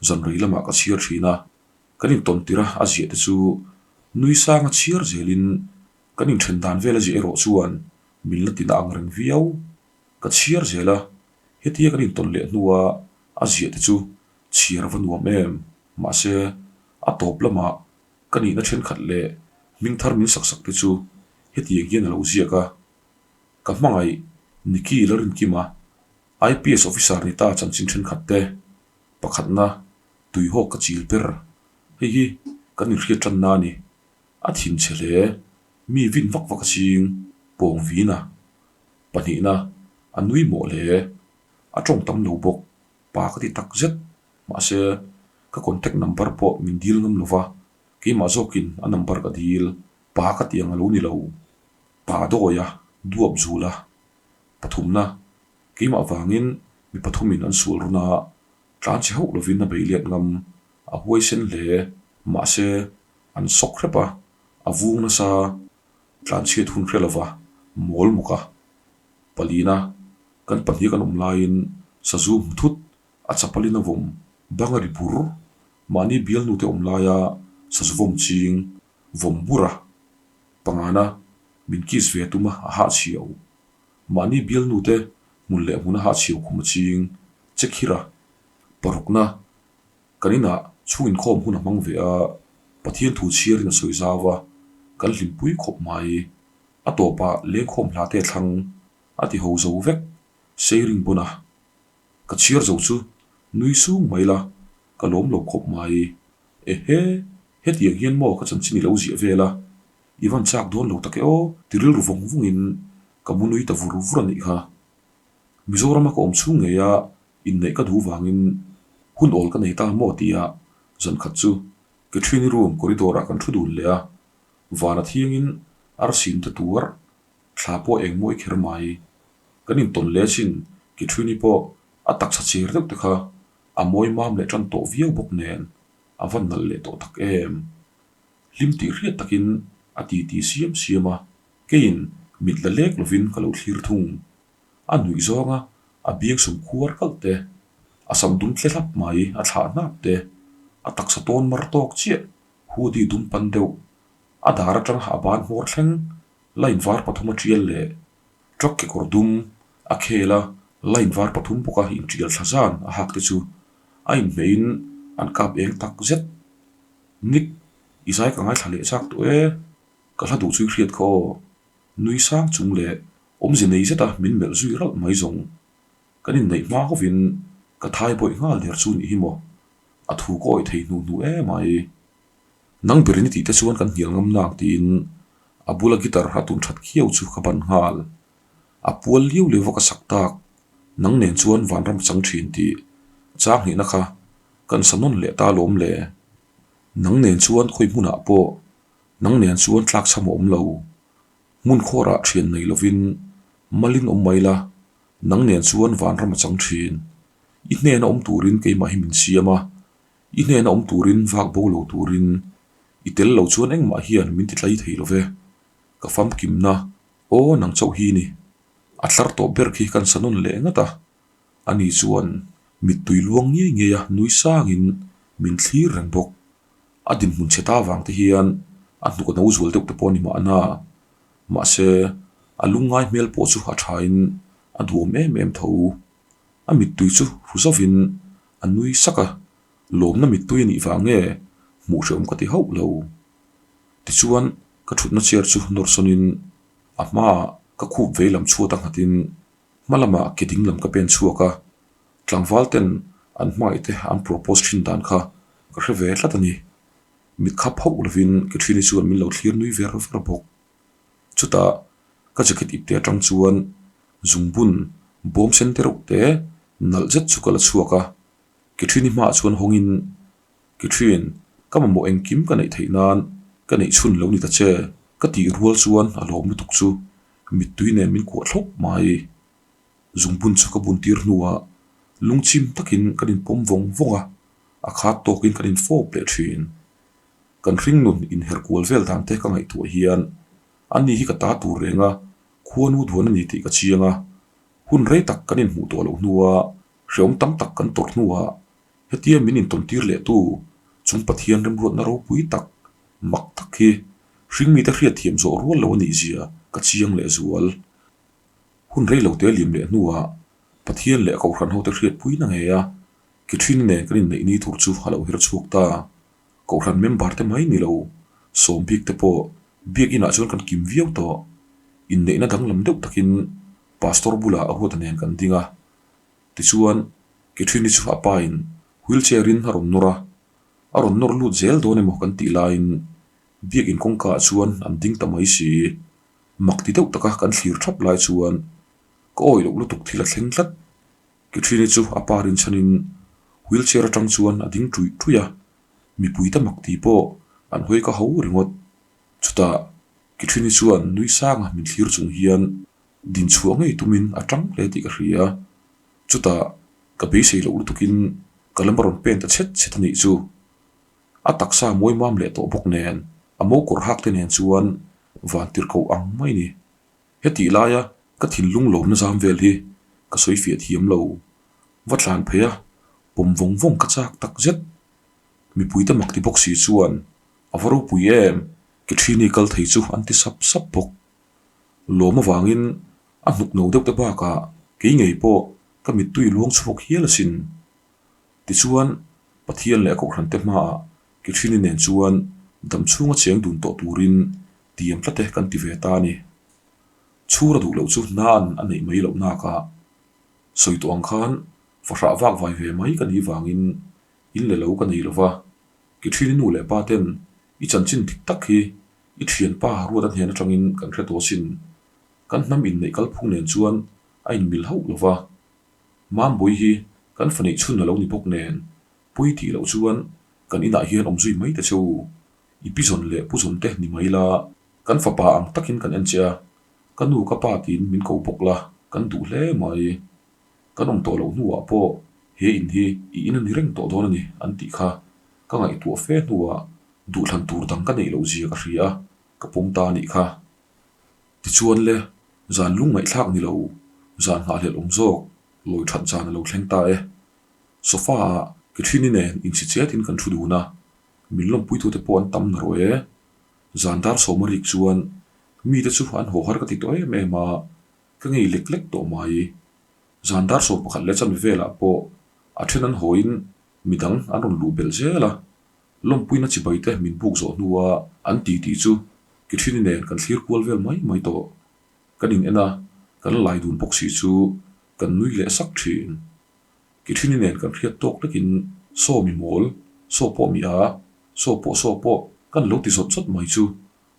zanrei lamah ka chhiar thin a, kan intawn tirh a a ziah te chu nui sanga chhiar zelin kan inthen dan vel a ziah erawh chuan min la tina ang reng viau. Ka chhiar zel a, hetia kan intawn leh hnua a ziah te chu chhiar va nuam em, mahse a tawp lamah ka nihna thenkhat leh hming thar min sak sak te chu hetiang hian a lo ziak a. Ka hmangaih Nicky Larinkima, IPS officer ni ta chanchin thenkhat te, pakhatna tuihawk ka chil ber. Hei hi kan inhriat tanna a ni. A thinchhe hle, mi vin vak vak a ching, pawng vin a. Pahnihna, a nui mawh hle, a tawng tam lo bawk, pa ka ti tak zet. Mahse, ka contact number pawh min dil ngam lo va, keimah zawkin a number ka dil, pa ka ti ang a lo ni lo. Pa dawi a, duap zul a, pathumna, keimah vangin mi pathumin an sual run a, tlan che hauh lovin a bei let ngam, a huaisen hle, mahse, an sawk hrep a, a vung nasa, tlan chhiat hun hre lova, mawl mawk a. Palina, kan pahnih kan awm laiin sazu hmu thut, a chapalin a vawm, bang a ri bur, mahni bialnute awm laia sazu vawm ching, vawm bur a. Pangana, min kiss ve tum a, a hahchhiau. Mahni bialnute hmun leh hmun a hahchhiau khum a ching che khir a. Parukna, kan inah chhung inkhawm hun a hmang ve a, Pathian thu chhiarin a sawi zau a, kan hlimpui khawp mai. A tawpah lengkhawm hla te thlang a ti ho zo vek, seiring pawn a. Ka chhiar zo chu nui sung mai la, ka lawm lo khawp mai. Ehe, hetiang hian maw ka chanchin i lo ziah vel a, i van chak dawn lo tak e aw ti rilru vawng vawngin ka mu nui ta vur vur a nih kha. Mizorama ka awm chhung ngei a, inneih ka duh vangin hun awl ka nei ta maw tia zan khat chu Catherine-i room corridor ah kan thu dun leh a, vana thiangin arsin te tuar thla pawh eng mawi kher mai. Kan intawn leh chin Catherine-i pawh a taksa cher deuh te kha A mawi mam leh tan tawh viau bawk nen a va nalh leh tawh tak em. Hlim tih hriat takin a ti ti siam siam a, keiin mit la lek lovin ka lo thlir thung. A nuih zawnga a biang sum khuar kalh te, a sam dum tle hlap mai a thlah hnap te, a taksa tawn mar tawk chiah hoodie dum pan deuh, a dar atang a ban hmawr thleng line var pathum a tial leh Truck kekawr dum a khel a, line var pathum bawka intial thla zan a hak te chu a inhmeihin an kap eng tak zet. Nick, i zai ka ngaithla leh chak tawh e, ka hla duh chu i hriat kha aw. Nui sang chung leh awmze nei zeta min melh zui ralh mai zawng. Kan inneih hma hovin ka thai bawih nghal der chu nih hi maw? A thu ka awih thei hnu hnu em ai. Nang berin i tih te chuan kan hnial ngam nak tiin a bula guitar a tun that khiau chu ka ban nghal. A pual liau liau va ka sak tak, nang nen chuan vanram chang thin tih chang hnihna kha kan sa nawn leh ta lawm le. Nang nen chuan khawi hmunah pawh nang nen chuan tlak chham a awm lo. Hmun khawrah thian nei lovin malin awm mai la, nang nen chuan vanram a chang thin. I hnena awm turin keimah hi min siam a, I hnena awm turin vak bo lo turin i tel lo chuan engmah hian min ti tlai thei lo ve. Ka famkimna, aw nang chauh hi ni. A tlar tawh ber khi kan sa nawn leh ngat a. Ani chuan mittui luang ngei ngei a nui sangin min thlir reng bawk. A dinhmun chhe ta vang te hian a hnuk a no zual deuh te pawh a ni mahna. Mahse, a lungngai hmel pawh chu a thain a duhawm em em tho. A mittui chu hru zovin a nui sak a, lawmna mittui a nih vang nge hmuh hrehawm ka ti hauh lo. Tichuan, ka thutna chair chu nawr sawnin a hmaah ka khup vei lam chhuat a nghatin hma lamah ke ding lam ka pen chhuak a, tlangval ten an hmangaih te an propose thin dan kha ka hre ve tlat a ni. Mit khap hauh lovin Catherine-i chuan min lo thlir nui ver ver bawk. Chutah ka jacket ipte atang chuan zungbun bawm sen te reuh te nalh zet chu ka la chhuak a, Catherine-i hmaah chuan hawngin Catherine, ka mamawh engkim ka neih theih nan ka neih chhun lo ni ta che ka tih rual chuan a lawm lutuk chu mittui nen min kuah thlawp mai. Zungbun chu ka bun tir hnuah lungchim takin kan inpawm vawng vawng a, a khat tawkin kan infawp leh thin. Kan hringnun inher kual vel dan te ka ngaihtuah hian ani hi ka ta tur reng a, khuanu duan a ni tih ka chiang a. Hun rei tak kan inhmuh tawh loh hnua hreawm tam tak kan tawrh hnuah hetia min intawn tir leh tu chung Pathian remruatna ropui tak mak tak hi hringmite hriatthiam zawh rual lo a nih zia ka chiang leh zual. Hun rei lo te liam leh hnuah Pathian leh Kohhran hote hriatpuina ngei a, Catherine nen kan inneih ni tur chu a lo her chhuak ta. Kohhran member te mai ni lo, sawm bik te pawh biak inah chuan kan kim viau tawh. Inneihna danglam deuh takin Pastor bulah Ruata nen kan ding a. Tichuan, Catherine-i chu a pa in wheelchair in a rawn nawr a, a rawn nawr lut zel dawn emaw kan tih laiin biak in kawngka ah chuan an ding ta mai si. Mak ti deuh taka kan thlir thap lai chuan ka awi loh lutuk thil a thleng tlat. Catherine-i chu a pa rinchhanin wheelchair atang chuan a ding ṭuih ṭuih a, mipuite mak ti pawh an hawi ka ho ringawt. Chutah Catherine-i chuan nui sanga min thlir chung hian din chhuah ngei tumin a ṭang hle tih ka hria. Chutah ka beisei loh lutukin ka lam a rawn pen ta chhet chhet a nih chu. A taksa mawi mam leh tawh bawk nen a mo kawr hak te nen chuan van tirhkoh ang mai ni. Hetih laia ka thinlung lawmna zam vel hi ka sawi fiah thiam lo. Va tlan phei a, pawm vawng vawng ka chak tak zet. Mipuite mak ti bawk si chuan a va ropui em, Catherine-i kal thei chu an ti sap sap bawk. Lawm avangin a hnuk no deuh te bakah kei ngei pawh ka mittui luang chhuak hial asin. Tichuan, Pathian leh a Kohhrante hmaah Catherine-i nen chuan dam chhunga cheng dun tawh turin tiam tlat e kan ti ve ta a ni. Chhura duh loh chu hna'n a neih mai loh nakah sawi tawh ang khan fahrah vak vai ve mai ka nih vangin in le lo ka nei lo va, Catherine-i nu leh pa ten i chanchin dik tak hi i thianpa Ruata hnen atangin kan hre tawh asin. Kan hnam inneih kalphung nen chuan a inmil hauh lo va. Mambui hi kan fa neih chhun a lo ni bawk nen, pui tih loh chuan kan inah hian awm zui mai ta che u. I pi zawn leh pu zawn te ni mai la, kan fapa ang takin kan en che a, ka nu ka pa tiin min ko bawk la, kan duh hle mai. Kan awm tawh loh hnuah pawh he in hi i in a ni reng tawh dawn a ni an tih kha ka ngaihtuah fe hnuah duhthlan tur dang ka neih loh zia ka hria a, ka pawm ta a nih kha. Tichuan le, zan lung ngaihthlak ni lo, zan nghahhlelh awm zawk, lawi that zan a lo thleng ta e. Sofa ah Catherine-i nen insi chetin kan thu dun a, min lawmpuitute pawh an tam narawh e. Zan dar sawma rik chuan mite chu an haw har ka ti tawh em em a, ka ngei lek lek tawh mai. Zan dar 11 leh chanve velah pawh a then an hawiin midang an rawn luh belh zel a, Lawmpuina chibai te min buk zawh hnua an ti tih chu Catherine-i nen kan thlir kual vel mai mai tawh. Kan in en a, kan lai dun bawk si chu kan nui leh sak thin. Catherine-i nen kan hriat tawk lekin saw mi mawl, saw pawh mi a, saw pawh saw pawh kan lo ti zawt zawt mai chu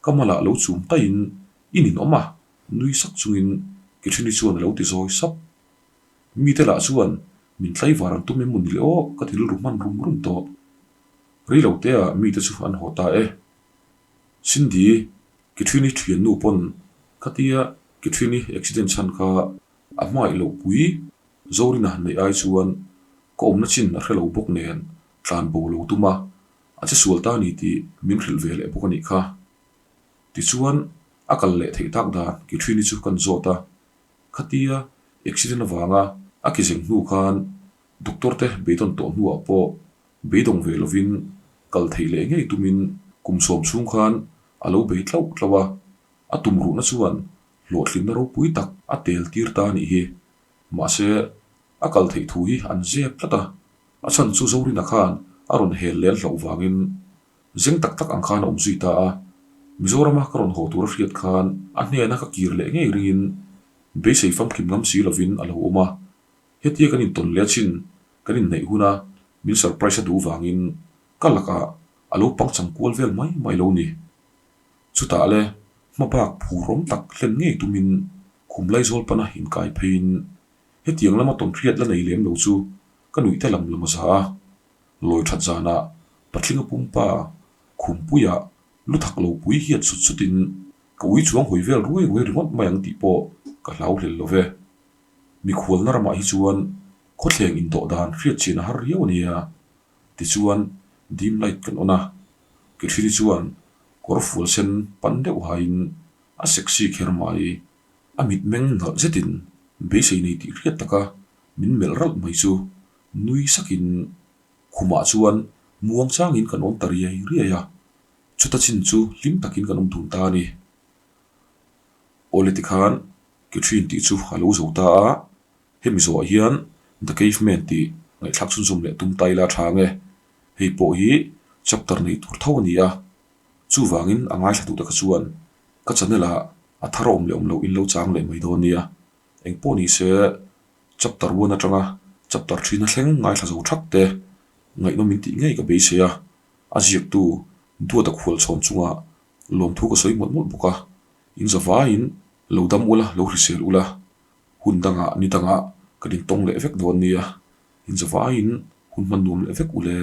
ka malah lo chum taiin i ninawm a, nui sak chungin Catherine-i chuan a lo ti zawi sap. Mite lah chuan min tlaivar an tum em maw ni le aw ka ti rilru hman rum rum tawh. Rei lo te ah mite chu an haw ta e. Cindy, Catherine-i thiannu pawn khatia Catherine-i accident chhan kha a hmangaih loh pui Zorina neih ai chuan ka awmna chin a hre lo bawk nen tlan bo lo tum a, a che sual ta ni tih min hrilh ve leh bawk a nih kha. Tichuan a kal leh theih tak dan Catherine-i chu kan zawt a, Khatia accident avanga a ki zeng hnu khan doctor te beidawn tawh hnuah pawh beidawng ve lovin kal theih leh ngei tumin kum sawm chhung khan a lo bei tlauh tlauh a, a tum ruhna chuan hlawhtlinna ropui tak a tel tir ta a nih hi. Mahse, a kal theih thu hi an zep tlat a, a chhan chu Zorina khan a rawn hel lel hlauh vangin zeng tak tak ang khan a awm zui ta a. Mizorama ka rawn haw tur a hriat khan a hnena ka kir leh ngei ringin beisei famkim ngam si lovin a lo awm a. Hetia kan intawn leh achin kan inneih huna min surprise a duh vangin ka lakah a lo pangchang kual vel mai mai lo ni. Chutah le hmabak phur awm tak hlen ngei tumin khum laizawl pana inkai pheiin hetiang lama tawnhriat la nei lem lo chu ka nuih te lam lam a za a. Lawi that zanah patlinga pumpa khumpuiah lu thak lo pui hiat sut sutin ka ui chuang hawi vel ruai ruai ringawt mai ang tih pawh ka hlau hlel lo ve. Mikhualna ramah hi chuan khawthleng indawh dan hriat chian a har riau a nia. Tichuan dim light kan on a, Catherine chuan kawr fual sen pan deuh hain a sexy kher mai. A mitmeng nalh zetin beisei nei tih hriat taka min melh ralh mai chu nui sakin khumah chuan muang changin kan awm ta riai riai a, chuta chin chu hlim takin kan awm dun ta a ni. Awle tikhan Catherine tih chu a lo zo ta a, hemi zawhah hian The Caveman tih ngaihthlak chhunzawm leh tum ta ila tha nge, hei pawh hi chapter nei tur tho a ni a, chuvangin a ngaithla duh taka chuan ka channel ah a thar awm leh awm loh in lo chang leh mai dawn nia, engpawh ni se chapter 1 atanga chapter 3 na thleng ngaithla zo thak te ngaihnawm in tih ngei ka beisei a, a ziaktu Duata khualchhawn chungah Lawmthu ka sawi mawlh mawlh bawk a, in za vaiin lo dam ula, lo hrisel ula, hun dangah ni dangah kan intawng leh vek dawn nia, in za vaiin hun hman nuam leh vek ule.